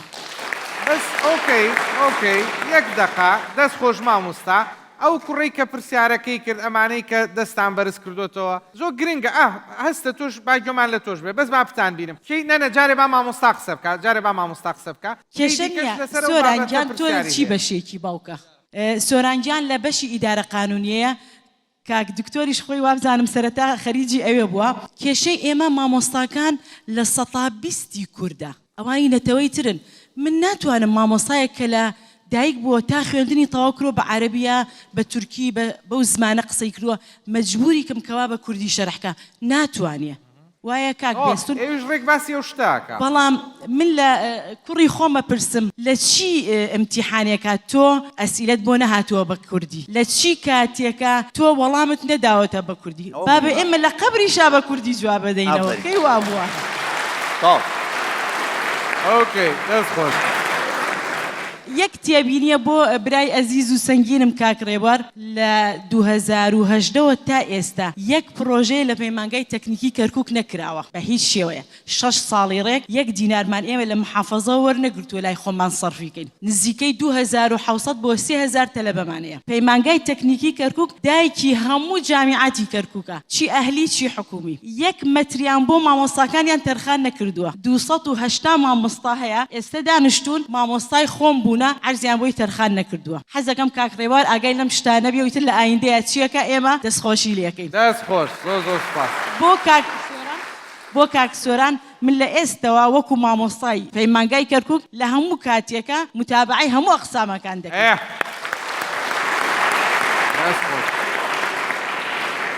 [SPEAKER 5] بەس okay okay یەک دەقە دەست خۆش مامۆستا ئەو کوڕەی کە پرسیارەکەی کرد ئەمانەی کە دەستان بەرز کردۆتەوە زۆر گرنگە ئاه هەستە تۆش با گوێمان لە تۆش بێ بەس با بتان بینم کێی نەنە جارێ با مامۆستا قسە بکا جارێ با مامۆستا قسە بکا کێی
[SPEAKER 20] کێشە
[SPEAKER 5] دیکەش
[SPEAKER 20] نیە
[SPEAKER 5] لەسەر ئەو
[SPEAKER 20] سۆران
[SPEAKER 5] بابەتە
[SPEAKER 20] گیان تۆ لە
[SPEAKER 5] پرسیاری
[SPEAKER 20] چی
[SPEAKER 5] هەیە.
[SPEAKER 20] بەشێکی باوکە؟ سۆران گیان لە بەشی ئیدارە قانونیەیە کاک دکتۆریش خۆی وابزانم سەرەتا خەریجی ئەوێ بووە. کێشەی ئێمە مامۆستاکان لە سەتا بیستی کوردە ئەوانی نەتەوەی ترن من ناتوانم مامۆستایەک کە لە دایک بووە تا خوێندنی تەواو کروە بە عەرەبی یا بە تورکی بە بەو زمانە قسەی کردوە مەجبوری کەم کەوا بە کوردی شەرح کا ناتوانێ وایە کاک
[SPEAKER 5] ئۆه
[SPEAKER 20] بێستون.
[SPEAKER 5] ئەویش ڕێک باسی ئەو شتە ئەکا.
[SPEAKER 20] بەڵام من لە کوڕی خۆم ئەپرسم لە چی ئیمتیحانێکا تۆ ئەسئیلەت بۆ نەهاتووە بە کوردی لە چی کاتێکا تۆ وەڵامت نەداوەتە بە کوردی
[SPEAKER 2] ئەوە
[SPEAKER 20] بابە
[SPEAKER 2] مهمە.
[SPEAKER 20] ئێمە لە قەبریشا بە کوردی جواب ئەدەینەوە
[SPEAKER 2] ئافەرین.
[SPEAKER 20] کەی وابووە.
[SPEAKER 2] تەواو.
[SPEAKER 5] okay دەست خۆش.
[SPEAKER 20] یەک تێبینیە بۆ برای ئەزیز و سەنگینم کاک ڕێبوار لە 2018 وە تا ئێستا یەک پڕۆژەیە لە پەیمانگای تەکنیکی کەرکوک نەکراوە بە هیچ شێوەیە شەش ساڵی ڕێک یەک دینارمان ئێمە لە محافەزەوە وەرنەگرتووە لای خۆمان سەرفی کەین نزیکەی 2700 بۆ 3000 تەلەبەمان هەیە پەیمانگای تەکنیکی کەرکوک دایکی هەموو جامیعاتی کەرکوکە چی ئەهلی چی حکومی یەک مەتریان بۆ مامۆستاکانیان تەرخان نەکردووە، 280 مامۆستا هەیە ئێستە دانشتوون مامۆستای خۆم بوونە عەرزیان بۆی تەرخان نەکردووە، حەزەکەم کاک ڕێبوار ئاگای لەم شتانە بێ و ئیتر لە ئایندەیا چیەکا ئێمە دەستخۆشی لێکەین.
[SPEAKER 5] دەست خۆش زۆر زۆر سوپاس.
[SPEAKER 20] بۆ کاک سۆران بۆ کاک سۆران من لە ئێستەوە وەکو مامۆستای پەیمانگای کەرکوک لە هەموو کاتێکا موتابەعەی هەموو ئەقسامەکان دەکەین.
[SPEAKER 5] ئێه دەست خۆش.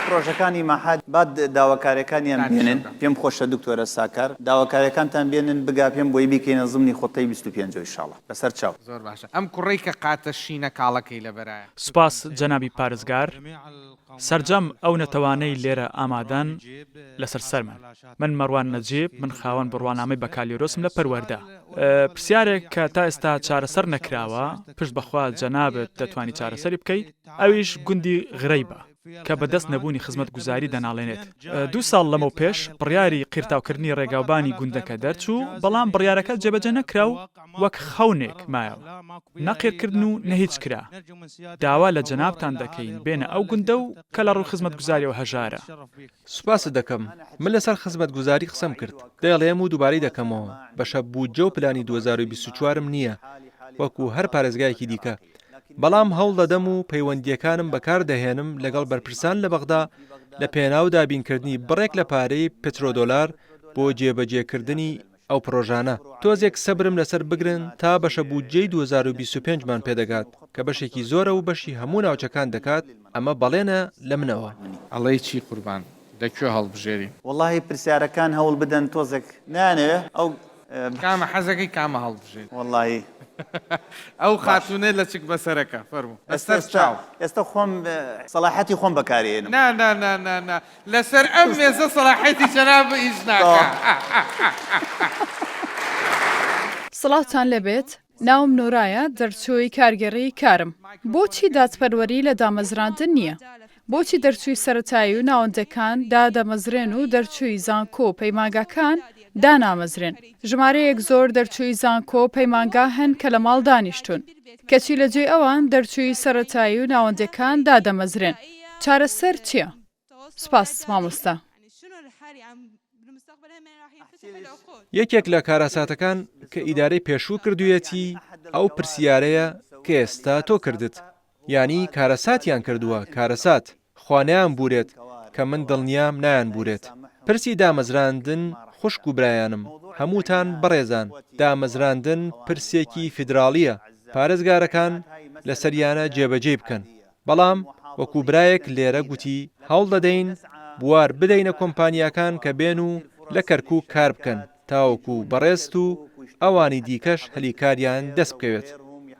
[SPEAKER 2] پرۆژەکانی مەعهەد با داواکاریەکانیان بێنن پێم خۆشە دکتۆرە ساکار داواکاریەکانتان بێنن بگا پێم بۆی بیکەینە زمنی خوتەی 25 ئیشاڵا بەسەر چاو.
[SPEAKER 5] زۆر باشە ئەم کوڕەی کە قاتە شینە کاڵەکەی لەبەرایە.
[SPEAKER 21] سوپاس جەنابی پارێزگار. سەرجەم ئەو نەتەوانەی لێرە ئامادەن لەسەر سەرمن. من مەروان نەجیب، من خاوەن بڕوانامەی بەکالیۆرۆسم لە پەروەردە. پرسیارێک کە تا ئێستا چارەسەر نەکراوە، پشت بەخوا جەنابت دەتوانی چارەسەری بکەی، ئەویش گوندی غرەیبە کە بەدەست نەبوونی خزمەتگوزاری دەناڵێنێت. دوو ساڵ لەمەوپێش بڕیاری قیرتاوکردنی ڕێگاوبانی گوندەکە دەرچوو، بەڵام بڕیارەکە جێبەجێ نەکرا و وەک خەونێک مایەوە. نە قیرکردن و نە هیچ کرا. داوا لە جەنابتان دەکەین بێنە ئەو گوندە و کە لە ڕووی خزمەتگوزاریەوە هەژارە.
[SPEAKER 9] سوپاست دەکەم. من لەسەر خزمەتگوزاری قسەم کرد. دەیڵێم و دووبارەی دەکەمەوە، بەشە بودجە و پلانی 2024 م نییە وەکو هەر پارێزگایەکی دیکە، بەڵام هەوڵ دەدەم و پەیوەندییەکانم بەکار دەهێنم لەگەڵ بەرپرسان لە بەغدا لە پێناو دابینکردنی بڕێک لە پارەی پترۆدۆلار بۆ جێبەجێکردنی ئەو پڕۆژانە. تۆزێک سەبرم لەسەر بگرن تا بەشە بودجەی 2025 مان پێدەگات کە بەشێکی زۆرە و بەشی هەموو ناوچەکان دەکات، ئەمە بەڵێنە لە منەوە.
[SPEAKER 5] ئەڵێی چی قوربان؟ لە کوێ هەڵبژێرین؟
[SPEAKER 2] وەڵاهی پرسیارەکان هەوڵ بدەن تۆزێک نایانەوێ ئەو.
[SPEAKER 5] کامە حەزەکەی کامە هەڵبژێری؟
[SPEAKER 2] وەڵاهی.
[SPEAKER 5] ئەو خاتوونە لەچک بەسەرەکە فەرموو بەسەر چاو.
[SPEAKER 2] ئێستا خۆم سەڵاحەتی خۆم بەکارێنم.
[SPEAKER 5] نا نا نا نا نا لەسەر ئەم مێزە سەڵاحەتی جەناب ئیش ناکا.
[SPEAKER 10] سڵاوتان لێبێت ناوم نۆرایە دەرچووی کارگێڕیی کارم. بۆچی دادپەروەری لە دامەزراندن نییە؟ بۆچی دەرچووی سەرەتایی و ناوەندەکان دادەمەزرێن و دەرچووی زانکۆ و پەیمانگاکان دانامەزرێن؟ ژمارەیەک زۆر دەرچووی زانکۆ و پەیمانگا هەن کە لە ماڵ دانیشتوون، کەچی لە جێی ئەوان دەرچووی سەرەتایی و ناوەندەکان دادەمەزرێن. چارەسەر چییە؟ سوپاس مامۆستا.
[SPEAKER 9] یەکێک لە کارەساتەکان کە ئیدارەی پێشوو کردوویەتی ئەو پرسیارەیە کە ئێستا تۆ کردت. یانی کارەساتیان کردووە، کارەسات. خوا نەیانبوورێت کە من دڵنیام نایانبوورێت. پرسی دامەزراندن خوشک و برایانم، هەمووتان بەڕێزان، دامەزراندن پرسێکی فیدراڵییە، پارێزگارەکان لەسەریانە جێبەجێی بکەن، بەڵام وەکو برایەک لێرە گوتی هەوڵدەدەین بوار بدەینە کۆمپانیاکان کە بێن و لە کەرکوک کار بکەن تاوەکو بەڕێزت و ئەوانی دیکەش هەلی کاریان دەست بکەوێت.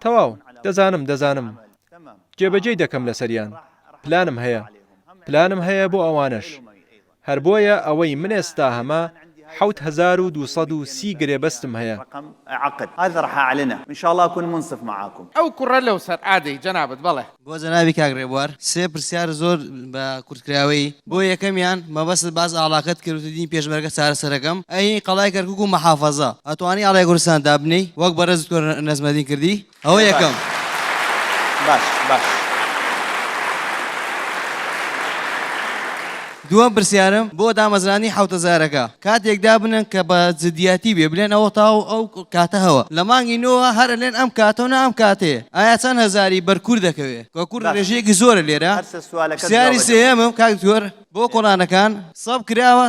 [SPEAKER 9] تەواو، دەزانم، دەزانم. جێبەجێی دەکەم لەسەریان. پلانم هەیە. پلانم هەیە بۆ ئەوانەش. هەر بۆیە ئەوەی من ئێستا هەمە 7230 گرێبەستم هەیە.
[SPEAKER 5] ئەو کوڕە لەو سەر ئادەی جەنابت بەڵێ.
[SPEAKER 6] بۆ جەنابی کاک ڕێبوار سێ پرسیار زۆر بە کورتکراوەیی بۆ یەکەمیان مەبەستت باس ئاڵاکەت کرد وتت دین پێشمەرگە چارەسەرەکەم ئەی قەڵای کەرکوک و مەحافەزە ئەتوانی ئاڵای کوردستان دابنێی وەک بەڕێز دکتۆر نەجمەدین کردی ئەوە یەکەم.
[SPEAKER 2] باش باش.
[SPEAKER 6] دووەم پرسیارم بۆ دامەزراندنی حەوتەزارەکە کاتێک دابنەن کە بە جدیاتی بێ بلێن ئەوە تاو ئەو کاتە هەوە لە مانگی نۆوە هەر ئەلێن ئەم کاتەو نا ئەم کاتەیە ئایا چەند هەزاری بەر کورد دەکەوێ کە کورد
[SPEAKER 2] باش
[SPEAKER 6] رێژەیەکی زۆرە لێرە
[SPEAKER 2] هەر سێ سوالەکەت
[SPEAKER 6] پرسیاری
[SPEAKER 2] جوابە دەمەوە.
[SPEAKER 6] سێیەمم کاک دکتۆر بۆ کۆڵانەکان سەب کراوە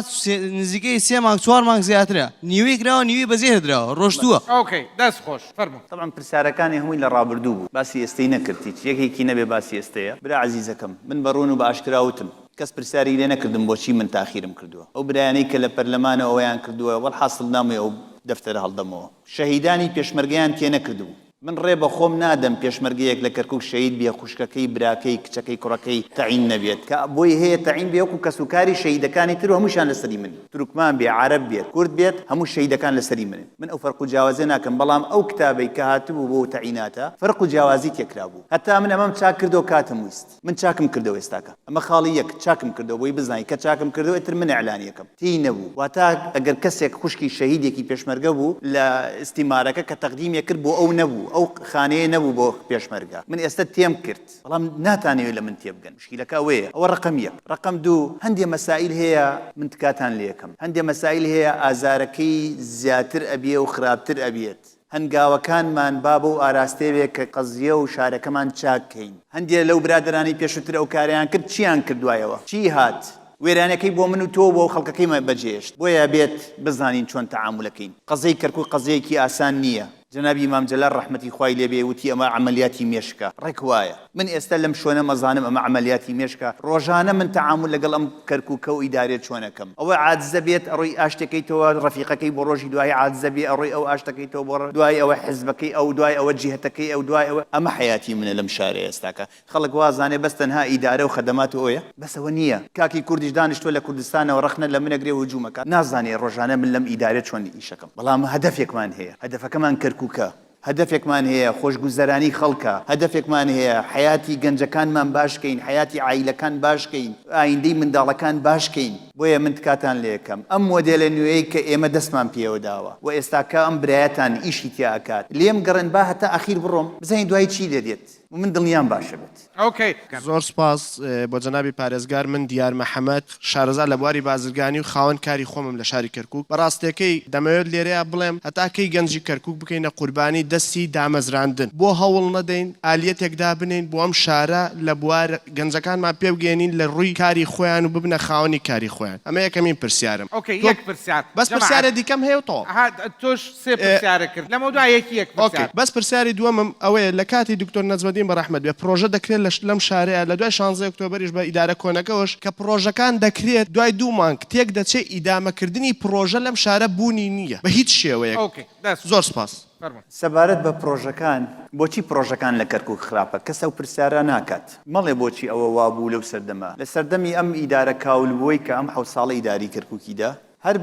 [SPEAKER 6] نزیکەی سێ مانگ چوار مانگ زیاترە نیوەی کراوە نیوەی بەجێ هێدراوە ڕۆشتووە.
[SPEAKER 5] ئۆکەی دەست خۆش فەرموو.
[SPEAKER 2] تەبعەن پرسیارەکانی هەمووی لە ڕابردوو بوو باسی ئێستەی نەکرد هیچ یەکێکی نەبێ باسی ئێستەیە برا عەزیزەکەم من بە ڕوون و بە ئاشکرا وتم کەس پرسیاری لێ نەکردم بۆچی من تاخیرم کردووە ئەو برایانەی کە لە پەرلەمانەوە ئەوەیان کردووە وەلحاسڵ نامەوێ ئەو دەفتەرە هەڵدەمەوە شەهیدانی پێشمەرگەیان تێ نەکردبوو من ڕێ بە خۆم نادەم پێشمەرگەیەک لە کەرکوک شەهید بێ خوشکەکەی براکەی کچەکەی کوڕەکەی تەعین نەبێت کە بۆی هەیە تەعین بێ وەکو کەسوکاری شەهیدەکانی تر و هەمووشیان لەسەری منن تورکمان بێ عەرەب بێت کورد بێت هەموو شەهیدەکان لەسەری منن من ئەو فەرق و جیاوازیە ناکەم بەڵام ئەو کتابەی کە هاتبوو بۆ تەعیناتە فەرق و جیاوازی تێکرابوو هەتا من ئەمەم چاک کردەوە کاتم ویست من چاکم کردەوە ئێستاکە ئەمە خاڵی یەک چاکم کردەوە بۆی بزانی کە چاکم کردەوە ئیتر من ئیعلانی ئەکەم تێی نەبوو واتا ئەگەر کەسێک خوشکی شەهیدێکی پێشمەرگە بوو لە ئیستیمارەکە کە تەقدیمی کرد بۆ ئەو نەبوو ئەو خانەیە نەبوو بۆ پێشمەرگە من ئێستە تێم کرد بەڵام ناتانەوێ لە من تێبگەن مشکیلەکە ئەوەیە ئەوە ڕەقەم یەک ڕەقەم دوو هەندێ مەسائیل هەیە من تکاتان لێکەم هەندێ مەسائیل هەیە ئازارەکەی زیاتر ئەبێ و خراپتر ئەبێت هەنگاوەکانمان با بەو ئاراستەیە بێ کە قەزیە و شارەکەمان چاک کەین. هەندێ لەو برادەرانەی پێشووتر ئەو کارەیان کرد چیان کرد دوایەوە؟ چی هات؟ وێرانەکەی بۆ من و تۆ و بۆ خەڵکەکەی بەجێهێشت. بۆیە ئەبێت بزانین چۆن تەعامولەکەین. قەزیەی کەرکوک قەزیەیەکی ئاسان نییە. جەنابی مام جەلال ڕەحمەتی خوای لێ بێ وتی ئەمە عەمەلیاتی مێشکە. ڕێک وایە. من ئێستا لەم شوێنەم ئەزانم ئەمە عەمەلیاتی مێشکە. ڕۆژانە من تەعامول لەگەڵ ئەم کەرکوکە و ئیدارەیە چۆن ئەکەم. ئەوە عاجزە بێت ئەڕۆی ئاشتەکەیتەوە ڕەفیقەکەی بۆ ڕۆژی دوایی عاجزە بێ ئەڕۆی ئەو ئاشتەکەیتەوە بۆ دوای ئەوە حزبەکەی ئەو دوای ئەوە جیهەتەکەی ئەو دوای ئەوە ئەمە حەیاتی منە لەم شارە ئێستاکە خەڵک وازانێ بەس تەنها ئیدارە و خەدەمات و ئەوەیە بەس ئەوە نییە کاکی کوردیش دانیشتوە لە کوردستانەوە ڕەخنە لە من ئەگرێ و هجوم ئەکات نازانێ ڕۆژانە من لەم ئیدارە چۆن ئیشەکەم بەڵام هەدەفێکمان هەیە هەدەفەکەمان کەرکوکە هەدەفێکمان هەیە خۆشگوزەرانی خەڵکە، هەدەفێکمان هەیە حەیاتی گەنجەکانمان باش کەین، حەیاتی عایلەکان باش کەین، ئایندەی منداڵەکان باش کەین. بۆیە من تکاتان لێکەم ئەم مۆدێلە نوێیەی کە ئێمە دەستمان پێوە داوە و ئێستاکە ئەم برایەتان ئیشی تیا ئەکات، لێم گەڕێن با هەتا ئەخیر بڕۆم بزانین دوایی چی لێ دێت و من دڵنیام باشە بێت.
[SPEAKER 5] ئۆکەی.
[SPEAKER 4] زۆر سوپاس بۆ جەنابی پارێزگار من دیار مەحەمەد شارەزا لە بواری بازرگانی و خاوەن کاری خۆمم لە شاری کەرکوک بە ڕاستێکەی دەمەوێت لێرەیا بڵێم هەتا کەی گەنجی کەرکوک بکەینە قوربانی دەستی دامەزراندن بۆ هەوڵ نەدەین ئالیەتێک دابنێین بۆ ئەم شارە لە بوار گەنجەکانمان پێبگەیەنین لە ڕووی کاری خۆیان و ببنە خاوەنی کاری خۆیان ئەمە یەکەمین پرسیارم
[SPEAKER 5] ئۆکەی
[SPEAKER 4] تۆ
[SPEAKER 5] یەک پرسیار
[SPEAKER 4] بەس
[SPEAKER 5] جەماعەت
[SPEAKER 4] پرسیارێ دیکەم هەیە و تەواو.
[SPEAKER 5] ئەها تۆش سێ پرسیارت کرد لەمەودوا یەکی یەک
[SPEAKER 4] ئۆکەی
[SPEAKER 5] پرسیار.
[SPEAKER 4] بەس پرسیاری دووەمم ئەوەیە لە کاتی دکتۆر نەجمەدین بە ڕەحمەت بێ پڕۆژە دەکرێت لە لەم شارەیا لە دوای شانزەی ئۆکتۆبەریش بە ئیدارە کۆنەکەوەش کە پڕۆژەکان دەکرێت دوای دوو مانگ تێک دەچێ ئیدامەکردنی پڕۆژە لەم شارە بوونی نییە بە هیچ شێوەیەک
[SPEAKER 5] ئۆکەی دەست
[SPEAKER 4] زۆر
[SPEAKER 5] خۆش
[SPEAKER 4] سوپاس.
[SPEAKER 5] فەرموون.
[SPEAKER 2] سەبارەت بە پڕۆژەکان، بۆچی پڕۆژەکان لە کەرکوک خراپە؟ کەس ئەو پرسیارە ناکات. مەڵێ بۆچی ئەوە وابوو لەو سەردەمە. لە سەردەمی ئەم ئیدارە کاولبووەی کە ئەم حەوت ساڵە ئیداری کەرکوکی دا، هەر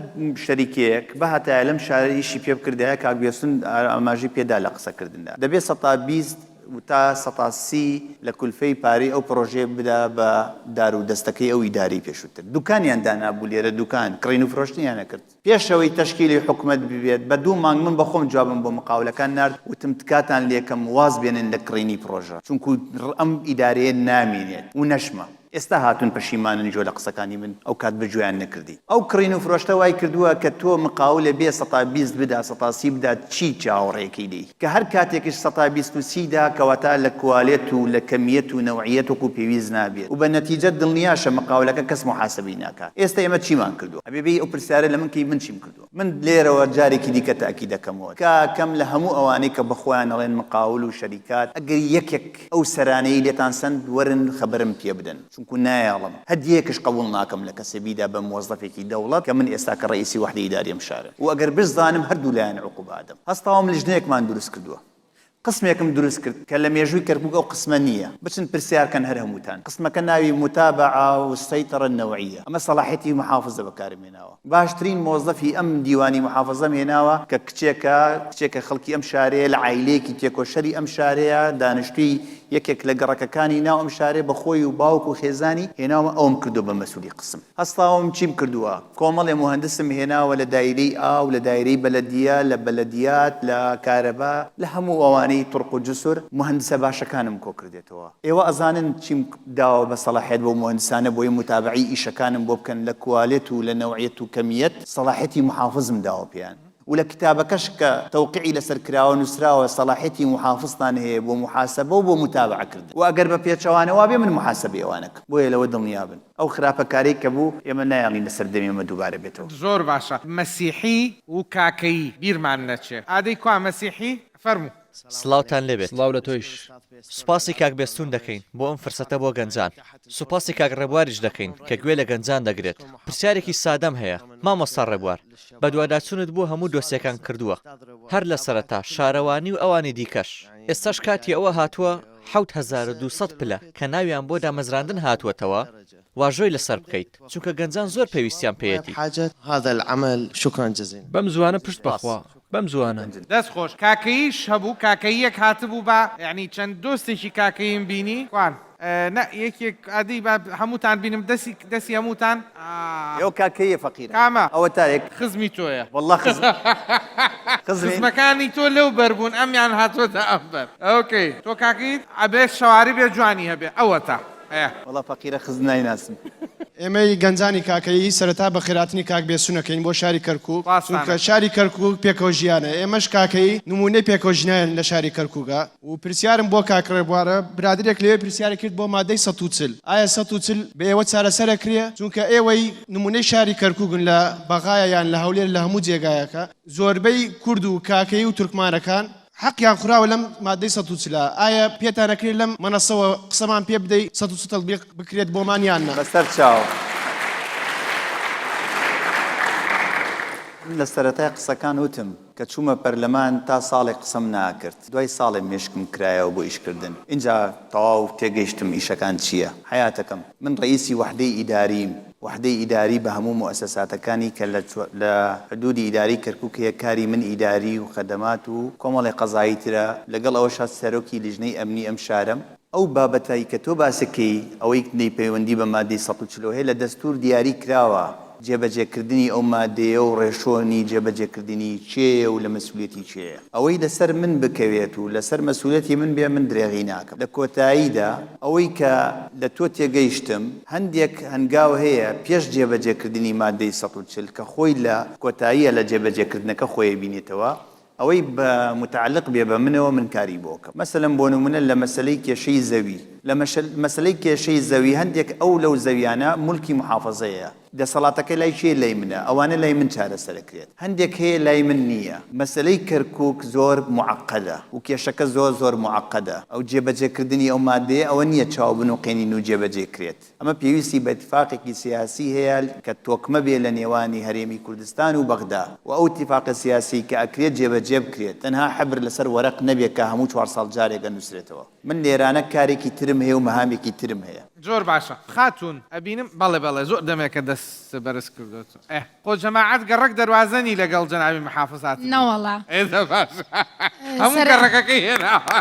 [SPEAKER 2] شەریکەیەک بهاتایە لەم شارە ئیشی پێ بکردایە، کاک بێستون ئاماژەی پێ دا لە قسەکردندا، دەبێ سەتا 20 تا سەتا 30 لە کولفەی پارەی ئەو پڕۆژەیە بدا بە دارودەستەکەی ئەو ئیدارەی پێشووتر. دوکانیان دانابوو لێرە، دوکان، کڕین و فرۆشتنیان ئەکرد. پێش ئەوەی تەشکیلی حکومەت ببێت بە دوو مانگ من بەخۆم جوابم بۆ مقاولەکان نارد وتم تکاتان لێکەم واز بێنن لە کڕینی پڕۆژە چونکو ئەم ئیدارەیە نامینێت و نەشما. ئێستا هاتوون پەشیمانن گوێ لە قسەکانی من ئەو کات بە گوێیان نەکردی. ئەو کڕین و فرۆشتە وای کردووە کە تۆ مقاولە بێ سەتا 20 بدا سەتا سی بدا چی چاوەڕێکەی لێی کە هەر کاتێکیش سەتا 20 و سی دا کەواتە لە کوالێت و لە کەمیەت و نەوعیەت وەکو پێویست نابێت و بە نەتیجە دڵنیاشە مقاولەکە کەس موحاسەبەی ناکا. ئێستا ئێمە چیمان کردووە؟ ئەبێ بێی ئەو پرسیارە لە من کەی من چیم کردووە؟ من لێرەوە جارێکی دیکە تەئکید دەکەمەوە تکا کەم لە هەموو ئەوانەی کە بەخۆیان ئەڵێن مقاول و شەریکات ئەگەر یەکێک ئەو سەرانەی لێتان سەند وەرن خەبەرم پێ بدەن چونکو نایەڵم هەدیەیەکش قبوڵ ناکەم لە کەسێ بیدا بە موەزەفێکی دەوڵەت کە من ئێستا کە ڕەئیسی وەحدەی ئیداری ئەم شارەم و ئەگەر بشزانم هەردوو لایان عقوبە ئەدەم هەستاوم لیژنەیەکمان دروست کردووە قسمێکم دروست کرد کە لە مێژووی کەرکوک ئەو قسمە نییە، بچن پرسیار کەن هەر هەمووتان، قسمەکە ناوی متابعە و سیطرە النوعیە، ئەمە سەڵاحیەتی محافزە بەکارم هێناوە، باشترین مۆزەفی ئەم دیوانی محافزەم هێناوە کە کچێکە، کچێکە خەڵکی ئەم شارەیە، لە عایلەیەکی تێکۆشەری ئەم شارەیە، دانیشتووی یەکێک لە گەڕەکەکانی ناو ئەم شارەیە، بە خۆی و باوک و خێزانی هێناومە ئەوم کردووە بە مەسولی قسم. هەستاوم چیم کردووە؟ کۆمەڵێ موهەندسم هێناوە لە دایرەی ئاو، لە دایرەی بەلەدیە، لە بەلەدیات، لە کارەبا، لە هەموو ئەوانەی طرق و جسور، موهەندسە باشەکانم کۆ کردێتەوە. ئێوە ئەزانن چیم داوە بە سەڵاحیەت بەو موهەندسانە بۆی موتابەعەی ئیشەکانم بۆ بکەن لە کوالێت و لە نەوعیەت و کەمیەت، سەڵاحیەتی موحافزم داوە پێیان و لە کتابەکەش کە تەوقیعی لەسەر کراوە نووسراوە سەڵاحیەتی موحافزتان هەیە بۆ موحاسەبە و بۆ موتابەعە کردن و ئەگەر بە پێچەوانەوە بێ من موحاسەبەی ئەوانە کەم. بۆیە لەوە دڵنیا بن. ئەو خراپەکارەی کە بوو ئێمە نایەڵین لەسەر دەمی ئێمە دووبارە بێتەوە.
[SPEAKER 5] زۆر باشە مەسیحی و کاکەیی بیرمان نەچێ ئادەی کوا مەسیحی فەرموو.
[SPEAKER 7] سڵاوتان لێبێت.
[SPEAKER 9] سڵاو لە تۆیش.
[SPEAKER 7] سوپاسی کاک بێستوون دەکەین بۆ ئەم فرسەتە بۆ گەنجان. سوپاسی کاک ڕێبواریش دەکەین کە گوێ لە گەنجان دەگرێت. پرسیارێکی سادەم هەیە مامۆستا ڕێبوار، بەدواداچوونت بۆ هەموو دۆسیەکان کردووە هەر لە سەرەتا شارەوانی و ئەوانی دیکەش، ئێستاش کاتی ئەوە هاتووە 7200 پلە کە ناویان بۆ دامەزراندن هاتووەتەوە واژۆی لەسەر بکەیت، چونکە گەنجان زۆر پێویستیان پێیەتی.
[SPEAKER 9] بەم زووانە پشت بەخوا بەم زووانە.
[SPEAKER 5] دەست خۆش کاکەییش هەبوو کاکەییەک هاتبوو با یانی چەند دۆستێکی کاکەییم بینی کوان نە یەکێک ئەدی با هەمووتان بینم دەسی دەسی هەمووتان ئا.
[SPEAKER 2] ئێوە کاکەییە فەقیرە.
[SPEAKER 5] کامە؟
[SPEAKER 2] ئەوەتا یەک.
[SPEAKER 5] خزمی تۆیە.
[SPEAKER 2] وەڵڵا خزم خزمی.
[SPEAKER 5] خزمەکانی تۆ لەو بەر بوون ئەمیان هاتووەتە ئەم بەر. ئۆکەی تۆ کاکەییت ئەبێ شەواربێ جوانی هەبێ ئەوەتا ئێ.
[SPEAKER 2] وەڵا فەقیرە خزم نایناسم.
[SPEAKER 4] ئێمەی گەنجانی کاکەیی سەرەتا بەخێرهاتنی کاک بێستون ئەکەین بۆ شاری کەرکوک چونکە شاری کەرکوک پێکەوە ژیانە ئێمەش کاکەیی نمونەی پێکەوە ژنایان لە شاری کەرکوکە و پرسیارم بۆ کاک ڕێبوارە برادرێک لەوێ پرسیاری کرد بۆ مادەی 140 ئایا 140 بە ئێوە چارەسەر ئەکرێ چونکە ئێوەی نمونەی شاری کەرکوکن لە بەغایە یان لە هەولێر لە هەموو جێگایەکە زۆربەی کورد و کاکەیی و تورکمانەکان حەقیان خوراوە لەم مادەی 140 ە ئایا پێتان ئەکرێ لەم مەنەسەوە قسەمان پێ بدەی 140 تەتبیق بکرێت بۆمان یان نا؟
[SPEAKER 2] بەسەر چاو. من لە سەرەتای قسەکان وتم کە چوومە پەرلەمان تا ساڵێک قسەم ناکرد دوای ساڵێ مێشکم کرایەوە بۆ ئیش کردن ئینجا تەواو تێگەیشتم ئیشەکان چییە حەیاتەکەم من ڕەئیسی وەحدەی ئیداریم وەحدەی ئیداری بە هەموو موئەسەساتەکانی کە لە لە حدوودی ئیدارەی کەرکووک هەیە کاری من ئیداری و خەدەمات و کۆمەڵێ قەزایی ترە لەگەڵ ئەوەشا سەرۆکی لیژنەی ئەمنی ئەم شارەم. ئەو بابەتەی کە تۆ باست کەی ئەوەی نەی پەیوەندی بە مادەی 140 هەیە لە دەستوور دیاری کراوە جێبەجێ کردنی ئەو مادەیە و ڕێشۆنی جێبەجێ کردنی کێیە و لە مەسولیەتی کێیە ئەوەی لەسەر من بکەوێت و لەسەر مەسولیەتی من بێ من درێغی ناکەم لە کۆتاییدا ئەوەی کە لە تۆ تێگەیشتم هەندێک هەنگاو هەیە پێش جێبەجێکردنی مادەی 140 کە خۆی لە کۆتاییە لە جێبەجێکردنەکە خۆی بینێتەوە ئەوەی بە متعلق بێ بە منەوە من کاری بۆ کەم مەسەلەن بۆ نمونە لە مەسەلەی کێشەی زەوی لە مەسەلەی کێشەی زەوی هەندێک ئەو لەو زەویانە مولکی محافەزەیە دەسەڵاتەکە لای کێ لای منە ئەوانە لای من چارەسەرەکرێت هەندێک هەیە لای من نییە مەسەلەی کەرکوک زۆر معقدە و کێشەکە زۆر زۆر معقدە ئەو جێبەجێکردنی ئەو مادەیە ئەوە نییە چاو بنوقێنین و جێبەجێ کرێت ئەمە پێویستی بە ئیتفاقێکی سیاسی هەیە کە تۆکمە بێ لە نێوانی هەرێمی کوردستان و بەغدا و ئەو ئیتفاقە سیاسی کە ئەکرێت جێبەجێ بکرێت تەنها حبر لەسەر وەرەق نەبێ کە هەموو چوار ساڵ جارێک ئەنوسرێتەوە من لێرانە کارێکی ترم هەیە و مەهامێکی ترم هەیە.
[SPEAKER 5] زۆر باشە خاتوون ئەبینم بەڵێ بەڵێ زۆر دەمێکە دەست بەرز کردۆتەوە ئێ خۆ جەماعەت گەڕەک دەروازە نی لەگەڵ جەنابی محافز هاتبوو
[SPEAKER 12] نەوەڵا.
[SPEAKER 5] ئێ دە باشە هەموو
[SPEAKER 12] سەرە.
[SPEAKER 5] گەڕەکەکەی هێناوە.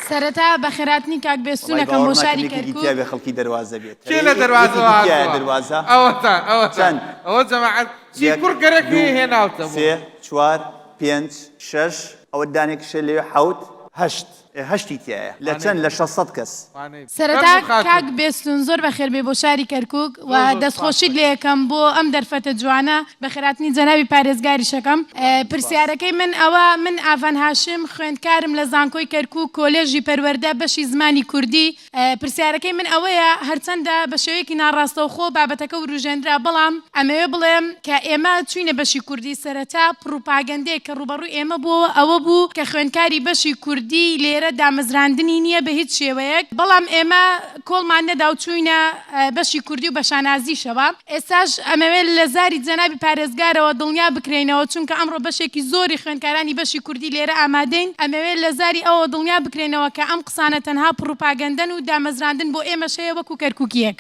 [SPEAKER 12] سەرەتا بەخێراتنی کاک بێستوون
[SPEAKER 2] وەڵای
[SPEAKER 12] ئەکەم
[SPEAKER 2] باوەڕ
[SPEAKER 12] بۆ
[SPEAKER 2] ناکەم
[SPEAKER 12] شاری
[SPEAKER 2] یەکێکی
[SPEAKER 12] کەرکووک.
[SPEAKER 2] تیابێ خەڵکی دەروازە بێت.
[SPEAKER 5] کێ لە دەروازەوە
[SPEAKER 2] یەکێکی تیایە
[SPEAKER 5] هاتووە؟
[SPEAKER 2] دەروازە؟
[SPEAKER 5] ئەوەتان ئەوەتان
[SPEAKER 2] چەند؟
[SPEAKER 5] ئەوە جەماعەت چی
[SPEAKER 2] یەک
[SPEAKER 5] کوڕ گەرەک
[SPEAKER 2] دوو
[SPEAKER 5] هێناوتە بۆ.
[SPEAKER 2] سێ چوار پێنج شەش ئەوە دانێکیشە لەوێ حەوت. هەشت. ئێ هەشتی تیایە. لە چەند؟ لە 600 کەس.
[SPEAKER 8] سەرەتا کاک بێستون زۆر بەخێربێی بۆ شاری کەرکوک و دەستخۆشیت لێ ئەکەم بۆ ئەم دەرفەتە جوانە، بەخێرهاتنی جەنابی پارێزگاریش ئەکەم. پرسیارەکەی من ئەوە، من ئاڤان هاشم خوێندکارم لە زانکۆی کەرکوک کۆلێژی پەروەردە بەشی زمانی کوردی، پرسیارەکەی من ئەوەیە هەرچەندە بە شێوەیەکی ناڕاستەوخۆ بابەتەکە وروژێنرا بەڵام ئەمەوێ بڵێم کە ئێمە چوینە بەشی کوردی سەرەتا پڕوپاگەندەیەک کە ڕووبەڕووی ئێمە بووەوە ئەوە بوو کە خوێندکاری بەشی کوردی لێرە دامەزراندنی نییە بە هیچ شێوەیەک بەڵام ئێمە کۆڵمان نەدا و چووینە بەشی کوردی و بە شانازیشەوە ئێستاش ئەمەوێ لە زاری جەنابی پارێزگارەوە دڵنیا بکرێینەوە چونکە ئەمڕۆ بەشێکی زۆری خوێندکارانی بەشی کوردی لێرە ئامادەین ئەمەوێ لە زاری ئەوەوە دڵنیا بکرێینەوە کە ئەم قسانە تەنها پڕوپاگەندەن و دامەزراندن بۆ ئێمەش هەیە وەکو کەرکوکییەک.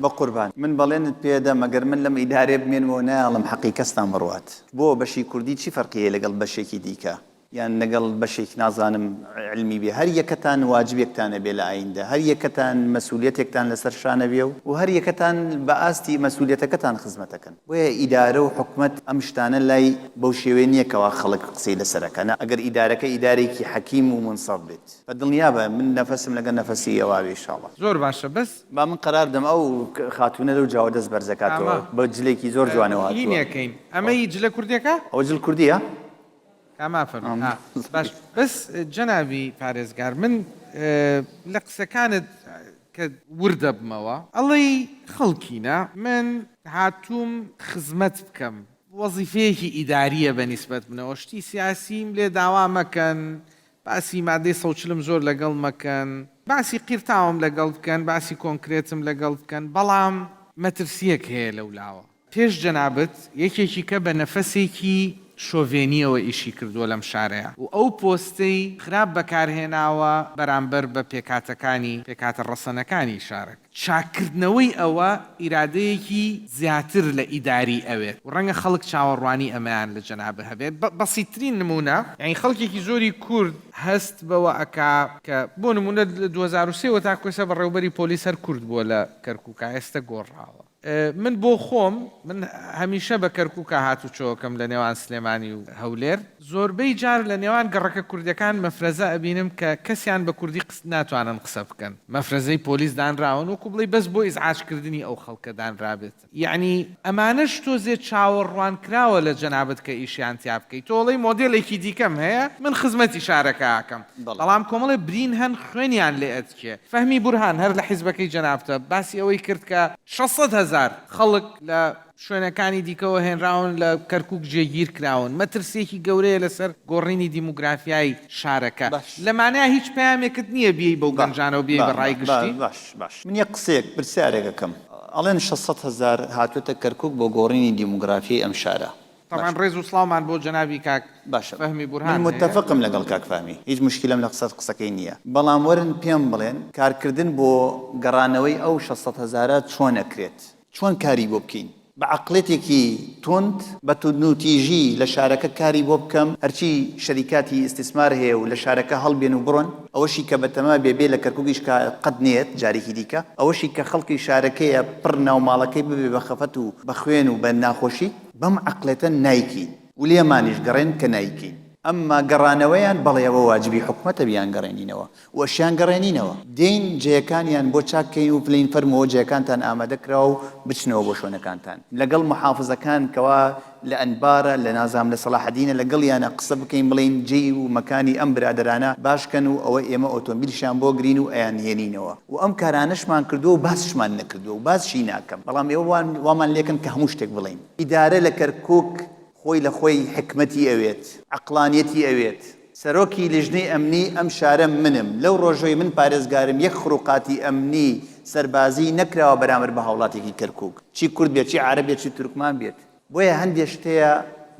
[SPEAKER 2] بەقوربان من بەڵێنت پێدەم ئەگەر من لەم ئیدارەیە بمێنمەوە نایەڵم حەقی کەستان بڕوات. بۆ بەشی کوردی چی فەرقی هەیە لەگەڵ بەشێکی دیکە یان لەگەڵ بەشێک نازانم علمی بێ هەر یەکەتان واجبێکتان ئەبێ لە ئایندە هەر یەکەتان مەسولیەتێکتان لەسەر شان ئەبێ و هەر یەکەتان بە ئاستی مەسولیەتەکەتان خزمەتەکەن بۆیە ئیدارە و حکومەت ئەم شتانە لای بەو شێوەیە نیە کەوا خەڵک قسەی لەسەر ئەکا نا ئەگەر ئیدارەکە ئیدارەیەکی حەکیم و مونسەف بێت بە دڵنیابە من نەفەسم لەگەڵ نەفەسی ئێوە بێ ئیشاڵا.
[SPEAKER 5] زۆر باشە بەس
[SPEAKER 2] با من قەرار بدەم ئەو خاتوونە لەو جاوە دەست بەرز ئەکاتەوە
[SPEAKER 5] کامە؟
[SPEAKER 2] بە جلێکی زۆر جوانەوە هاتووە.
[SPEAKER 5] هینێکەین ئەمەی جلە کوردیەکە؟
[SPEAKER 2] ئەوە جل کوردیە؟
[SPEAKER 5] کامە فەرموو ئا باش بەس جەنابی پارێزگار من لە قسەکانت کە ورد دەبمەوە ئەڵێی خەڵکینە من هاتووم خزمەت بکەم وەزیفەیەکی ئیداریە بە نیسبەت منەوە شتی سیاسیم لێ داوا مەکەن باسی مادەی سەوچلم زۆر لەگەڵ مەکەن، باسی قیرتاوم لەگەڵ بکەن، باسی کۆنکرێتم لەگەڵ بکەن، بەڵام مەترسییەک هەیە لەولاوە. پێش جەنابت یەکێکی کە بە نەفەسێکی شۆڤێنییەوە ئیشی کردووە لەم شارەیا و ئەو پۆستەی خراپ بەکارهێناوە بەرامبەر بە پێکهاتەکانی پێکهاتە ڕەسەنەکانی شارەکە. چاککردنەوەی ئەوە ئیرادەیەکی زیاتر لە ئیداری ئەوێت و ڕەنگە خەڵک چاوەڕوانی ئەمەیان لە جەنابت هەبێت. بە بەسیتترین نموونە، یانی خەڵکێکی زۆری کورد هەست بەوە ئەکا کە بۆ نموونە لە 2003 وە تاکو ئێستا بەڕێوبەری پۆلیس هەر کورد بووە لە کەرکووکا، ئێستە گۆڕاوە. من بۆ خۆم من هەمیشە بە کەرکووکا هاتوچۆ ئەکەم لە نێوان سلێمانی و هەولێر، زۆربەی جار لە نێوان گەڕەکە کوردیەکان مەفرەزە ئەبینم کە کەسیان بە کوردی قس ناتوانن قسە بکەن مەفرەزەی پۆلیس دانراون وەکو بڵێی بەس بۆ ئیزعاج کردنی ئەو خەڵکە دانرابێت یەعنی ئەمانەش تۆزێ چاوەڕوان کراوە لە جەنابت کە ئیشیان تیا بکەی تۆ ئەڵێی مۆدێلێکی دیکەم هەیە من خزمەتی شارەکە ئەکەم بەڵام کۆمەڵێ برین هەن خوێنیان لێ ئەتکێ فەهمی بورهان هەر لە حیزبەکەی جەنابتە باسی ئەوەی کرد کە 600 هەزار خەڵک لە شوێنەکانی دیکەوە هێنراون لە کەرکوک جێگیر کراون، مەترسییەکی گەورەیە لەسەر گۆڕینی دیموگرافیای شارەکە. لەمانەیە هیچ پەیامێکت نییە بیەی بەو گەنجانەوە بیەی بە ڕای گشتی؟
[SPEAKER 2] باش باش من یەک قسەیەک پرسیارێک ئەکەم. ئەڵێن 600 هەزار هاتووەتە کەرکوک بۆ گۆڕینی دیموگرافیای ئەم شارە.
[SPEAKER 5] تەبعەن ڕێز و سڵاومان بۆ جەنابی کاک
[SPEAKER 2] باشە
[SPEAKER 5] فەهمی بورهان
[SPEAKER 2] من
[SPEAKER 5] هەیە.
[SPEAKER 2] متەفقم لەگەڵ کاک فەهمی هیچ موشکیلەم لە قسە قسەکەی نییە بەڵام وەرن پێم بڵێن کارکردن بۆ گەڕانەوەی ئەو 600 هەزارە چۆن ئەکرێت؟ چۆن کاری بۆ بکەین؟ بە عەقڵێتێکی توند، بە توندوتیژی لە شارەکە کاری بۆ بکەم، هەرچی شەریکاتی ئیستیسمار هەیە و لە شارەکە هەڵبێن و بڕۆن، ئەوەشی کە بەتەما بێ بێ لە کەرکوک ئیش کا قەت نەیەت جارێکی دیکە، ئەوەشی کە خەڵکی شارەکەیە پڕ ناو ماڵەکەی ببێ بە خەفەت و بە خوێن و بە ناخۆشی، بەم عەقڵێتە نایکەین و لێمانیش گەڕێن کە نایکەین. ئەمما گەڕانەوەیان بەڵێ ئەوە واجبی حکومەتە بیانگەڕێنینەوە و ئەشیانگەڕێنینەوە. دێین جێیەکانیان بۆ چاک کەین و بلێین فەرمووە جێیەکانتان ئامادە کراوە و بچنەوە بۆ شوێنەکانتان. لەگەڵ موحافزەکان کەوا لە ئەنبارە، لە نازانم لە سەڵاحەدینە لەگەڵیانە قسە بکەین بڵێین جێی و مەکانی ئەم برادەرانە باش کەن و ئەوە ئێمە ئۆتۆمبیلشیان بۆ گرین و ئەیانهێنینەوە و ئەم کارانەشمان کردووە و باسشمان نەکردووە و باسشی ناکەم. بەڵام ئێوە وامان لێکەن کە هەموو شتێک بڵێین. ئیدارە لە کەرکووک خۆی لە خۆی حیکمەتی ئەوێت، عەقڵانیەتی ئەوێت. سەرۆکی لیژنەی ئەمنی ئەم شارە منم، لەو ڕۆژەی من پارێزگارم یەک خروقاتی ئەمنی سەربازی نەکراوە بەرامبەر بە هاوڵاتیەکی کەرکوک، چی کورد بێت، چی عەرەب بێت، چی تورکمان بێت. بۆیە هەندێ شت هەیە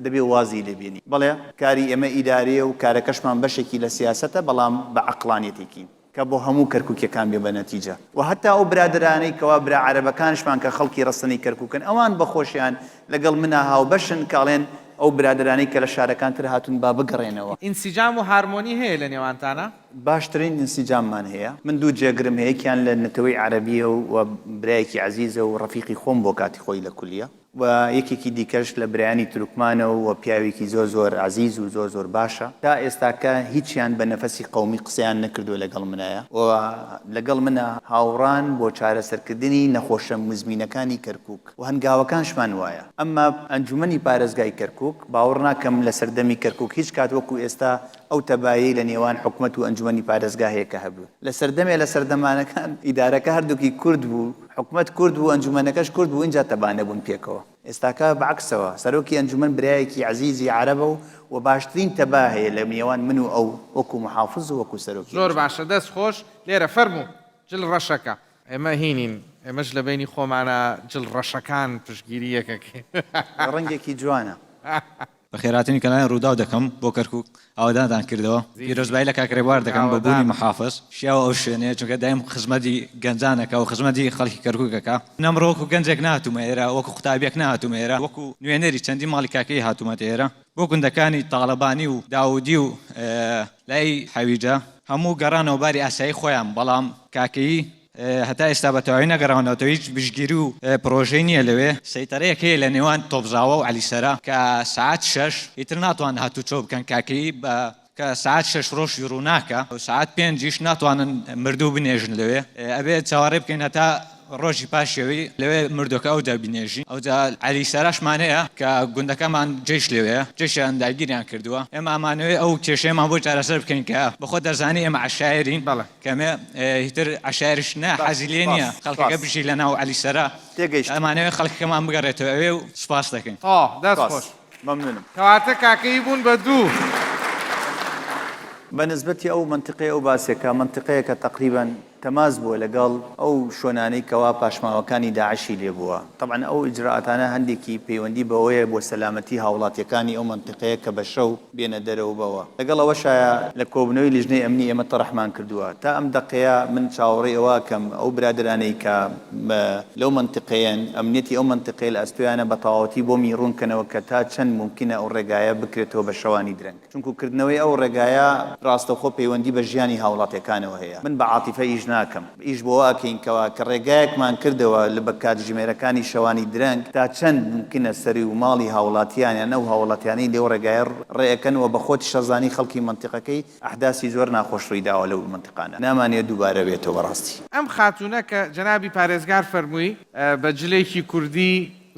[SPEAKER 2] دەبێ وازی لێ بێنی. بەڵێ کاری ئێمە ئیداریە و کارەکەشمان بەشێکی لە سیاسەتە، بەڵام بە عەقڵانیەتێکین. کە بۆ هەموو کەرکوکیەکان بێ بە نەتیجە و هەتا ئەو برادەرانەی کەوا برا عەرەبەکانشمان کە خەڵکی ڕەسەنی کەرکوکن ئەوان بە خۆشیان لەگەڵ منا هاوبەشن کە ئەڵێن ئەو برادەرانەی کە لە شارەکان تر هاتوون با بگەڕێنەوە.
[SPEAKER 5] ئینسجام و هارمۆنی هەیە لە نێوانتانا؟
[SPEAKER 2] باشترین ئینسجاممان هەیە. من دوو جێگرم هەیە، یەکیان لە نەتەوەی عەرەبییە و برایەکی عەزیزە و ڕەفیقی خۆم بووە کاتی خۆی لە کولیە و یەکێکی دیکەش لە برایانی تورکمانە و پیاوێکی زۆر زۆر عەزیز و زۆر زۆر باشە. تا ئێستاکە هیچیان بە نەفەسی قەومی قسەیان نەکردووە لەگەڵ منایە و لەگەڵ منا هاوڕان بۆ چارەسەرکردنی نەخۆشە موزمینەکانی کەرکووک و هەنگاوەکانشمان وایە. ئەمما ئەنجومەنی پارێزگای کەرکووک باوەڕ ناکەم لە سەردەمی کەرکووک هیچ کات وەکو ئێستا ئەو تەبایەی لە نێوان حکومەت و ئەنجومەنی پارێزگا هەیە کە هەبوو لە سەردەمێ لە سەردەمانەکان ئیدارەکە هەردووکی کورد بوو حکومەت کورد بوو ئەنجومەنەکەش کورد بوو ئینجا تەبا نەبوون پێکەوە ئێستاکە بە عەکسەوە سەرۆکی ئەنجومەن برایەکی عەزیزی عەرەبە و و باشترین تەبا هەیە لە نێوان من و ئەو وەکو محافز و وەکو سەرۆکی
[SPEAKER 5] زۆر
[SPEAKER 2] ئەنجومەن.
[SPEAKER 5] باشە دەست خۆش لێرە فەرموو جل ڕەشەکە. ئێمە هینین ئێمەش لە بەینی خۆمانا جل ڕەشەکان پشتگیری یەکەکەین.
[SPEAKER 2] ڕەنگێکی جوانە.
[SPEAKER 11] بەخێرهاتنی کەناڵی ڕووداو دەکەم بۆ کەرکوک ئاوەدانتان کردەوە پیرۆزبایی لە کاک ڕێبوار دەکەم بە بوونی محافز شیاوە ئەو شوێنەیە چونکە دایم خزمەتی گەنجان ئەکا و خزمەتی خەڵکی کەرکوک ئەکا من ئەمڕۆ وەکو گەنجێک نەهاتوومە ئێرە وەکو قوتابیەک نەهاتوومە ئێرە وەکو نوێنەری چەندین ماڵی کاکەیی هاتوومەتە ئێرە بۆ گوندەکانی تاڵەبانی و داودی و لای حەویجە هەموو گەڕانەوە باری ئاسایی خۆیان بەڵام کاکەیی هەتا ئێستا بە تەواوی نەگەڕاونەتەوە، هیچ پشتگیری و پڕۆژەی نییە لەوێ، سەیتەرەیەک هەیە لە نێوان تۆپزاوە و عەلیسەرا کە سەعات شەش ئیتر ناتوانن هاتوچۆ بکەن، کاکەیی بە کە سەعات شەش ڕۆژی ڕووناکە و سەعات پێنجیش ناتوانن مردوو بنێژن لەوێ، ئەبێ چاوەڕێ بکەین هەتا ڕۆژی پاش شەوی لەوێ مردووەکە ئەوجا بینێژین، ئەوجا عەلیسەراشمان هەیە کە گوندەکەمان جەیش لەوێیە، جەیشیان داگیریان کردووە، ئێمە ئەمانەوێ ئەو کێشەیەمان بۆ چارەسەر بکەین کە بەخۆت دەزانی ئێمە عەشایەرین. کەمێ هیتر عەشایەریش نا حەزی لێ نیە خەڵکەکە بژی لە ناو عەلی سەرا ئەمانەوێ خەڵکەکەمان بگەڕێتەوە ئەوێ و سوپاس دەکەین.
[SPEAKER 5] تەواو دەست خۆش.
[SPEAKER 2] مەمنونم.
[SPEAKER 5] کەواتە کاکەیی بوون بە دوو.
[SPEAKER 2] بە نسبەتی ئەو مەنتیقەی ئەو باسێکە مەنتیقەیەکە تەقریبەن تەماس بووە لەگەڵ ئەو شۆنانەی کەوا پاشماوەکانی داعشی لێ بووە تەبعەن ئەو ئیجرائاتانە هەندێکی پەیوەندی بەوەیە بۆ سەلامەتی هاوڵاتیەکانی ئەو مەنتیقەیە کە بە شەو بێنە دەرەوە بەوە. لەگەڵ ئەوەشایا لە کۆبوونەوەی لیژنەی ئەمنی ئێمە تەڕحمان کردووە. تا ئەم دەقەیە من چاوەڕێی ئەوە ئەکەم ئەو برادەرانەی کە لەو مەنتیقەیەن، ئەمنیەتی ئەو مەنتیقەیە لە ئەستۆیانە بە تەواوەتی بۆمی ڕوون کەنەوە کە تا چەند مومکینە ئەو ڕێگایە بکرێتەوە بە شەوانی درەنگ. چونکو کردنەوەی ئەو ڕێگایە ڕاستەوخۆ پەیوەندی بە ژیانی هاوڵاتیەکانەوە هەیە. من بە عاتیفە ئیش ناکەم. ئیش بۆ وا ئەکەین کەوا کە ڕێگایەکمان کردەوە لە بە کاتژمێرەکانی شەوانی درەنگ تا چەند مومکنە سەری و ماڵی هاوڵاتیان یان ئەو هاوڵاتیانەی لەو ڕێگایە ڕێ ئەکەن وە بە خۆتیش ئەزانی خەڵکی مەنتیقەکەی ئەحداسی زۆر ناخۆش ڕووی داوە لەو مەنتیقانە نامانەوێ دووبارە بێتەوە بەڕاستی.
[SPEAKER 5] ئەم خاتوونە کە جەنابی پارێزگار فەرمووی بە جلێکی کوردی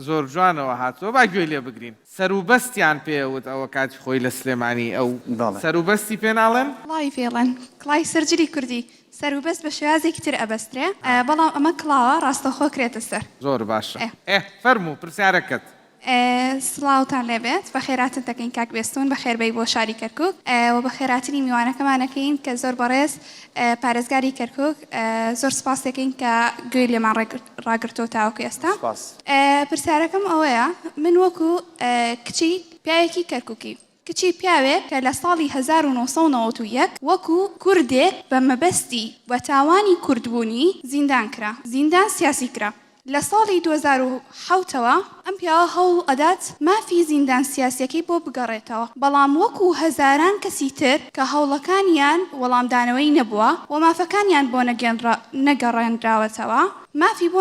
[SPEAKER 5] زۆر جوانەوە هاتووە با گوێی لێ بگرین. سەروبەستیان پێ وت ئەوە کاتی خۆی لە سلێمانی ئەو سەروبەستی پێ ناڵێن؟
[SPEAKER 22] کڵاوی پێڵێن کڵاوی سەر جلی کوردی سەروبەست بە شێوازێکی تر ئەبەسترێ بەڵام ئەمە کڵاوە ڕاستەوخۆ کرێتە سەر.
[SPEAKER 5] زۆر باشە ئێ فەرموو پرسیارەکەت.
[SPEAKER 22] سڵاوتان لێبێت بەخێراتن دەکەین کاک بێستون بەخێربێی بۆ شاری کەرکوک وە بەخێراتنی میوانەکەمان ئەکەین کە زۆر بەڕێز پارێزگاری کەرکوک زۆر سوپاس دەکەین کە گوێی لێمان ڕاگرتووە تاوەکو ئێستا. پرسیارەکەم ئەوەیە من وەکو کچی پیاوێکی کەرکوکی، کچی پیاوێک کە لە ساڵی 1991 وەکو کوردێک بە مەبەستی و تاوانی کوردبوونی زیندان کرا، زیندان سیاسی کرا. لە ساڵی 2007 ەوە ئەم پیاوە هەوڵ ئەدات مافی زیندان سیاسیەکەی بۆ بگەڕێتەوە، بەڵام وەکو هەزاران کەسی تر کە هەوڵەکانیان وەڵامدانەوەی نەبووە و مافەکانیان بۆ نەگەڕێنراوەتەوە، مافی بۆ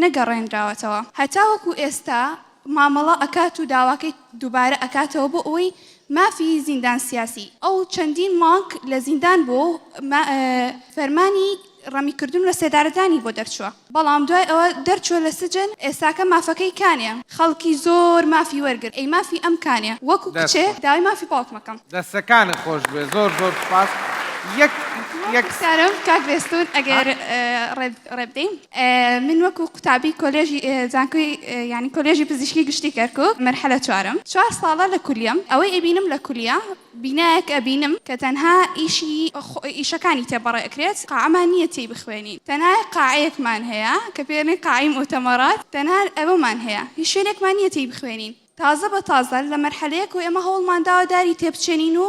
[SPEAKER 22] نەگەڕێنراوەتەوە هەتاوەکو ئێستا مامەڵە ئەکات و داواکەی دووبارە ئەکاتەوە بۆ ئەوەی مافی زیندان سیاسی ئەو چەندین مانگ لە زیندان بووە و فەرمانی ڕەمیکردن و لەسێدارەدانی بۆ دەرچووە بەڵام دوای ئەوە دەرچووە لە سجن ئێستاکە مافەکەی کانێ خەڵکی زۆر مافی وەرگرت ئەی مافی ئەم کانێ وەکو
[SPEAKER 5] دەست
[SPEAKER 22] کچێ
[SPEAKER 5] خۆش.
[SPEAKER 22] داوای مافی باوکم ئەکەم.
[SPEAKER 5] دەستەکانت خۆش بێ زۆر زۆر سوپاس یەک یەک.
[SPEAKER 22] پرسیارم کاک بێستون ئەگەر ڕێ بدەی من وەکو قوتابی کۆلێژی زانکۆی یانی کۆلێژی پزیشکی گشتی کەرکوک مەرحەلە چوارم چوار ساڵە لە کولیەم ئەوەی ئەبینم لە کولیە بینایەک ئەبینم کە تەنها ئیشی ئیشەکانی تێ بەڕێ ئەکرێت قاعەمان نییە تێی بخوێنین تەنها قاعەیەکمان هەیە کە پێی ئەڵێن قاعەی موئتەمەرات تەنها ئەوەمان هەیە هیچ شوێنێکمان نییە تێی بخوێنین. تازە بە تازە لە مەرحەلەیەک و ئێمە هەوڵمان داوە داری تێبچێنین و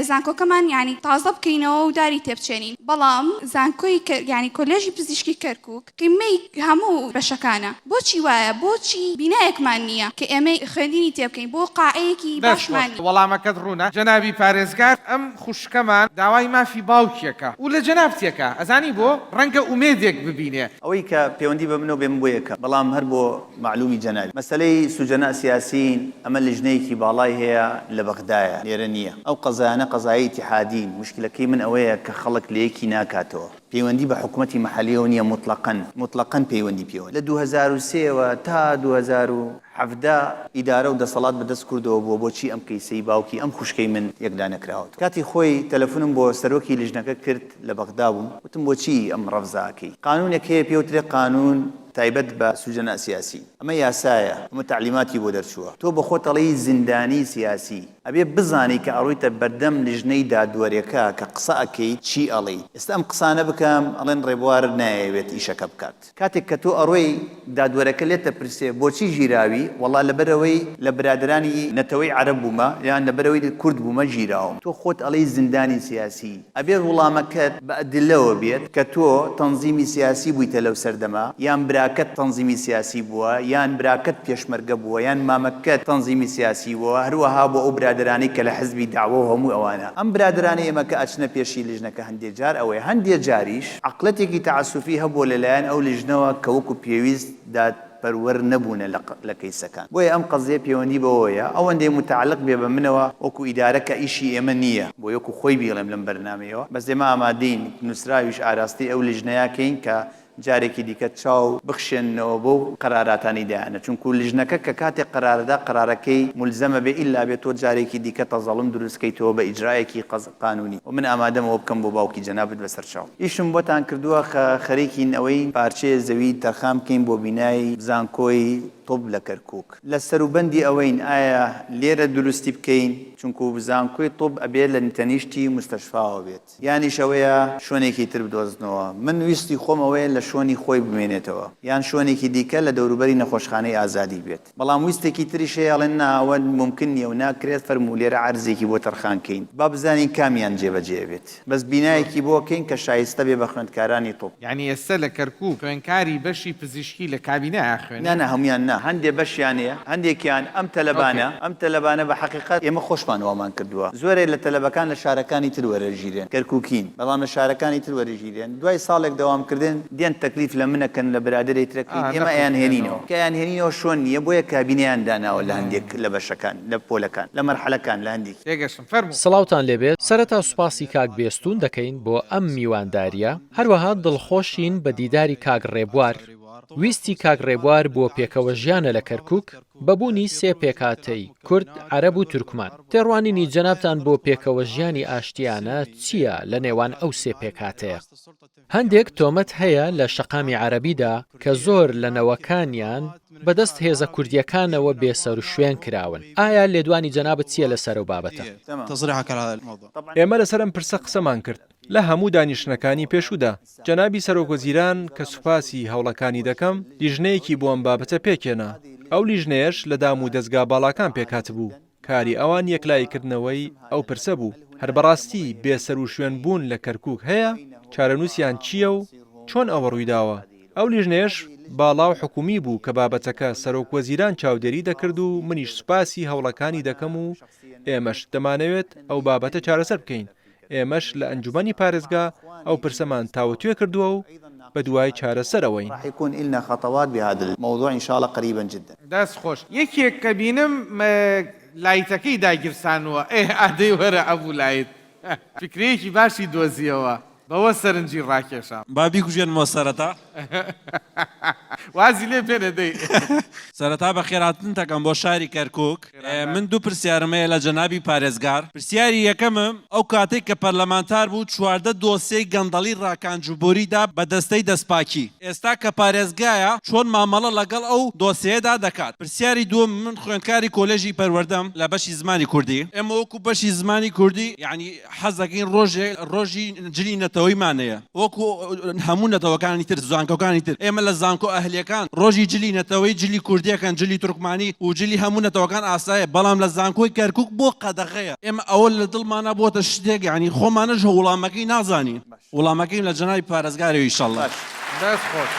[SPEAKER 22] زانکۆکەمان یانی تازە بکەینەوە و داری تێبچێنین بەڵام زانکۆی یانی کۆلێژی پزیشکی کەرکوک قیمەی هەموو بەشەکانە بۆچی وایە بۆچی بینایەکمان نییە کە ئێمەی خوێندنی تێبکەین بۆ قاعەیەکی
[SPEAKER 5] دەست خۆش
[SPEAKER 22] باشمان نییە.
[SPEAKER 5] وەڵامەکەت ڕوونە جەنابی پارێزگار ئەم خوشکەمان داوای مافی باوکێکە و لە جەنابتێکە ئەزانی بۆ؟ ڕەنگە ئومێدێک ببینێ.
[SPEAKER 2] ئەوەی کە پەیوەندی بە منەوە بێ من بۆ یەکەم بەڵام هەر بۆ مەعلومی جەنابی مەسەلەی سوجەناء سیاسین ئەمە لیژنەیەکی باڵای هەیە لە بەغدایە لێرە نییە ئەو قەزایانە قەزایەی ئیتیحادین موشکلەکەی من ئەوەیە کە خەڵک لەیەکی ناکاتەوە پەیوەندی بە حکومەتی مەحەلیەوە نییە موتڵەقەن موتڵەقەن پەیوەندی پێوە لە 2003 وە تا 2017 ئیدارە و دەسەڵات بە دەست کوردەوە بووە بۆچی ئەم کەیسەی باوکی ئەم خوشکەی من یەکلا نەکراوەتەوە کاتی خۆی تەلەفونم بۆ سەرۆکی لیژنەکە کرد لە بەغدا بووم وتم بۆچی ئەم ڕەفزە ئەکەی قانونێک هەیە پێوترێ قانون تایبەت بە سوجەناء سیاسی ئەمە یاسایە ئەمە تەعلیماتی بۆ دەرچووە تۆ بەخۆت ئەڵێی زیندانی سیاسی ئەبێ بزانی کە ئەڕۆیتە بەردەم لیژنەی دادوەرێکە کە قسە ئەکەیت چی ئەڵێیت ئێستا ئەم قسانە بکەم ئەڵێن ڕێبوار نایەوێت ئیشەکە بکات کاتێک کە تۆ ئەڕۆی دادوەرەکە لێت ئەپرسێ بۆچی گیراوی وەڵا لەبەرئەوەی لە برادەرانی نەتەوەی عەرەب بوومە یان لەبەرئەوەی کورد بوومە گیراوم تۆ خۆت ئەڵێی زیندانی سیاسی ئەبێت وڵامەکەت بە ئەدلەوە بێت کە تۆ تەنزیمی سیاسی بوویتە لەو سەردەمە یان براکەت تەنزیمی سیاسی بووە یان براکەت پێشمەرگە بووە یان مامەکەت تەنزیمی سیاسی بووە هەروەها بۆ ئەو برادەرانەی کە لە حزبی دەعوە و هەموو ئەوانە ئەم برادەرانەی ئێمە کە ئەچنە پێشی لیژنەکە هەندێ جار ئەوەیە هەندێ جاریش عەقڵێتێکی تەعەسوفی هەبووە لە لایەن ئەو لیژنەوە کە وەکو پێویست داد پەروەر نەبوونە لە کەیسەکان بۆیە ئەم قەزیە پێوەندی بەوەیە ئەوەندەی موتەعەلق بێ بە منەوە وەکو ئیدارە کە ئیشی ئێمە نییە بۆیە وەکو خۆی بیڵێم لەم بەرنامەیەوە بەس ئێمە ئامادەین نوسراویش ئاراستەی ئەو لیژنەیە کەین کە جارێکی دیکە چاو بخشێننەوە بەو قەراراتانەی دایانە چونکو لیژنەکە کە کاتێک قەرارەدا قەرارەکەی مولزەمە بێ ئیلا بێ تۆ جارێکی دیکە تەزەڵوم دروست کەیتەوە بە ئیجرایەکی قانونی و من ئامادەم ئەوە بکەم بۆ باوکی جەنابت بەسەرچاو. ئیشم بۆتان کردووە خە خەریکین ئەوەی پارچەیە زەوی تەرخان بکەین بۆ بینای زانکۆی طب لە کەرکوک لە سەروبەندی ئەوەین ئایا لێرە دروستی بکەین چونکو زانکۆی طب ئەبێ لە تەنیشتی موستەشفاوە بێت یانیش ئەوەیە شۆنێکی تر بدۆزنەوە من ویستی خۆم ئەوەیە لە شۆنی خۆی بمێنێتەوە یان شۆنێکی دیکە لە دەوروبەری نەخۆشخانەی ئازادی بێت. بەڵام ویستێکی تریش هەیە ئەڵێن نا ئەوە مومکن نیە و ناکرێت فەرموو لێرە عەرزێکی بۆ تەرخان کەین با بزانین کامیان جێبەجێ ئەبێت بەس بینایەکی بۆ کەین کە شایستە بێ بە خوێندکارانی طب.
[SPEAKER 5] یانی ئێستا لە کەرکوک خوێنکاری بەشی پزیشکی لە کابینە ئەخوێنن؟
[SPEAKER 2] نا نا هەموویان نا هەندێ بەشیان هەیە هەندێکیان ئەم تەلەبانە ئەم تەلەبانە بە حەقیقەت ئێمە خۆشمان وامان کردووە زۆرێ لە تەلەبەکان لە شارەکانی تر وەرەگیرێن کەرکوکین بەڵام لە شارەکانی تر وەرەگیرێن دوای ساڵێک دەوام کردن دێن تەکلیف لە من ئەکەن لە برادەرێ تر ئەکەین ئێمە ئەیانهێنینەوە کە ئەیانهێنینەوە شۆن نییە بۆیە کابینەیان داناوە لە هەندێک لە بەشەکان لە پۆلەکان لە مەرحەلەکان لە هەندێکی.
[SPEAKER 5] تێگەشتم فەرموو.
[SPEAKER 1] سڵاوتان لێبێت، سەرەتا سوپاسی کاک بێستوون دەکەین بۆ ئەم میواندارییە، هەروەها دڵخۆشین بە دیداری کاک ڕێبوار، ویستی کاک ڕێبوار بۆ پێکەوەژیانە لە کەرکوک بە بوونی سێ پێکهاتەی، کورد، عەرەب و تورکمان. تێڕوانینی جەنابتان بۆ پێکەوەژیانی ئاشتییانە چییە لە نێوان ئەو سێ پێکهاتەیە؟ هەندێک تۆمەت هەیە لە شەقامی عەرەبیدا کە زۆر لە نەوەکانیان بەدەست هێزە کوردییەکانەوە بێسەروشوێن کراون، ئایا لێدوانی جەنابت چییە لەسەر ئەو بابەتە؟
[SPEAKER 9] ئێمە لەسەر ئەم پرسە قسەمان کرد لە هەموو دانیشتنەکانی پێشوودا. جەنابی سەرۆکوەزیران کە سوپاسی هەوڵەکانی دەکەم، لیژنەیەکی بۆ ئەم بابەتە پێکهێنا. ئەو لیژنەیەش لە دام و دەزگا باڵاکان پێکهاتبوو. کاری ئەوان یەکلاییکردنەوەی ئەو پرسە بوو. هەر بەڕاستی بێسەروشوێن بوون لە کەرکووک هەیە؟ چارەنووسیان چییە و چۆن ئەوە ڕوویداوە؟ ئەو لیژنەیەش باڵا و حکوومی بوو کە بابەتەکە سەرۆکوەزیران چاودێری دەکرد و منیش سوپاسی هەوڵەکانی دەکەم و ئێمەش دەمانەوێت ئەو بابەتە چارەسەر بکەین. ئێمەش لە ئەنجومەنی پارێزگا ئەو پرسەمان تاوتوێ کردووە و بەدوای چارەسەرەوەین.
[SPEAKER 5] دەست خۆش یەکێک کە بینم لایتەکەی داگیرسانووە ئێ ئادەی وەرە ئەبوو لایت فکرەیەکی باشی دۆزیەوە بەوە سەرنجی ڕاکێشام.
[SPEAKER 13] با بیکوژێنمەوە سەرەتا.
[SPEAKER 5] وازی لێ بێنە دەی.
[SPEAKER 13] سەرەتا بەخێرهاتنت ئەکەم بۆ شاری کەرکوک. من دوو پرسیارم هەیە لە جەنابی پارێزگار. پرسیاری یەکەمم، ئەو کاتەی کە پەرلەمانتار بوو 14 دۆسیەی گەندەڵی ڕاکان جبوری دا بە دەستەی دەستپاکی، ئێستا کە پارێزگایە چۆن مامەڵە لەگەڵ ئەو دۆسیەیەدا دەکات؟ پرسیاری دووەم، من خوێندکاری کۆلێژی پەروەردەم لە بەشی زمانی کوردی، ئێمە وەکو بەشی زمانی کوردی یەعنی حەز دەکەین ڕۆژێک ڕۆژی جلی نەتەوەیمان هەیە وەکو هەموو نەتەوەکانی تر. زانکۆکانی تر ئێمە لە زانکۆ ئەهلیەکان ڕۆژی جلی نەتەوەیی جلی کوردیەکەن جلی تورکمانی و جلی هەموو نەتەوەکان ئاسایە بەڵام لە زانکۆی کەرکوک بۆ قەدەغەیە ئێمە ئەوە لە دڵمانا بۆتە شتێک یانی خۆمانش وڵامەکەی نازانین وڵامەکەیم لە جەنابی پارێزگارەوە ئیشەڵا.
[SPEAKER 5] دەست خۆش.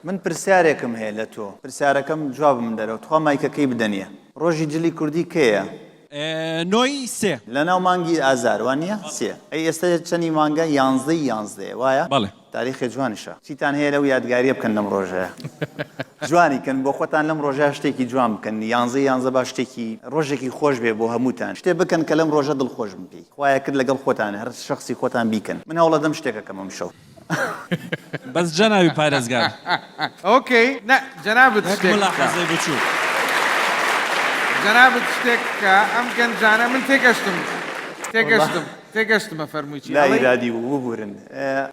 [SPEAKER 2] من پرسیارێکم هەیە لە تۆ پرسیارەکەم جوابم دەرەوە تخوا مایکەکەی بدەنیە ڕۆژی جلی کوردی کەیە؟
[SPEAKER 13] نۆی سێ.
[SPEAKER 2] لەناو مانگی ئازار وانیە؟ سێ. ئەی ئێستا چەنی مانگە؟ یانزدەی یانزدەیە وایە؟
[SPEAKER 13] بەڵێ.
[SPEAKER 2] تاریخێ جوانیشە. چیتان هەیە لەو یادگاریە بکەن لەم ڕۆژەیا؟ جوانی کەن بۆ خۆتان لەم ڕۆژەیا شتێکی جوان بکەن یانزەی یانزە با شتێکی ڕۆژێکی خۆش بێ بۆ هەمووتان شتێ بکەن کە لەم ڕۆژە دڵخۆش بن پێی خوایە کرد لەگەڵ خۆتان هەر شەخسی خۆتان بیکەن من هەوڵەدەم شتێک ئەکەم ئەمشەو.
[SPEAKER 13] بەس جەنابی پارێزگار.
[SPEAKER 5] ئۆکەی نا جەنابت
[SPEAKER 13] یەک
[SPEAKER 5] شتێک بکە.
[SPEAKER 13] ملاحەزەی بچوک.
[SPEAKER 5] جەنابت شتێک بکە ئەم گەنجانە من تێگەشتم تێگەشتم تێگەشتم ئەفەرمووی چی
[SPEAKER 2] لا
[SPEAKER 5] ئەڵێی.
[SPEAKER 2] ئیرادی بوو ببورن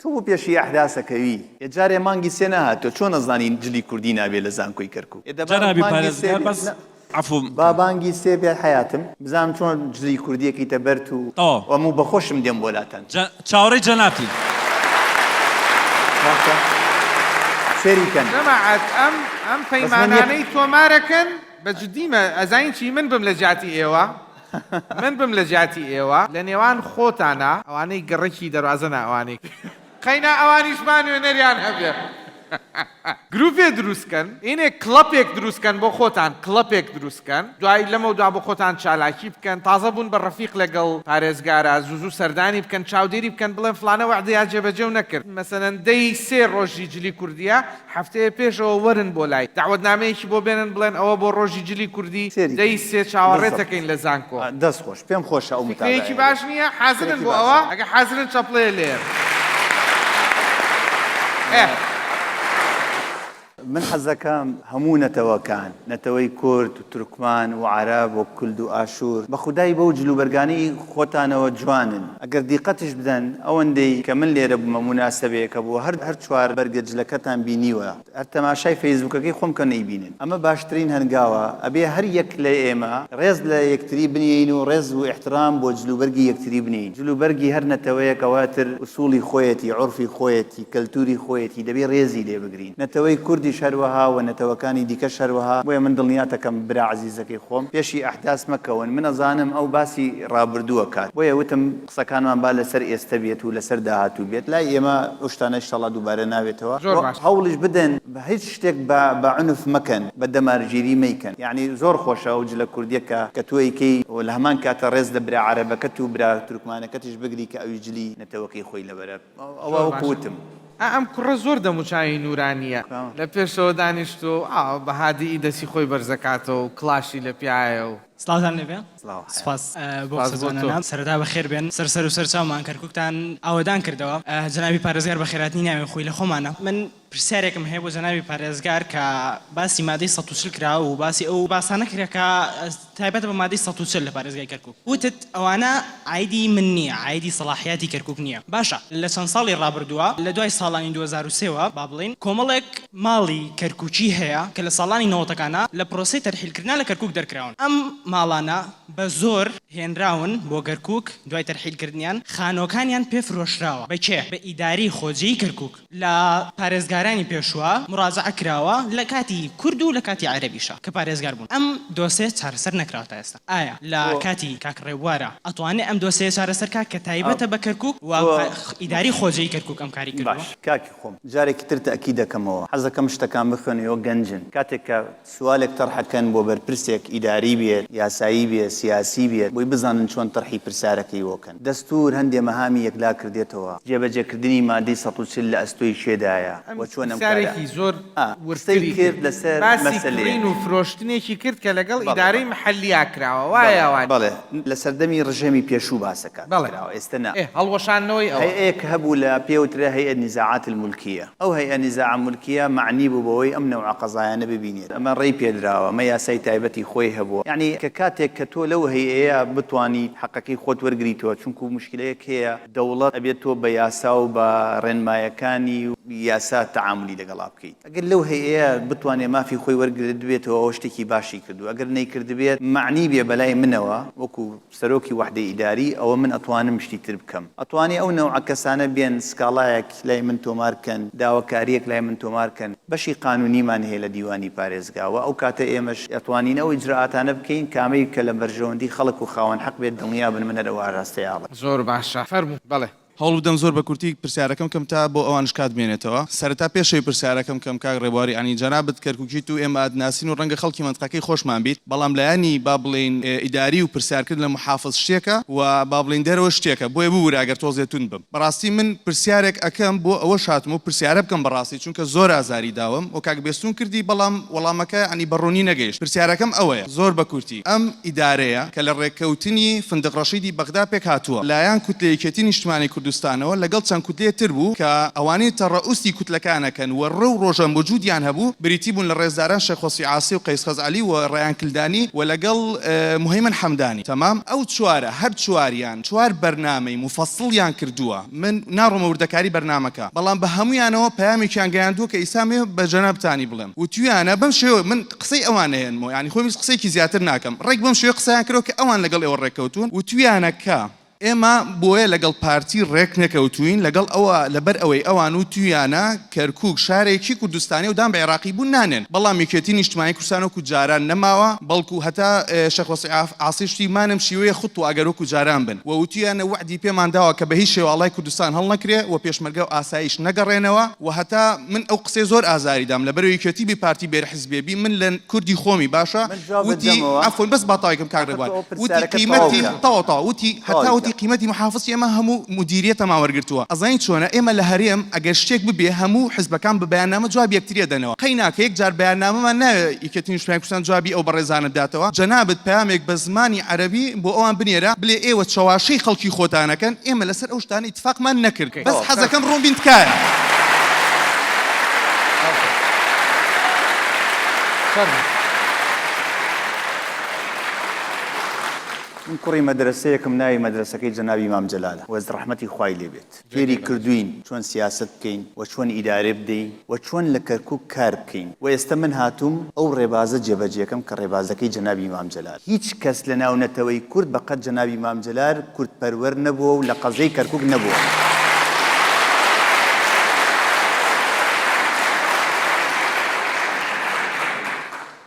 [SPEAKER 2] تۆ بۆ پێشی ئەحداسەکەوی. ئێ جارێ مانگی سێ نەهاتوە چۆن ئەزانی جلی کوردی نابێ لە زانکۆی کەرکوک ئێ دەبا
[SPEAKER 13] جەنابی
[SPEAKER 2] مانگی سێ
[SPEAKER 13] پارێزگار
[SPEAKER 2] بێ
[SPEAKER 13] بەس
[SPEAKER 2] نا
[SPEAKER 13] عەفوم
[SPEAKER 2] با
[SPEAKER 13] بکە.
[SPEAKER 2] بانگی سێ بێ حەیاتم بزانم چۆن جلی کوردی ئەکەیتە بەرت و
[SPEAKER 13] تەواو.
[SPEAKER 2] ئەموو بەخۆشم دێم بۆ لاتان.
[SPEAKER 13] جە چاوەڕێی جەنابتین.
[SPEAKER 2] باشە سێری کەن.
[SPEAKER 5] جەماعەت ئەم ئەم
[SPEAKER 2] بەس من یەک.
[SPEAKER 5] پەیمانانەی تۆمارەکەن بە جدیمە ئەزانین چی من بم لە جیاتی ئێوە من بم لە جیاتی ئێوە لە نێوان خۆتانا ئەوانەی گەڕەکی دەروازە نا ئەوانەی قەینا ئەوانیش با نوێنەریان هەبێ گروپێ دروست کەن ئینێ کڵەپێک دروست کەن بۆ خۆتان کڵەپێک دروست کەن دوای لەمەودا بۆ خۆتان چالاکی بکەن تازە بوون بە ڕەفیق لەگەڵ پارێزگارا زوو زوو سەردانی بکەن چاودێری بکەن بڵێن فڵانە وەعدەیا جێبەجێو نەکرد مەسەلەن دەی سێ ڕۆژی جلی کوردیە هەفتەیە پێشەوە وەرن بۆ لای دەعوەتنامەیەکی بۆ بێنن بڵێن ئەوە بۆ ڕۆژی جلی کوردی
[SPEAKER 2] سێری
[SPEAKER 5] دەی
[SPEAKER 2] کەن
[SPEAKER 5] سێ چاوەڕێت
[SPEAKER 2] بالضبط
[SPEAKER 5] دەکەین لە زانکۆ.
[SPEAKER 2] دەست خۆش پێم خۆشە ئەو
[SPEAKER 5] فکرەیەکی
[SPEAKER 2] متابەعەیە
[SPEAKER 5] باش
[SPEAKER 2] بێت
[SPEAKER 5] نییە؟ حازرن
[SPEAKER 2] فکرەیەکی
[SPEAKER 5] بۆ
[SPEAKER 2] باشە.
[SPEAKER 5] ئەوە؟ ئەگەر حازرن چەپڵەیە لێیەن. ئێ.
[SPEAKER 2] من حەزەکەم هەموو نەتەوەکان، نەتەوەی کورد و تورکمان و عەرەب و کلد و ئاشور، بە خودای بەو جلوبەرگانەی خۆتانەوە جوانن، ئەگەر دیقەتیش بدەن ئەوەندەی کە من لێرە بوومە موناسەبەیەکە بووە هەر هەر چوار بەرگە جلەکەتان بینیوە، هەر تەماشای فەیسبوکەکەی خۆم کەن ئەیبینن. ئەمە باشترین هەنگاوە، ئەبێ هەر یەک لە ئێمە ڕێز لە یەکتری بنێین و ڕێز و ئیحترام بۆ جلوبەرگی یەکتری بنێین. جلوبەرگی هەر نەتەوەیەک ئەوە تر ئوسوڵی خۆیەتی، عورفی خۆیەتی، کەلتوری خۆیەتی، دەبێ ڕێزی لێ بگرین. نەتەوەی کوردیش هەروەها و نەتەوەکانی دیکەش هەروەها. بۆیە من دڵنیاتەکەم برا عەزیزەکەی خۆم، پێشی ئەحداس مەکەون، من ئەزانم ئەو باسی ڕابردوو ئەکات، بۆیە وتم قسەکانمان با لەسەر ئێستە بێت و لەسەر داهاتوو بێت، لای ئێمە ئەو شتانە ئیشەڵا دووبارە نابێتەوە
[SPEAKER 5] زۆر
[SPEAKER 2] و
[SPEAKER 5] باشە.
[SPEAKER 2] هەوڵیش بدەن هیچ شتێک بە بە عونف مەکەن، بە دەمارگیری مەیکەن، یەعنی زۆر خۆشە ئەو جلە کوردیە کە کە تۆ ئەیکەی و لە هەمان کاتا ڕێز لە برا عەرەبەکەت و برا تورکمانەکەتیش بگری کە ئەویش جلی نەتەوەکەی خۆی لەبەرە. ئەوە
[SPEAKER 5] زۆر
[SPEAKER 2] وەکو
[SPEAKER 5] باشە
[SPEAKER 2] وتم.
[SPEAKER 5] ئا ئەم کوڕە زۆر دەموچاوی نورانیە لە پێشەوە دانیشتوە و ئاوا بە هادیی دەسی خۆی بەرزەکاتەوە و کڵاشی لە پیایە و.
[SPEAKER 14] سڵاوتان لێبێ
[SPEAKER 2] سڵاو حەیات.
[SPEAKER 14] سوپاس بۆ
[SPEAKER 5] سوپاس
[SPEAKER 14] قسە
[SPEAKER 5] بۆ تۆ.
[SPEAKER 14] جوانانە سەرەتا بەخێر بێن سەر سەر و سەر چاومان کەرکوکتان ئاوەدان کردەوە جەنابی پارێزگار بەخێرهاتنی ناوێ خۆی لە خۆمانە من پرسیارێکم هەیە بۆ جەنابی پارێزگار کە باسی مادەی 140 کرا و باسی ئەو باسانە کرا کە تایبەتە بە مادەی 140 لە پارێزگای کەرکوک وتت ئەوانە عایدی من نییە عایدی سەڵاحیاتی کەرکوک نییە باشە لە چەند ساڵی ڕابردووە لە دوای ساڵانی 2003 وە با بڵێین کۆمەڵێک ماڵی کەرکوکی هەیە کە لە ساڵانی نەوەتەکانا لە پرۆسەی تەرحیلکردنا لە کەرکوک دەرکراون ئەم ماڵانە بە زۆر هێنراون بۆ گەرکوک دوای تەرحیلکردنیان خانوەکانیان پێ فرۆشراوە بە کێ؟ بە ئیدارەی خۆجێی کەرکوک. لە پارێزگارانی پێشووە موراجەعە کراوە لە کاتی کورد و لە کاتی عەرەبیشا کە پارێزگار بوون ئەم دۆسێ چارەسەر نەکراوە تا ئێستا ئایا لە کاتی کاک ڕێبوارا ئەتوانێ ئەم دۆسێیە چارەسەر کا کە تایبەتە بە کەرکوک و ئیداری خۆجێی کەرکوک ئەم کاری کردووە؟
[SPEAKER 2] باش کاکی خۆم جارێکی تر تەئکید دەکەمەوە حەزەکەم شتەکان بخوێنەوە گەنجن کاتێک کە سوالێک تەرحەکەن بۆ بەرپرسێک ئیداری بێت یاسایی بێت سیاسی بێت بۆی بزانن چۆن تەرحی پرسارەکەی بۆ کەن دەستور هەندێ مەهامی یەکلا کردێتەوە جێبەجێکردنی مادەی 140 لە ئەستۆی کێدایە
[SPEAKER 5] ئەم
[SPEAKER 2] و چۆن ئەم کارە
[SPEAKER 5] پرسیارێکی زۆر
[SPEAKER 2] ئا قسەی
[SPEAKER 5] وردتری
[SPEAKER 2] کرد
[SPEAKER 5] کرد
[SPEAKER 2] لەسەر
[SPEAKER 5] باسی
[SPEAKER 2] مەسەلەیەک.
[SPEAKER 5] کڕین و فرۆشتنێکی کرد کە لەگەڵ
[SPEAKER 2] بەڵێ
[SPEAKER 5] ئیدارەی
[SPEAKER 2] بەڵێ.
[SPEAKER 5] محەلییا کراوە وایە
[SPEAKER 2] بەڵێ
[SPEAKER 5] یا وانیە؟
[SPEAKER 2] بەڵێ لە سەردەمی ڕژێمی پێشوو باسەکە
[SPEAKER 5] بەڵێ
[SPEAKER 2] کراوە ئێستە نا.
[SPEAKER 5] ئێ هەڵوەشاندنەوەی ئەوە.
[SPEAKER 2] هەیئەیەک هەبوو لە پێ وترێ هەیئە نیزاعات الملکیە. ئەو هەیئە نیزاعە مولکیە مەعنی بوو بەوەی ئەم نەوعە قەزایانە ببینێت. ئەمە ڕێی پێدراوە، ئەمە یاسای تایبەتی خۆی هەبووە. یەعنی کە کاتێک کە تۆ لەو هەیئەیە بتوانیت حەقەکەی خۆت وەرگریتەوە، چونکو موشکیلەیەک هەیە دەوڵەت ئەبێت تۆ بە یاسا و بە ڕێنمایەکانی و. یاسا تەعامولی لەگەڵا بکەیت. ئەگەر لەو هەیئەیە بتوانێ مافی خۆی وەرگرتبێتەوە ئەوە شتێکی باشی کردووە، ئەگەر نەیکردبێت مەعنی بێ بەلای منەوە وەکو سەرۆکی وەحدەی ئیداری ئەوە من ئەتوانم شتی تر بکەم. ئەتوانێ ئەو نەوعە کەسانە بێن سکاڵایەک لای من تۆمار کەن، داواکارییەک لای من تۆمار کەن، بەشی قانونیمان هەیە لە دیوانی پارێزگا و ئەو کاتە ئێمەش ئەتوانین ئەو ئیجرائاتانە بکەین کامەی کە لە بەرژەوەندی خەڵک و خاوەن حەق بێت دڵنیا بن من هەر ئەو ئاراستەیە ئەڵێم.
[SPEAKER 5] زۆر باشە فەرموو بەڵێ.
[SPEAKER 15] هەوڵ بدەم زۆر بە کورتی پرسیارەکەم کەم تا بۆ ئەوانش کات بمێنێتەوە. سەرەتا پێش ئەوەی پرسیارەکەم کەم کاک ڕێبوار یانی جەنابت کەرکوکیت و ئێمە ئەتناسین و ڕەنگە خەڵکی مەنتقەکەی خۆشمان بیت بەڵام لایەنی با بڵێین ئیداری و پرسیارکردن لە محافز شتێکە و با بڵێین دەرەوە شتێکە بۆیە ببورە ئەگەر تۆزێ توند بم. بەڕاستی من پرسیارێک ئەکەم بۆ ئەوەش هاتم و پرسیارە بکەم بەڕاستی چونکە زۆر ئازاری داوم و کاک بێستون کردی بەڵام وەڵامەکە یانی بە ڕوونی نەگەیشت پرسیارەکەم ئەوەیە زۆر بە کورتی ئەم ئیدارەیە کە لە ڕێککەوتنی فندق ڕەشیدی بەغدا پێک هاتووە لایەن کوتلە یەکێتی نیشتمانی کوردستانەوە لەگەڵ چەند کوتلەیە تر بوو کە ئەوانەی تەڕەئوسی کوتلەکان ئەکەن و ڕەو ڕۆژە موجودیان هەبوو بریتی بوون لە ڕێزداران شێخ وەسفی عاسی و قەیس خەزعەلی و ڕەیان کلدانی و لەگەڵ موهەیمەن حەمدانی تەمام ئەو چوارە هەر چواریان چوار بەرنامەی موفەسڵیان کردووە، من ناڕۆمە وردەکاری بەرنامەکە، بەڵام بە هەموویانەوە پەیامێکیان گەیاندووە کە ئیستا ئەمەوێ بە جەنابتانی بڵێم، وتوویانە بەم شێوە، من قسەی ئەوان ئەهێنمەوە، یانی خۆم هیچ قسەیەکی زیاتر ناکەم، ڕێک بەم شێوەیە قسەیان کردووە کە ئەوان لەگەڵ ئێوە ڕێککەوتوون، وتوویانە کە، ئێمە بۆیە لەگەڵ پارتی ڕێک نەکەوتووین، لەگەڵ ئەوە لەبەر ئەوەی ئەوان وتوویانە کەرکووک شارێکی کوردستانیە و دان بە عێراقی بوون نانێن، بەڵام یەکێتی نیشتمانی کوردستان وەکو جاران نەماوە، بەڵکو هەتا شێخ وەسی عاسی شتی مانم شیوەیە خطوە ئەگەر وەکو جاران بن و وتویانە وەعدی پێمان داوە کە بە هیچ شێوە ئاڵای کوردستان هەڵنەکرێ و پێشمەرگە و ئاسایش نەگەڕێنەوە و هەتا من ئەو قسەی زۆر ئازاری دام لەبەرەوە یەکێتی بی پارتی بێر حزبێ بی من لە کوردی خۆمی باشە
[SPEAKER 2] من جوابت
[SPEAKER 15] وتی
[SPEAKER 2] دەمەوە
[SPEAKER 15] عەفوەن بەس با تەواوی کەم کاک
[SPEAKER 2] ئاخر تۆ
[SPEAKER 15] ڕێبوار
[SPEAKER 2] ئەو
[SPEAKER 15] وتی
[SPEAKER 2] پرسیارەکەت تەواو
[SPEAKER 15] قیمەتی
[SPEAKER 2] کە
[SPEAKER 15] تەواو تەواو وتی هەتا
[SPEAKER 2] تەواوی
[SPEAKER 15] وتی
[SPEAKER 2] کە.
[SPEAKER 15] قیمەتی محافزی ئێمە هەموو مودیریەتەمان وەرگرتووە ئەزانی چۆنە ئێمە لە هەرێم ئەگەر شتێک ببێ هەموو حزبەکان بە بەیاننامە جوابی یەکتری ئەدەنەوە قەیناکە یەک جار بەیاننامەمان ناوێ یەکێتی نیشتمانی کوردستان جوابی ئەو بەڕێزانە بداتەوە جەنابت پەیامێک بە زمانی عەرەبی بۆ ئەوان بنێرە بلێ ئێوە چەواشەی خەڵکی خۆتان ئەکەن ئێمە لەسەر ئەو شتانە ئیتفاقمان نەکرد بەس حەزەکەم ڕوون بین تکایە.
[SPEAKER 2] من کوڕی مەدرەسەیەکم ناوی مەدرەسەکەی جەنابی مام جەلالە وەز ڕەحمەتی خوای لێ بێت. فێری کردووین چۆن سیاسەت بکەین و چۆن ئیدارە بدەین و چۆن لە کەرکوک کار بکەین و ئێستە من هاتووم ئەو ڕێبازە جێبەجێکەم کە ڕێبازەکەی جەنابی مام جەلال. هیچ کەس لە ناو نەتەوەی کورد بە قەد جەنابی مام جەلال کورد پەروەر نەبووە و لە قەزێی کەرکوک نەبووە.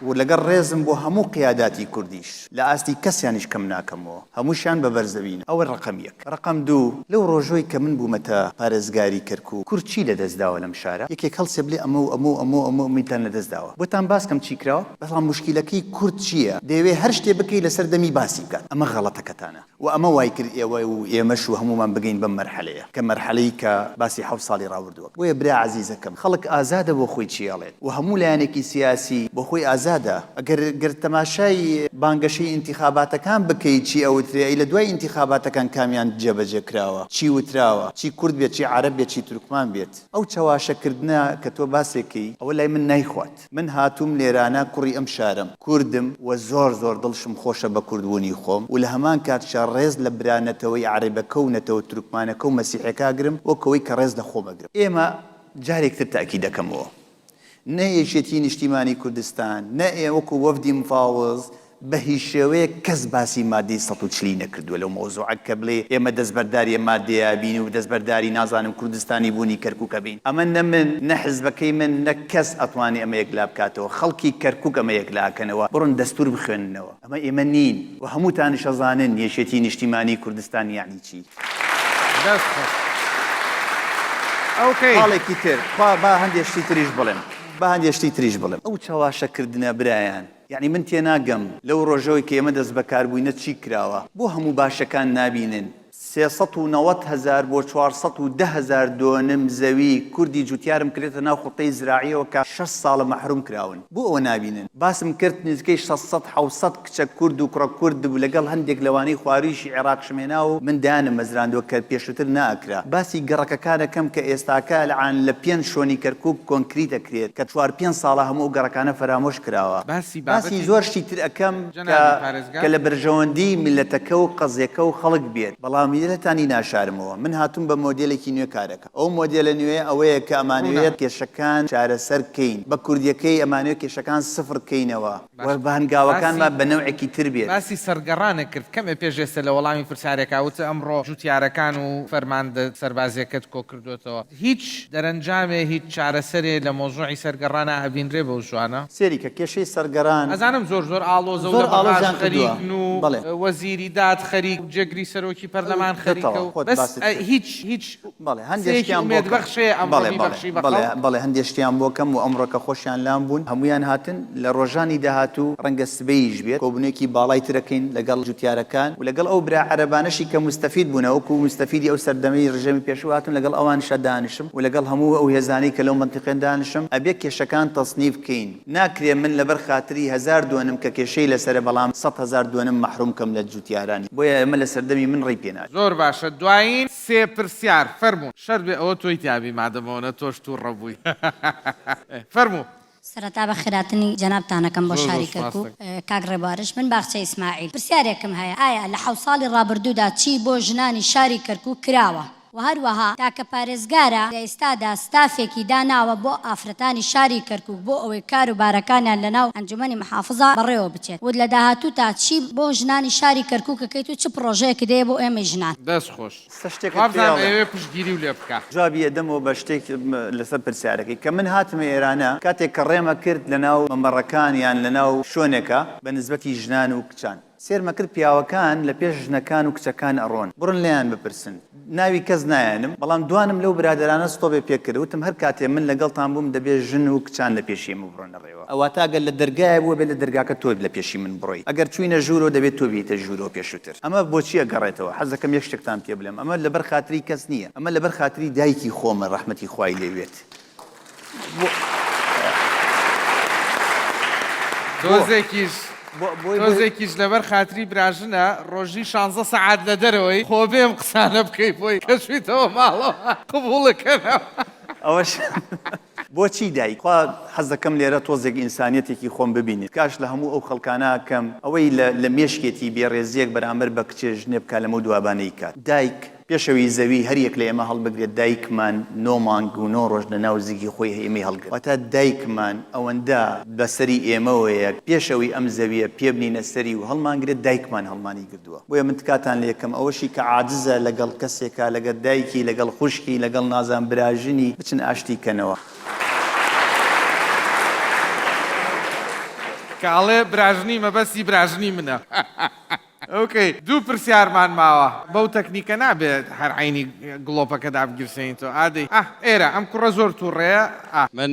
[SPEAKER 2] و لەگەڵ ڕێزم بۆ هەموو قیاداتی کوردیش لە ئاستی کەسیانیش کەم ناکەمەوە هەمووشیان بە بەرزەبینم ئەوە ڕەقەم یەک. ڕەقەم دوو، لەو ڕۆژۆی کە من بوومەتە پارێزگاری کەرکوک کورد چی لەدەست داوە لەم شارە؟ یەکێک هەڵسێ بلێ ئەمە و ئەمە و ئەمە و ئەمە و ئەمەتان لەدەست داوە. بۆتان باس کەم چی کراوە؟ بەڵام موشکیلەکەی کورد چییە؟ دەیەوێ هەر شتێ بکەی لەسەر دەمی باسی بکات. ئەمە غەڵەتەکەتانە و ئەمە وای کرد ئێوە و ئێمەش و هەموومان بگەین بەم مەرحەلەیە کە مەرحەلەی کە باسی حەوت ساڵی ڕابردووە. بۆیە برا عەزیزەکەم خەڵک ئازادە بۆ خۆی چی ئەڵێت و هەموو لایەنێکی سیاسی بۆ خۆی ئازادە ئەگەر گەر تەماشای بانگەشەی ئینتیخاباتەکان بکەی چی ئەوترێ ئەی لە دوای ئینتیخاباتەکان کامیان جێبەجێ کراوە چی وتراوە چی کورد بێت چی عەرەب بێت چی تورکمان بێت ئەو چەواشە کردنە کە تۆ باسێکەی ئەوە لای من نایخوات. من هاتووم لێرانە کوڕی ئەم شارەم، کوردم و زۆر زۆر دڵشم خۆشە بە کوردبوونی خۆم و لە هەمان کاتشا ڕێز لە برا نەتەوەی عەرەبەکە و نەتەوە تورکمانەکە و مەسیحیەکە ئەگرم وەک ئەوەی کە ڕێز لە خۆم ئەگرم. ئێمە جارێک تر تەئکید ئەکەمەوە نە یەکێتی نیشتیمانی کوردستان نە ئێ وەکو وەفدی مفاوض بە هیچ شێوەیەک کەس باسی مادەی 140 ی نەکردووە لەو مەوزوعە کە بڵێ ئێمە دەستبەرداری ئەم مادەیە بین و دەستبەرداری نازانم کوردستانی بوونی کەرکوکە بین. ئەمە نە من، نە حزبەکەی من، نە کەس ئەتوانێ ئەمە یەکلا بکاتەوە. خەڵکی کەرکوک ئەمە یەکلا ئەکەنەوە. بڕۆن دەستور بخوێننەوە. ئەمە ئێمە نین و هەمووتانیش ئەزانن یەکێتی نیشتیمانی کوردستان یەعنی چی.
[SPEAKER 5] دەست خۆش. ئۆکەی.
[SPEAKER 2] خاڵێکی تر، با با هەندێ شتی تریش بڵێم. با هەندێ شتی تریش بڵێم. ئەو چەواشەکردنە برایان، یەعنی من تێناگەم لەو ڕۆژەوەی کە ئێمە دەستبەکاربووینە چی کراوە؟ بۆ هەموو باشەکان نابینن؟ 390 هەزار بۆ 410 هەزار دۆنم زەوی کوردی جوتیارم کرێتە ناو خوتەی زراعیەوە کە شەش ساڵە مەحروم کراون بۆ ئەوە نابینن؟ باسم کرد نزیکەی 600 حەوسەد کچە کورد و کوڕە کورد و لەگەڵ هەندێک لەوانەی خواروویشی عێراقشم هێناوە و من دایانم مەزراندووە کە پێشووتر نائەکرا. باسی گەڕەکەکان ئەکەم کە ئێستاکە ئەلعان لە پێنج شۆنی کەرکووک کۆنکریت ئەکرێت کە چوار پێنج ساڵە هەموو ئەو گەڕەکانە فەرامۆش کراوە.
[SPEAKER 5] باسی
[SPEAKER 2] باسی
[SPEAKER 5] بابەتی
[SPEAKER 2] زۆر شتی تر ئەکەم کە
[SPEAKER 5] جەنابی پارێزگار.
[SPEAKER 2] کە لە بەرژەوەندی میللەتەکە و قەزیەکە و خەڵک بێت بەڵام. مۆدێلەتانی ناشارمەوە. من هاتووم بە مۆدێلێکی نوێ کارەکەم. ئەو مۆدێلە نوێیە ئەوەیە کە ئەمانەوێت کێشەکان چارەسەر کەین. بە کوردیەکەی ئەمانەوێت کێشەکان سفر کەینەوە و
[SPEAKER 5] باشە
[SPEAKER 2] بە هەنگاوەکانمان
[SPEAKER 5] باسی
[SPEAKER 2] بە نەوعێکی تر بێت.
[SPEAKER 5] باسی سەرگەڕانت کرد کەمێ پێش ئێستا لە وەڵامی پرسیارێکا وتت ئەمڕۆ جوتیارەکان و فەرماندە سەربازیەکەت کۆکردۆتەوە. هیچ دەرەنجامێ هیچ چارەسەرێ لە مەوزوعی سەرگەڕانا ئەبینرێ بەو زوانە؟
[SPEAKER 2] سەیری کە کێشەی سەرگەڕان.
[SPEAKER 5] ئەزانم زۆر زۆر ئاڵۆزە و
[SPEAKER 2] زۆر
[SPEAKER 5] لە بەغاش
[SPEAKER 2] ئاڵۆزیان کردووە.
[SPEAKER 5] خەریکن و
[SPEAKER 2] بەڵێ.
[SPEAKER 5] وەزیری داد خەریک و جێگری سەرۆکی پەرلەمان خەریکە
[SPEAKER 2] تەواو
[SPEAKER 5] و
[SPEAKER 2] خۆت
[SPEAKER 5] بەس
[SPEAKER 2] باست کرد.
[SPEAKER 5] هیچ هیچ
[SPEAKER 2] بەڵێ هەندێ
[SPEAKER 5] قسەیەکی
[SPEAKER 2] شتیان بۆ
[SPEAKER 5] ئومێد
[SPEAKER 2] کەم.
[SPEAKER 5] بەخش هەیە ئەمڕۆ
[SPEAKER 2] بەڵێ بەڵێ
[SPEAKER 5] بیبەخشی بە
[SPEAKER 2] بەڵێ
[SPEAKER 5] خەڵک؟
[SPEAKER 2] بەڵێ هەندێ شتیان بۆ کەم و ئەمڕۆ کە خۆشیان لام بوون هەموویان هاتن لە ڕۆژانی داهاتوو ڕەنگە سبەیش بێت کۆبوونەوەیەکی باڵای تر ئەکەین لەگەڵ جوتیارەکان و لەگەڵ ئەو برا عەرەبانەشی کە موستەفید بوونە وەکو موستەفیدی ئەو سەردەمەی ڕژێمی پێشوو هاتوون لەگەڵ ئەوانیشا دانیشم و لەگەڵ هەموو ئەو هێزانەی کە لەو مەنتیقەن دانیشم ئەبێ کێشەکان تەسنیف بکەین ناکرێ من لەبەر خاتری هەزار دۆنم کە کێشەی لەسەرە بەڵام 100,000 دۆنم مەحروم کەم لە جوتیاران بۆیە ئێمە لە سەردەمی من ڕێی پێ نادەین.
[SPEAKER 5] زۆر باشە دوایین سێ پرسیار فەرموون. شەرت بێ ئەوە تۆی تیابی مادەم ئەوەنە تۆش توڕە بووی فەرموو.
[SPEAKER 16] سەرەتا بەخێراتنی جەنابتان ئەکەم بۆ
[SPEAKER 5] زۆر زۆر
[SPEAKER 16] شاری
[SPEAKER 5] سوپاست
[SPEAKER 16] کەرکوک
[SPEAKER 5] دەکەم.
[SPEAKER 16] کاک ڕێبوارش من باخچە ئیسماعیل پرسیارێکم هەیە ئایا لە حەوت ساڵی ڕابردوودا چی بۆ ژنانی شاری کەرکوک کراوە وە هەروەها تاکە پارێزگارە لە ئێستادا ستافێکی داناوە بۆ ئافرەتانی شاری کەرکوک بۆ ئەوەی کار و بارەکانیان لەناو ئەنجومەنی محافزە بەڕێوە بچێت و لە داهاتووتا چی بۆ ژنانی شاری کەرکوک ئەکەیت و چ پڕۆژەیەکت هەیە بۆ ئێمەی ژنان؟
[SPEAKER 5] دەست خۆش.
[SPEAKER 2] سە شتێکت پێ
[SPEAKER 5] وابزانم
[SPEAKER 2] ئەڵێم.
[SPEAKER 5] ئەیەوێ پشتگیریو لێ بکا.
[SPEAKER 2] جوابی ئەدەمەوە بە شتێک لەسەر پرسیارەکەی. کە من هاتمە ئێرانە کاتێک کە ڕێمە کرد لەناو مەمەڕەکان یان لەناو شۆنێکا بە نسبەتی ژنان و کچان سێرمە کرد پیاوەکان لە پێش ژنەکان و کچەکان ئەڕۆن بڕن لێیان بپرسن ناوی کەس نایەنم بەڵام دوانم لەو برادەرانە ستۆپێ پێ کرد وتم هەر کاتێ من لەگەڵتان بووم دەبێ ژن و کچان لە پێشی ئێمە بڕۆنە ڕێوە. واتە ئەگەر لە دەرگایە بووە بێت لە دەرگاکە تۆ لە پێشی من بڕۆی، ئەگەر چووینە ژوورەوە دەبێت تۆ بێیتە ژوورەوە پێشووتر. ئەمە بۆچی ئەگەڕێتەوە؟ حەز دەکەم یەک شتێکتان پێ بلێم، ئەمە لەبەر خاتری کەس نییە، ئەمە لەبەر خاتری دایکی خۆمە ڕەحمەتی خوای لێ بێت. بۆ
[SPEAKER 5] تۆزێکیش تۆزێکیش لەبەر خاتری براژنە ڕۆژی شانزە سەعات لە دەرەوەی خۆ بێ ئەم قسانە بکەی بۆی کە چوویتەوە ماڵەوە قبووڵت کەنەوە.
[SPEAKER 2] ئەوەش بۆچی دایک؟ خوا حەز دەکەم لێرە تۆزێک ئینسانیەتێکی خۆم ببینێت تکاش لە هەموو ئەو خەڵکانە ئەکەم ئەوەی لە لە مێشکێتی بێڕێزیەک بەرامبەر بە کچێ ژنێ بکا لەمەو دوا با نەیکات دایک پێشەوی زەوی هەر یەک لە ئێمە هەڵبگرێت دایکمان نۆ مانگ و نۆ ڕۆژ لە ناو زگی خۆی ئێمەی هەڵگرت واتە دایکمان ئەوەندە بەسەری ئێمەوەیە پێش ئەوەی ئەم زەویە پێ بنینە سەری و هەڵمانگرێت دایکمان هەڵمانی گرتووە بۆیە من تکاتان لێکەم ئەوەشی کە عاجزە لەگەڵ کەسێکا لەگەر دایکی لەگەڵ خوشکی لەگەڵ نازان براژنی بچن ئاشتی کەنەوە.
[SPEAKER 5] کە ئەڵێ براژنی مەبەستی براژنی منە. ئۆکەی دوو پرسیارمان ماوە بەو تەکنیکە نابێت هەر عەینی گڵۆپەکە دابگیرسێنیتەوە ئادەی ئاه ئێرە ئەم کوڕە زۆر توڕەیە ئاه.
[SPEAKER 17] من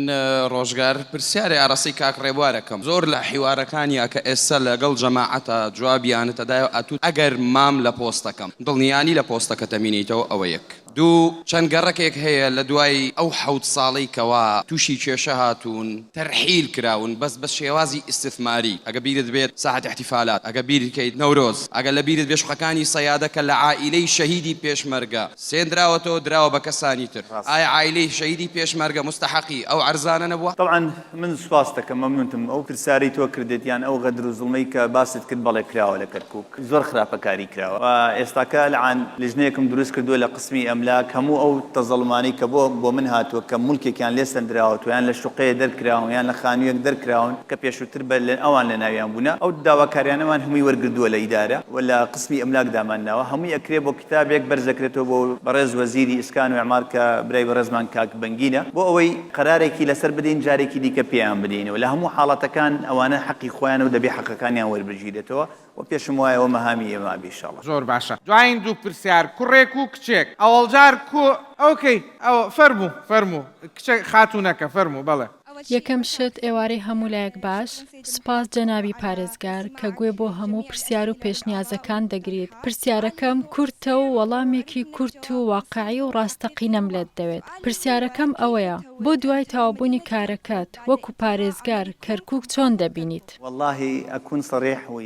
[SPEAKER 17] ڕۆژگار پرسیارێ ئاراستەی کاک ڕێبوار ئەکەم زۆر لە حیوارەکانیا کە ئێستا لەگەڵ جەماعەتا جوابیانت ئەدایەوە ئەتوت ئەگەر مام لە پۆستەکەم دڵنیانی لە پۆستەکەت ئەمینیتەوە ئەوە یەک دوو چەند گەڕەکێک هەیە لە دوای ئەو حەوت ساڵەی کەوا توشی کێشە هاتوون تەرحیل کراون بەس بە شێوازی ئیستثماری ئەگە بیرت بێت ساحەت ئیحتیفالات ئەگە بیرت کەیت نەورۆز ئەگە لە بیرت بێ شوقەکانی سەیادە کە لە عائیلەی شەهیدی پێشمەرگە سێندراوەتەوە دراوە بە کەسانی تر ئایا عائیلەی شەهیدی پێشمەرگە موستەحەقی ئەو عەرزانە نەبووە؟
[SPEAKER 2] تەبعەن من سوپاست دەکەم مەمنونتم ئەو پرسیارەی تۆ کردت یان ئەو غەدر و زوڵمەی کە باست کرد بەڵێ کراوە لە کەرکوک زۆر خراپەکاری کراوە و ئێستاکە الان لیژنەیەکم دروست کردووە لە قسمی ئەملاک هەموو ئەو تەزەڵومانەی کە بۆ بۆ من هاتووە کە موڵکێکیان لێ سەندراوەتەوە یان لە شوقەیە دەرکراون یان لە خانوویەک دەرکراون کە پێشووتر بە ئەوان لە ناویان بوونە ئەو داواکاریانەمان هەمووی وەرگردووە لە ئیدارە و لە قسمی ئەملاک دامانناوە هەمووی ئەکرێ بۆ کتابێک بەرز دەکرێتەوە بۆ بەڕێز وەزیری ئیسکان و ئیعمار کە برای بەڕێزمان کاک بەنگینە بۆ ئەوەی قەرارێکی لەسەر بدەین جارێکی دیکە پێیان بدەینەوە لە هەموو حاڵەتەکان ئەوانە حەقی خۆیانە و دەبێ حەقەکانیان وەربگیرێتەوە و پێشم وایە ئەوە مەهامی ئێمە ئەبێ ئیشاڵا.
[SPEAKER 5] زۆر باشە دواین دوو پرسیار کوڕێک و کچێک ئەوەڵجار کو ئۆکەی ئەوە فەرموو فەرموو کچە خاتوونەکە فەرموو بەڵێ.
[SPEAKER 10] یەکەم شت ئێوارەی هەموو لایەک باش، سوپاس جەنابی پارێزگار کە گوێ بۆ هەموو پرسیار و پێشنیازەکان دەگریت، پرسیارەکەم کورتە و وەڵامێکی کورت و واقعی و ڕاستەقینەم لێت دەوێت، پرسیارەکەم ئەوەیە بۆ دوای تەواوبوونی کارەکەت وەکو پارێزگار کەرکوک چۆن دەبینیت؟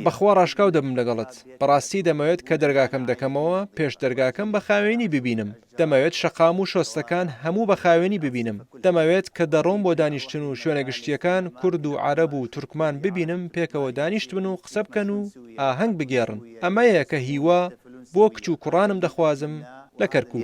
[SPEAKER 9] بەخوا ڕاشکاو دەبم لەگەڵت، بەڕاستی دەمەوێت کە دەرگاکەم دەکەمەوە پێش دەرگاکەم بە خاوێنی ببینم، دەمەوێت شەقام و شۆستەکان هەموو بە خاوێنی ببینم، دەمەوێت کە دەڕۆم بۆ دانیشتن و شوێنە گشتییەکان کورد و عەرەب و تورکمان ببینم پێکەوە دانیشتبن و قسە بکەن و ئاهەنگ بگێڕن، ئەمەیە کە هیوا. بۆ کچ و کوڕانم دەخوازم لە کەرکووک.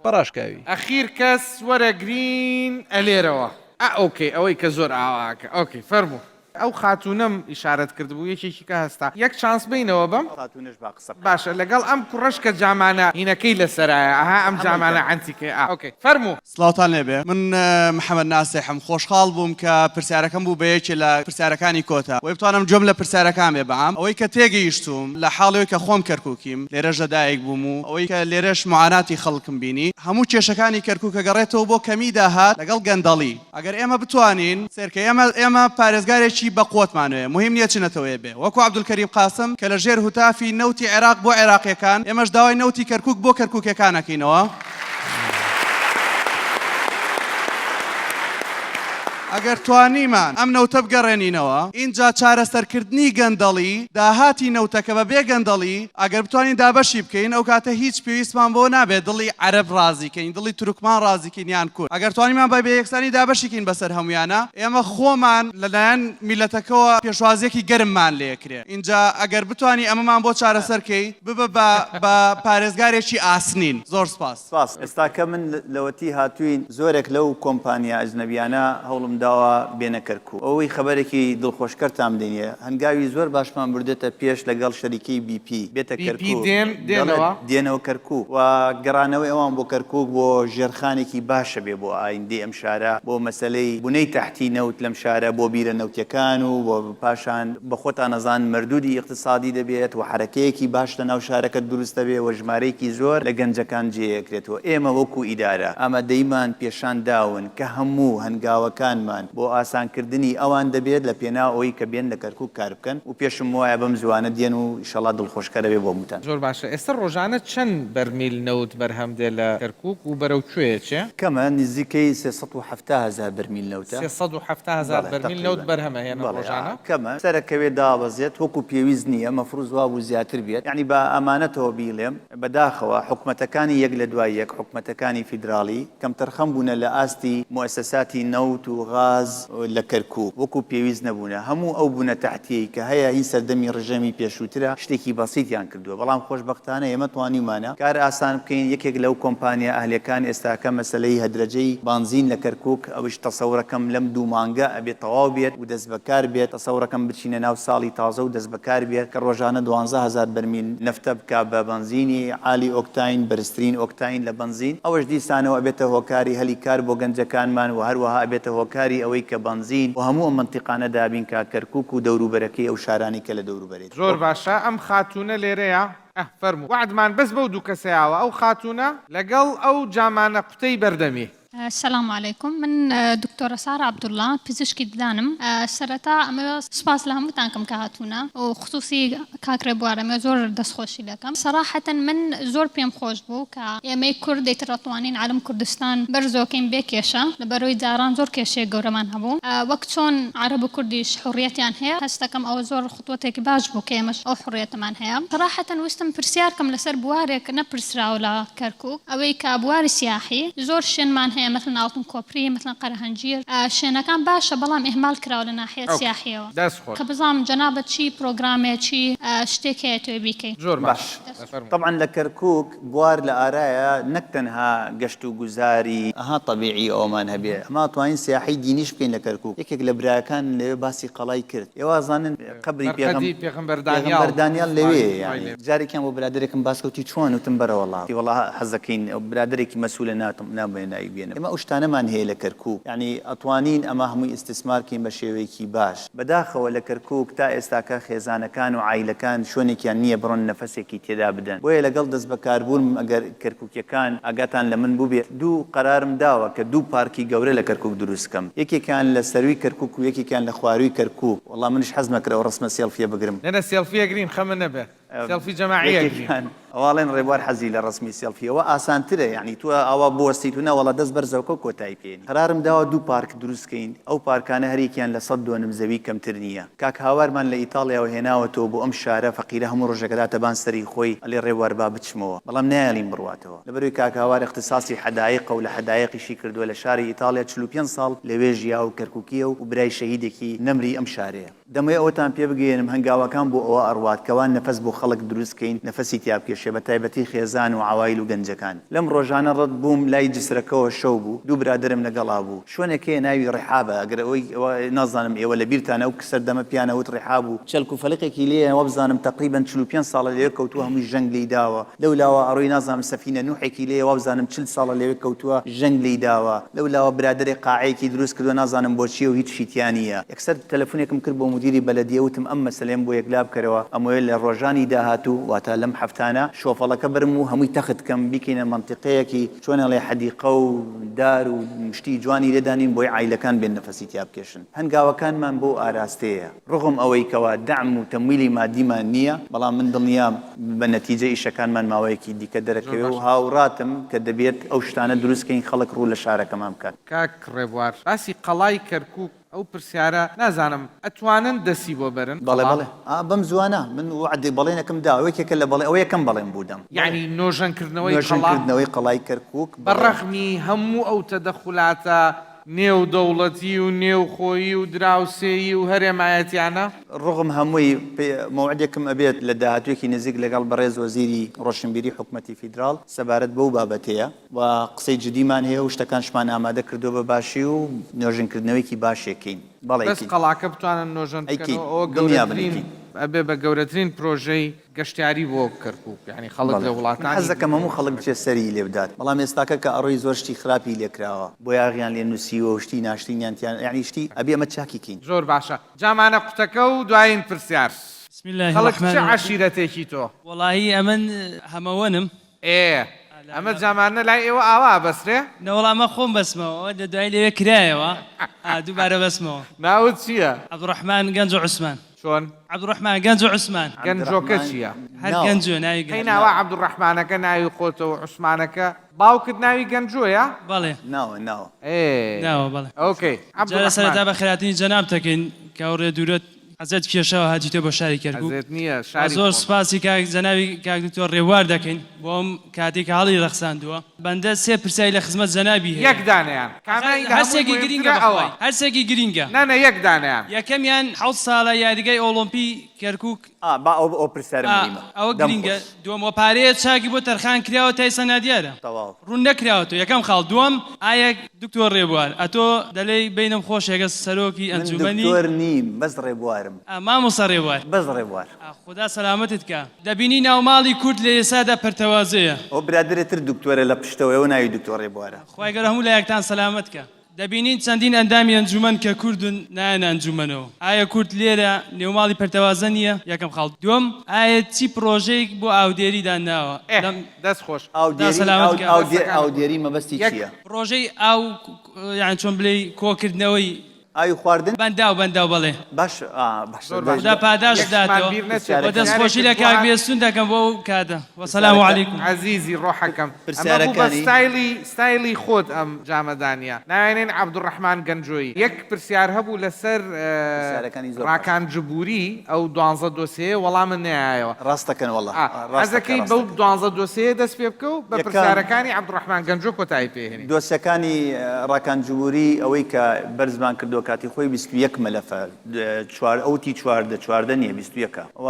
[SPEAKER 9] بە ڕاشکاوی.
[SPEAKER 5] ئەخیر کەس وەرەگرین ئەلێرەوە. ئا ئۆکەی ئەوەی کە زۆر ئاوا ئەکا ئۆکەی فەرموو. ئەو خاتوونەم ئیشارەت کردبوو یەکێکی کە هەستا یەک چانس بەینەوە بەم.
[SPEAKER 2] خاتوونەش با قسە بکات.
[SPEAKER 5] باشە لەگەڵ ئەم کوڕەش کە جامانە هینەکەی لەسەرایە ئەها ئەم جامانە عەنتیکەیە ئا ئۆکەی فەرموو.
[SPEAKER 18] سڵاوتان لێبێ من محمد ناسیحم خۆشخاڵ بووم کە پرسیارەکەم بوو بە یەکێ لە پرسیارەکانی کۆتا وەی بتوانم گوێم لە پرسیارەکان بێ بەعام ئەوەی کە تێگەیشتووم لە حاڵی کە خۆم کەرکوکیم لێرەش لە دایک بووم و ئەوەی کە لێرەش معاناتی خەڵکم بینی هەموو کێشەکانی کەرکوک ئەگەڕێتەوە بۆ کەمی داهات لەگەڵ گەندەڵی ئەگەر ئێمە بتوانین سەیرکە ئێمە ئێمە پارێزگارێکی بە قوەتمان هەیە موهیم نیە چ نەتەوەیە بێ وەکو عەبدولکەریم قاسم کە لە ژێر هوتافی نەوتی عێراق بۆ عێراقیەکان ئێمەش داوای نەوتی کەرکوک بۆ کەرکوکیەکان ئەکەینەوە. ئەگەر توانیمان ئەم نەوتە بگەڕێنینەوە ئینجا چارەسەرکردنی گەندەڵی داهاتی نەوتەکە بە بێ گەندەڵی ئەگەر بتوانین دابەشی بکەین ئەوکاتە هیچ پێویستمان بەوە نابێت دڵی عەرەب ڕازی کەین دڵی تورکمان ڕازی کەین یان کورد ئەگەر توانیمان بە یەکسانی دابەشی کەین بەسەر هەموویانا ئێمە خۆمان لەلایەن میللەتەکەوە پێشوازیەکی گەرممان لێکرێ ئینجا ئەگەر بتوانی ئەمەمان بۆ چارەسەر کەی ببە بە بە پارێزگارێکی ئاسنین زۆر سپاس.
[SPEAKER 2] سپاس. ئێستاکە من لەوەتی هاتووین زۆرێک لەو کۆمپانیا ئەجنەبیانە هەوڵم داوە بێنە کەرکوک. ئەوەی خەبەرێکی دڵخۆشکەرتان بدەینێ هەنگاوی زۆر باشمان بردۆتە پێش لەگەڵ شەریکەی بی پی بێتە
[SPEAKER 5] BP
[SPEAKER 2] کەرکوک
[SPEAKER 5] دێن
[SPEAKER 2] دەڵێت
[SPEAKER 5] دێنەوە؟
[SPEAKER 2] دێنەوە کەرکوک و گەڕانەوەی ئەوان بۆ کەرکوک بۆ ژێرخانێکی باشە بێ بۆ ئایندەی ئەم شارە بۆ مەسەلەی بونەی تەحتی نەوت لەم شارە بۆ بیرە نەوتیەکان و بۆ پاشان بە خۆتان ئەزانن مەردودی ئیقتسادی دەبێت و حەرەکەیەکی باش لە ناو شارەکە دروست دەبێت و ژمارەیەکی زۆر لە گەنجەکان جێ ئەکرێتەوە ئێمە وەکو ئیدارە ئامادەییمان پێشان داون کە هەموو هەنگاوەکانمان بۆ ئاسانکردنی ئەوان دەبێت لە پێناو ئەوەی کە بێن لە کەرکوک کار بکەن و پێشم وایە بەم زووانە دێن و ئیشەڵا دڵخۆشکەرە بێ بۆ هەمووتان.
[SPEAKER 5] زۆر باشە ئێستا ڕۆژانە چەند بەرمیل نەوت بەرهەم دێ لە کەرکوک و بەرەو کوێ ئەچێ؟
[SPEAKER 2] کەمە، نزیکەی 370 هەزار بەرمیل نەوتە.
[SPEAKER 5] 370 هەزار
[SPEAKER 2] بەڵێ
[SPEAKER 5] بەرمیل نەوت
[SPEAKER 2] تەقریبەن.
[SPEAKER 5] بەرهەم ئەهێنن
[SPEAKER 2] بەڵێ
[SPEAKER 5] ڕۆژانە؟
[SPEAKER 2] کەمە، سەرەکەوێ دابەزێت وەکو پێویست نییە، مەفروز وابوو زیاتر بێت، یەعنی بە ئامانەتەوە بیڵێم، بەداخەوە حکومەتەکانی یەک لە دوای یەک حکومەتەکانی فیدراڵی کەمتەرخەم بوونە لە ئاستی موئەسەساتی نەوت و غاز لە کەرکوک وەکو پێویست نەبوونە هەموو ئەو بونە تەحتیەی کە هەیە هی سەردەمی ڕژێمی پێشووترە شتێکی بەسیتیان کردووە بەڵام خۆشبەختانە ئێمە توانیومانە کار ئاسان بکەین یەکێک لەو کۆمپانیا ئەهلیەکان ئێستاکە مەسەلەی هەدرەجەی بانزین لە کەرکوک ئەویش تەسەورەکەم لەم دوو مانگە ئەبێ تەواو بێت و دەستبەکار بێت تەسەورەکەم بچینە ناو ساڵی تازە و دەستبەکار بێت کە ڕۆژانە 12 هەزار بەرمیل نەفتە بکا بە بەنزینی عالی ئۆکتاین، بەرزترین ئۆکتاین لە بەنزین، ئەوەش دیسانەوە ئەبێتە هۆکاری هەلی کار بۆ گەنجەکانمان و هەروەها ئەبێتە هۆکاری ئەوەی کە بەنزین بۆ هەموو ئەم مەنتیقانە دابین کا، کەرکوک و دەوروبەرەکەی ئەو شارانەی کە لە دەوروبەرێتی.
[SPEAKER 5] زۆر باشە ئەم خاتوونە لێرەیە؟ ئه فەرموو وەعدمان بەس بەو دوو کەسە یاوە ئەو خاتوونە لەگەڵ ئەو جامانە قوتەی بەردەمی.
[SPEAKER 19] سلام علیکم من دکتۆرە سارە عبداللە پزیشکی ددانم سەرەتا ئەمەوێ سوپاس لە هەمووتان کەم کە هاتوونە و خصوصی کاک ڕێبوار ئەمەوێ زۆر دەستخۆشی لێکەم سەراحەتەن من زۆر پێم خۆش بوو کە ئێمەی کورد ئیتر ئەتوانین عەلەم کوردستان بەرزۆکەین بێ کێشە لەبەرەوەی جاران زۆر کێشەیەک گەورەمان هەبوو وەک چۆن عەرەب و کوردیش حوڕیەتیان هەیە هەستەکەم ئەوە زۆر خطوەتێکی باش بوو کە ئێمەش ئەو حوڕیەتەمان هەیە سەراحەتەن ویستم پرسیار کەم لەسەر بوارێک نەپرسراوە لە کەرکوک ئەوەی کە بواری سیاحی زۆر شوێنمان هەیە مەسەلەن ئاڵتون کۆپری مەسەلەن قەرەهەنجیر شوێنەکان باشە بەڵام ئیهمال کراوە لە ناحیەت
[SPEAKER 5] ئۆکەی
[SPEAKER 19] سیاحیەوە
[SPEAKER 5] دەست خۆش.
[SPEAKER 19] کە بزانم جەنابت چی پرۆگرامێ چی شتێک هەیە تۆ بیکەی.
[SPEAKER 5] زۆر باش
[SPEAKER 2] باش
[SPEAKER 5] فەرموو.
[SPEAKER 2] تەبعەن لە کەرکوک بوار لە ئارایە نەک تەنها گەشت و گوزاری ئەها تەبیعی ئەوەمان هەبێ ئەما توانین سیاحەی دینیش بکەین لە کەرکوک یەکێک لە براکان لەوێ باسی قەڵای کرد ئێوە ئەزانن قەبری پێغەم
[SPEAKER 5] مەرقەدی پێغەمبەر دانیاڵ
[SPEAKER 2] پێغەمبەر دانیاڵ
[SPEAKER 5] سڵاوی
[SPEAKER 2] لەوێیە
[SPEAKER 5] خوای
[SPEAKER 2] یانی
[SPEAKER 5] لێ بێ.
[SPEAKER 2] جارێکیان بۆ برادەرێکم باس کە وتی چۆن وتم بەرەوەڵا وتی وەڵا حەزەکەین ئەو برادەرێکی مەسولە ناتم نامەوێ ناوی بێنم ئێمە ئەو شتانەمان هەیە لە کەرکوک یانی ئەتوانین ئەمە هەمووی ئیستسمار کەین بە شێوەیەکی باش بەداخەوە لە کەرکوک تا ئێستاکە خێزانەکان و عایلەکان شوێنێکیان نییە بڕۆن نەفەسێکی تێدا بدەن بۆیە لەگەڵ دەستبەکاربوونم ئەگەر کەرکوکیەکان ئاگاتان لە من بووبێت دوو قەرارم داوە کە دوو پارکی گەورە لە کەرکوک دروست کەم یەکێکیان لە سەرووی کەرکوک و یەکێکیان لە خوارووی کەرکوک وەڵا منیش حەزم ئەکرد ئەو ڕەسمە سێڵفیە بگرم.
[SPEAKER 5] نەنا سێڵفی ئەگرین خەمت نەبێ سێڵفی جەماعی ئەگرین.
[SPEAKER 2] یەکێکیان ئەواڵێن ڕێبوار حەزی لە ڕەسمی سێڵفیە ئەوە ئاسانترە یەعنی تۆ ئاوا بوەستیت و نەوەڵا دەست بەرزەوکە و کۆتایی پێ قەرارم داوە دوو پارک دروست کەین، ئەو پارکانە هەریەکیان لە سەد دۆنم زەوی کەمتر نییە. کاک هاوارمان لە ئیتاڵیاوە هێناوەتەوە بۆ ئەم شارە فەقیرە هەموو ڕۆژێک ئەداتە بان سەری خۆی ئەلێ ڕێبوار با بچمەوە، بەڵام نایەڵین بڕواتەوە. لەبەرئەوەی کاک هاوار ئیختیساسی حەدایقە و لە حەدایقیشی کردووە لە شاری ئیتاڵیا 45 ساڵ لەوێ ژیاوە و کەرکوکییە و برای شەهیدێکی نەمری ئەم شارەیە. دەمەوێ ئەوەتان پێ بگەیەنم هەنگاوەکان بۆ ئەوە ئەڕوات کەوا نەفەس بۆ خەڵک دروست کەین نەفەسی تیا بکێشێ بە تایبەتی خێزان و عەوایل و گەنجەکان. لەم ڕۆژانە ڕەت بووم لای جسرەکەوە شەو بوو دوو برادەرم لەگەڵا بوو شوێنێک هەیە ناوی ڕیحابە ئەگەر ئەوەی نازانم ئێوە لە بیرتانە ئەو سەردەمە پیان ئەوت ڕیحاب و چەلک و فەلقێکی لێیە وابزانم تەقریبەن 45 ساڵە لەوێ کەوتووە هەمووی ژەنگ لێی داوە لەو لاوە ئەڕۆی نازانم سەفینە نوحێکی لێیە وابزانم 40 ساڵە لەوێ کەوتووە ژەنگ لێی داوە لەو لاوە برادەرێک قاعەیەکی دروست کردووە نازانم بۆچیە و هیچشی تیا نییە. یەکسەر تەلەفونێکم کرد بۆ مودیری بەلەدیە وتم ئەم مەسەلەیەم بۆ یەکلا بکەرەوە ئەمەوێ لە ڕۆژانی داهاتوو واتە لەم هەفتانە شۆفەڵەکە بەرم و هەمووی تەخت کەم بیکەینە مەنتیقەیەکی چۆن ئەڵێ حەدیقە و دار و شتی جوانی لێ دانێین بۆی عایلەکان بێن نەفەسی تیا بکێشن هەنگاوەکانمان بەو ئاراستەیەیە ڕغم ئەوەی کەوا دەعم و تەمویلی مادیمان نییە بەڵام من دڵنیام بە نەتیجە ئیشەکانمان ماوەیەکی دیکە دەرەکەوێ و هاوڕاتم کە دەبێت ئەو شتانە دروست کەین خەڵک ڕوو لە شارەکەمان بکات.
[SPEAKER 5] کاک ڕێبوار باسی قەڵای کەرکوک ئەو پرسیارە نازانم ئەتوانن دەسی بۆ بەرن
[SPEAKER 2] بەڵێ
[SPEAKER 5] قەڵا؟
[SPEAKER 2] بەڵێ ئا بەم زوانە من وەعدێک بەڵێنێکم دا ئەوە یەکێکە لە بەڵێ ئەوە یەکەم بەڵێن بوو دام بەڵێ
[SPEAKER 5] یەعنی نۆژەنکردنەوەی قەڵا؟
[SPEAKER 2] نۆژەنکردنەوەی قەڵای کەرکووک
[SPEAKER 5] بە
[SPEAKER 2] بەڵێ.
[SPEAKER 5] ڕەغمی هەموو ئەو تەدەخولاتە نێودەوڵەتی و نێوخۆیی و دراوسێیی و هەرێمایەتیانە؟
[SPEAKER 2] ڕوغم هەمووی مەوعدێکم ئەبێت لە داهاتوویەکی نزیک لەگەڵ بەڕێز وەزیری ڕۆشنبیری حکومەتی فیدراڵ سەبارەت بەو بابەتەیە. و قسەی جدیمان هەیە و شتەکانشمان ئامادە کردووە بە باشی و نۆژنکردنەوەیەکی باش ئەکەین. بەڵێ
[SPEAKER 5] بەس
[SPEAKER 2] ئەیکەین.
[SPEAKER 5] قەڵاکە بتوانن نۆژەن
[SPEAKER 2] ئەیکەین.
[SPEAKER 5] بکەنەوە ئەوە
[SPEAKER 2] دڵنیابن
[SPEAKER 5] گەورەترین
[SPEAKER 2] ئەیکەین.
[SPEAKER 5] ئەبێ بە گەورەترین پرۆژەی گەشتیاری بۆ کەرکوک یانی خەڵک
[SPEAKER 2] بەڵێ.
[SPEAKER 5] لە
[SPEAKER 2] من
[SPEAKER 5] وڵاتانی
[SPEAKER 2] حەز دەکەم
[SPEAKER 5] دیکەوە
[SPEAKER 2] هەموو خەڵک بچێت سەری لێ بدات بەڵام ئێستاکە کە ئەڕۆی زۆر شتی خراپی لێ کراوە بۆیاغیان لێ نووسیوە و شتی ناشرینیان تیا یانی شتی ئەبێ ئەمە چاکی کەین.
[SPEAKER 5] زۆر باشە جامانە قوتەکە و دوایین پرسیار
[SPEAKER 3] بسم اللە
[SPEAKER 5] خەڵک
[SPEAKER 3] الرحمن
[SPEAKER 5] چ
[SPEAKER 3] الرحیم.
[SPEAKER 5] عەشیرەتێکی تۆ؟
[SPEAKER 3] وەڵاهی ئەمن هەمەوەنم.
[SPEAKER 5] ئێ ئەمە جامانە لای ئێوە ئاوا ئەبەسرێ؟
[SPEAKER 3] نەوەڵا مە خۆم بەسمەوە ئەوە لە دوایی لەوێ کرایەوە ئا دووبارە بەسمەوە.
[SPEAKER 5] ناوت چییە؟
[SPEAKER 3] عەبدوڕەحمان گەنجۆ عوسمان.
[SPEAKER 5] چۆن؟
[SPEAKER 3] عەبدوڕەحمان گەنجۆ عوسمان.
[SPEAKER 5] گەنجۆکە چییە؟
[SPEAKER 3] هەر گەنجۆ ناوی
[SPEAKER 5] قەی
[SPEAKER 3] گەنجۆ.
[SPEAKER 5] ناوە عەبدوڕەحمانەکە ناوی خۆتە و عوسمانەکە باوکت ناوی گەنجۆیە؟
[SPEAKER 3] بەڵێ.
[SPEAKER 2] ناوە ناوە.
[SPEAKER 5] ئێ
[SPEAKER 3] ناوە بەڵێ.
[SPEAKER 5] ئۆکەی
[SPEAKER 3] جا لە
[SPEAKER 5] عەبدوڕەحمان.
[SPEAKER 3] سەرەتا بەخێرهاتنی جەنابت ئەکەین کە ئەو ڕێ دوورەت عەزێت کێشاوە هاتیتە بۆ شاری کەرکوک
[SPEAKER 5] عەزێت نییە
[SPEAKER 3] و
[SPEAKER 5] شاری
[SPEAKER 3] زۆر
[SPEAKER 5] خۆمە.
[SPEAKER 3] سوپاسی کاک جەنابی کاک دکتۆر ڕێبوار دەکەین بۆ ئەم کاتەی کە هەڵی ڕەخساندووە بەندە سێ پرسیاری لە خزمەت جەنابی هەیە.
[SPEAKER 5] یەک دانەیان کامەی لە هەمووی
[SPEAKER 3] هەرسێکی گرینگە
[SPEAKER 5] موهیمترە ئەوە.
[SPEAKER 3] بەخوای هەرسێکی گرینگە.
[SPEAKER 5] نا نا یەک دانەیان.
[SPEAKER 3] یەکەمیان حەوت ساڵە یاریگای ئۆڵۆمپی کەرکوک
[SPEAKER 2] ئا با ئەو ئەو پرسیارە
[SPEAKER 3] ئا
[SPEAKER 2] موهیمە.
[SPEAKER 3] ئەوە
[SPEAKER 2] دەم
[SPEAKER 3] گرینگە
[SPEAKER 2] خۆش.
[SPEAKER 3] دووەم وە پارەیە چاکی بۆ تەرخان کراوە تا ئیستا نادیارە.
[SPEAKER 2] تەواو.
[SPEAKER 3] ڕوون نەکراوەتەوە یەکەم خاڵ دووەم ئایا دکتۆر ڕێبوار ئەتۆ دەلێی بەینم خۆشێگە سەرۆکی
[SPEAKER 2] من
[SPEAKER 3] ئەنجومەنی.
[SPEAKER 2] دکتۆر نیم بەس ڕێبوارم.
[SPEAKER 3] ئا مامۆستا ڕێبوار.
[SPEAKER 2] بەس ڕێبوار.
[SPEAKER 3] ئا خودا سەلامەتت کا. دەبینی ناوماڵی کورد لە ئێسادا پەرتەوازەیە.
[SPEAKER 2] ئەوە برادەرێ تر دکتۆرە لە پشتەوەیە و ناوی دکتۆر ڕێبوارە.
[SPEAKER 3] خوای گەورە هەموو لایەکتان سەلامەت کا. دەبینین چەندین ئەندامی ئەنجومەن کە کوردن نایەنە ئەنجومەنەوە. ئایا کورد لێرە نێوماڵی پەرتەوازە نییە؟ یەکەم خاڵ. دووەم، ئایا چی پڕۆژەیەک بۆ ئاودێری دانراوە؟
[SPEAKER 5] ئێه
[SPEAKER 3] لەم.
[SPEAKER 5] دەست خۆش.
[SPEAKER 3] خودا
[SPEAKER 2] ئاودێری
[SPEAKER 3] سەلامەت کا.
[SPEAKER 5] دەستەکانت
[SPEAKER 2] ئاودێری مەبەستی
[SPEAKER 5] یەک.
[SPEAKER 2] چییە؟
[SPEAKER 3] پڕۆژەی ئاو یان چۆن بلێی کۆکردنەوەی.
[SPEAKER 2] ئاوی خواردن؟
[SPEAKER 3] بەنداو بەنداو بەڵێ.
[SPEAKER 2] باش ئا باشە
[SPEAKER 5] زۆر
[SPEAKER 2] دەست
[SPEAKER 5] باشە
[SPEAKER 3] خودا پاداشت
[SPEAKER 5] یەکشمان
[SPEAKER 3] داتەوە
[SPEAKER 5] بیر نەچێت
[SPEAKER 3] و دەست
[SPEAKER 2] پرسیارەکانی
[SPEAKER 3] خۆشی
[SPEAKER 5] پرسیارێکت
[SPEAKER 3] لە
[SPEAKER 5] بۆ
[SPEAKER 3] کاک
[SPEAKER 5] هات
[SPEAKER 3] بێستون دەکەم بۆ ئەو کاتە وسلام
[SPEAKER 2] پرسیارەکە
[SPEAKER 3] علیکم.
[SPEAKER 5] عەزیزی ڕۆحەکەم ئەمە بوو بە
[SPEAKER 2] پرسیارەکانی.
[SPEAKER 5] ستایلی ستایلی خۆت ئەم جامەدانیە ناوێنێن عەبدولڕەحمان گەنجۆیی یەک پرسیار هەبوو لەسەر
[SPEAKER 2] پرسیارەکانی زۆر باشە.
[SPEAKER 5] ڕاکان جبوری ئەو دوانزە دۆسێیە وەڵامت نەیایەوە.
[SPEAKER 2] ڕاست دەکەن وەڵا
[SPEAKER 5] ئا
[SPEAKER 2] ڕاست
[SPEAKER 5] حەز
[SPEAKER 2] دەکەن
[SPEAKER 5] دەکەی
[SPEAKER 2] ڕاست
[SPEAKER 5] بەو
[SPEAKER 2] دەکەن.
[SPEAKER 5] دوانزە دۆسێیە دەست پێ بکە و بە
[SPEAKER 2] یەکەم.
[SPEAKER 5] پرسیارەکانی عەبدولڕەحمان گەنجۆ کۆتایی پێ هێنین.
[SPEAKER 2] دۆسیەکانی ڕاکان جبوری ئەوەی کە بەرزمان کردووە کاتی خۆی 21 مەلەفە چوار ئەوتی 14 14 نییە 21 و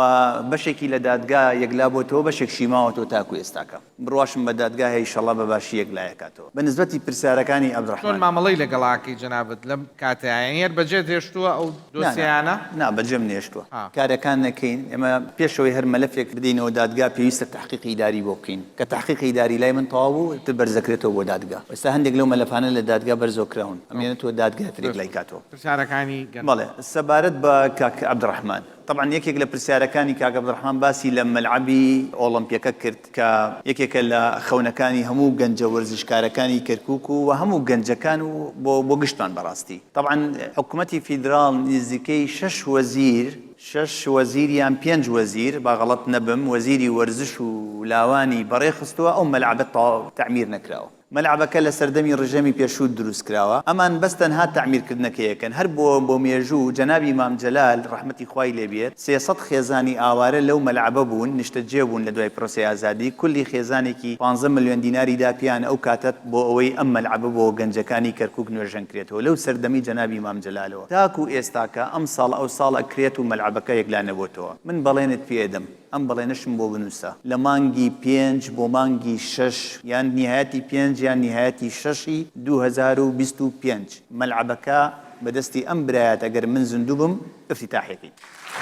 [SPEAKER 2] بەشێکی لە دادگا یەکلا بۆتەوە بەشێکشی ماوەتەوە تاکو ئێستاکە بڕواشم بە دادگا هەیە ئیشەڵا بە باشی یەکلایەکاتەوە بە نسبەتی پرسیارەکانی
[SPEAKER 5] چۆن
[SPEAKER 2] عەبدولڕەحمان.
[SPEAKER 5] مامەڵەی لەگەڵا ئەکەی جەنابت لەم کاتەیا یانی هەر بەجێت هێشتووە ئەو
[SPEAKER 2] نا نا
[SPEAKER 5] دۆسیەیانە؟
[SPEAKER 2] نا بەجێم نەهێشتووە
[SPEAKER 5] ئا.
[SPEAKER 2] کارەکان نەکەین ئێمە پێشەوەی هەر مەلەفێک بدەینەوە دادگا پێویستە تەحقیقی ئیداری بۆ بکەین کە تەحقیقی ئیداری لای من تەواو بوو ئیتر بەرزدەکرێتەوە بۆ دادگا ئێستا هەندێک لەو مەلەفانە لە دادگا بەرزەوە کراون ئەمێنێتەوە دادگا تر یەکلای کاتەوە.
[SPEAKER 5] پرسیارەکانی گەنج.
[SPEAKER 2] بەڵێ سەبارەت بە کاک عەبدولڕەحمان تەبعەن یەکێک لە پرسیارەکانی کاک عەبدولڕەحمان باسی لە مەلعەبی ئۆڵۆمپیەکە کرد کە یەکێکە لە خەونەکانی هەموو گەنجە وەرزشکارەکانی کەرکوک و هەموو گەنجەکان و بۆ بۆ گشتمان بەڕاستی تەبعەن حکومەتی فیدراڵ نزیکەی شەش وەزیر شەش وەزیر یان پێنج وەزیر با غەڵەت نەبم وەزیری وەرزش و لاوانی بەڕێخستووە ئەو مەلعەبە تەواو تەعمیر نەکراوە. مەلعەبەکە لە سەردەمی ڕژێمی پێشوو دروست کراوە، ئەمان بەس تەنها تەعمیرکردنەکەی ئەکەن، هەر بۆ بۆ مێژوو جەنابی مام جەلال ڕەحمەتی خوای لێ بێت 300 خێزانی ئاوارە لەو مەلعەبە بوون نیشتەجێ بوون لە دوای پرۆسەی ئازادی کولی خێزانێکی پانزە ملیۆن دیناری دا پێیان ئەو کاتە بۆ ئەوەی ئەم مەلعەبە بۆ گەنجەکانی کەرکوک نۆژەن کرێتەوە لەو سەردەمی جەنابی مام جەلالەوە تاکو ئێستاکە ئەمساڵ ئەوساڵ ئەکرێت و مەلعەبەکە یەکلا نەبۆتەوە من بەڵێنت پێ ئەدەم. ئەم بەڵێنەشم بۆ بنووسە لە مانگی پێنج بۆ مانگی شەش یان نیهایەتی پێنج یان نیهایەتی شەشی 2025 مەلعەبەکە بە دەستی ئەم برایەت ئەگەر من زیندوو بم ئیفتیتاحیەکەین.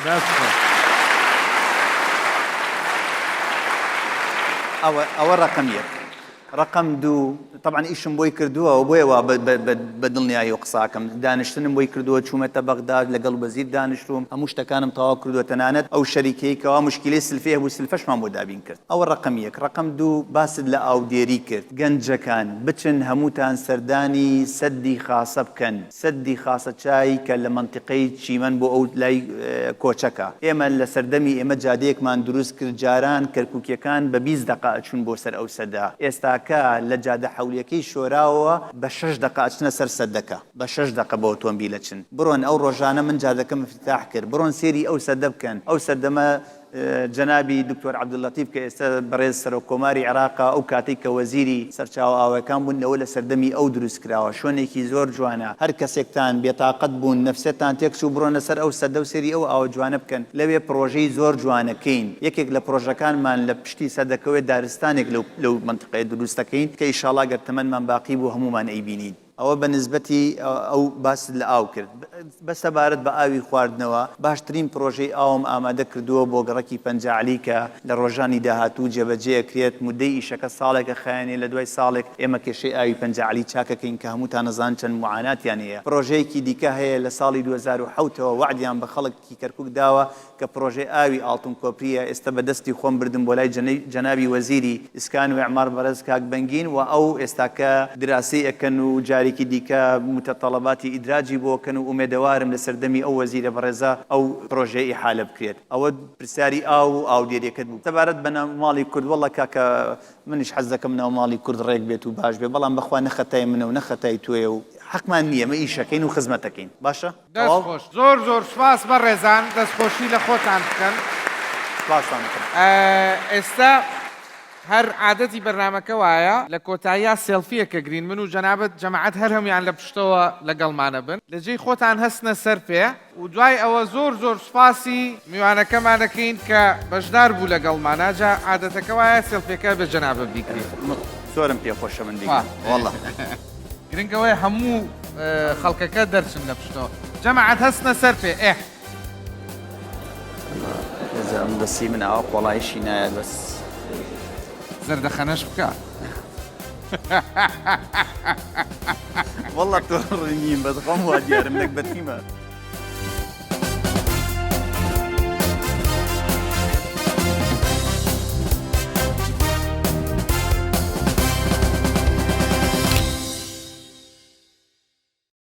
[SPEAKER 5] دەست خۆش.
[SPEAKER 2] ئەوە ئەوە ڕەقەم یەک. ڕەقەم دوو، تەبعەن ئیشم بۆی کردووە و بۆیە وا بە دڵنیاییەوە قسە ئەکەم، دانیشتنم بۆی کردووە، چوومەتە بەغدا، لەگەڵ وەزیر دانیشتووم، هەموو شتەکانم تەواو کردووە، تەنانەت ئەو شەریکەی کەوا موشکیلەی سلفەی هەبوو، سلفەشمان بۆ دابین کرد. ئەوە ڕەقەم یەک. ڕەقەم دوو، باست لە ئاودێری کرد، گەنجەکان، بچن هەمووتان سەردانی سەدی خاسە بکەن، سەدی خاسەچای کە لە مەنتیقەی چیمەن بۆ ئەو لای کۆچەکە. ئێمە لە سەردەمی ئێمە جادەیەکمان دروست کرد جاران کەرکوکیەکان بە 20 دەقە ئەچوون بۆ سەر ئەو سەدە ئێستاکە لە جادە حەولیەکەی شۆراوەوە بە شەش دەقە ئەچنە سەر سەدەکە بە شەش دەقە بە ئۆتۆمبیل ئەچن بڕۆن ئەو ڕۆژانە من جادەکەم افتتاح کرد بڕۆن سێری ئەو سەدە بکەن ئەو سەردەمە جەنابی دکتۆر عەبدوللەتیف کە ئێستا بەڕێز سەرۆک کۆماری عێراقە ئەو کاتەی کە وەزیری سەرچاوە ئاوەکان بوون ئەوە لە سەردەمی ئەو دروست کراوە شوێنێکی زۆر جوانە هەر کەسێکتان بێتاقەت بوون نەفسێتان تێکچوو بڕۆنە سەر ئەو سەدە و سەیری ئەو ئاوە جوانە بکەن لەوێ پڕۆژەی زۆر جوانەکەین یەکێک لە پڕۆژەکانمان لە پشتی سەدەکەوێ دارستانێک لەو لەو مەنتیقەیە دروست دەکەین کە ئیشاڵا گەر تەمەنمان باقی بوو هەموومان ئەیبینین. ئەوە بە نسبەتی ئەو باست لە ئاو کرد. بە سەبارەت بە ئاوی خواردنەوە، باشترین پڕۆژەی ئاوم ئامادە کردووە بۆ گەڕەکی پەنجەعەلی کە لە ڕۆژانی داهاتوو جێبەجێ ئەکرێت، مودەی ئیشەکە ساڵێک ئەخایەنێ لە دوای ساڵێک ئێمە کێشەی ئاوی پەنجەعەلی چاک ئەکەین کە هەمووتان ئەزانن چەند موعاناتیان هەیە. پڕۆژەیەکی دیکە هەیە لە ساڵی 2007 ەوە وەعدیان بە خەڵک ی کەرکوک داوە کە پڕۆژەی ئاوی ئاڵتون کۆپریە ئێستا بە دەستی خۆم بردم بۆ لای جەنابی وەزیری ئیسکان و ئیعمار بەڕێز کاک بەنگین و ئەو ئێستاکە دراسەی ئەکەن و جارێکی دیکە موتەتەڵەباتی ئیدراجی بۆ ئەکەن و ئومێدەوارم لە سەردەمی ئەو وەزیرە بەڕێزە ئەو پڕۆژەیە ئیحالە بکرێت. ئەوە پرسیاری ئاو و ئاودێریەکەت بوو. سەبارەت بە ناو ماڵی کورد وەڵا کاکە منیش حەز دەکەم ناو ماڵی کورد ڕێک بێت و باش بێت بەڵام بەخوا نە خەتای منە و نە خەتای تۆیە و حەقمان نییە ئێمە ئیشەکەین و خزمەتەکەین باشە.
[SPEAKER 5] دەست خۆش زۆر زۆر سوپاس بەڕێزان دەست خۆشی لە خۆتان بکەن.
[SPEAKER 2] سوپاستان دەکەم.
[SPEAKER 5] ئێستا هەر عادەتی بەرنامەکە وایە لە کۆتاییا سێڵفیەک ئەگرین من و جەنابت جەماعەت هەر هەموویان لە پشتەوە لەگەڵمانە بن لە جێی خۆتان هەستنە سەر پێ و دوای ئەوە زۆر زۆر سوپاسی میوانەکەمان ئەکەین کە بەشدار بوو لەگەڵمانا جا عادەتەکە وایە سێڵفیەکە بە جەنابت بیگرین.
[SPEAKER 2] زۆرم پێ خۆشە من بیگرم واللە.
[SPEAKER 5] گرنگ ئەوەیە هەموو خەڵکەکە دەرچن لە پشتەوە جەماعەت هەستنە سەر پێ ئێ.
[SPEAKER 2] ئەم دەستی من ئاوا قۆڵایشی نایەت بەس.
[SPEAKER 5] زەردەخەنەش بکە.
[SPEAKER 2] وەڵا تۆ ڕنیم بەس خۆم وا دیارم نەگبەتیمە.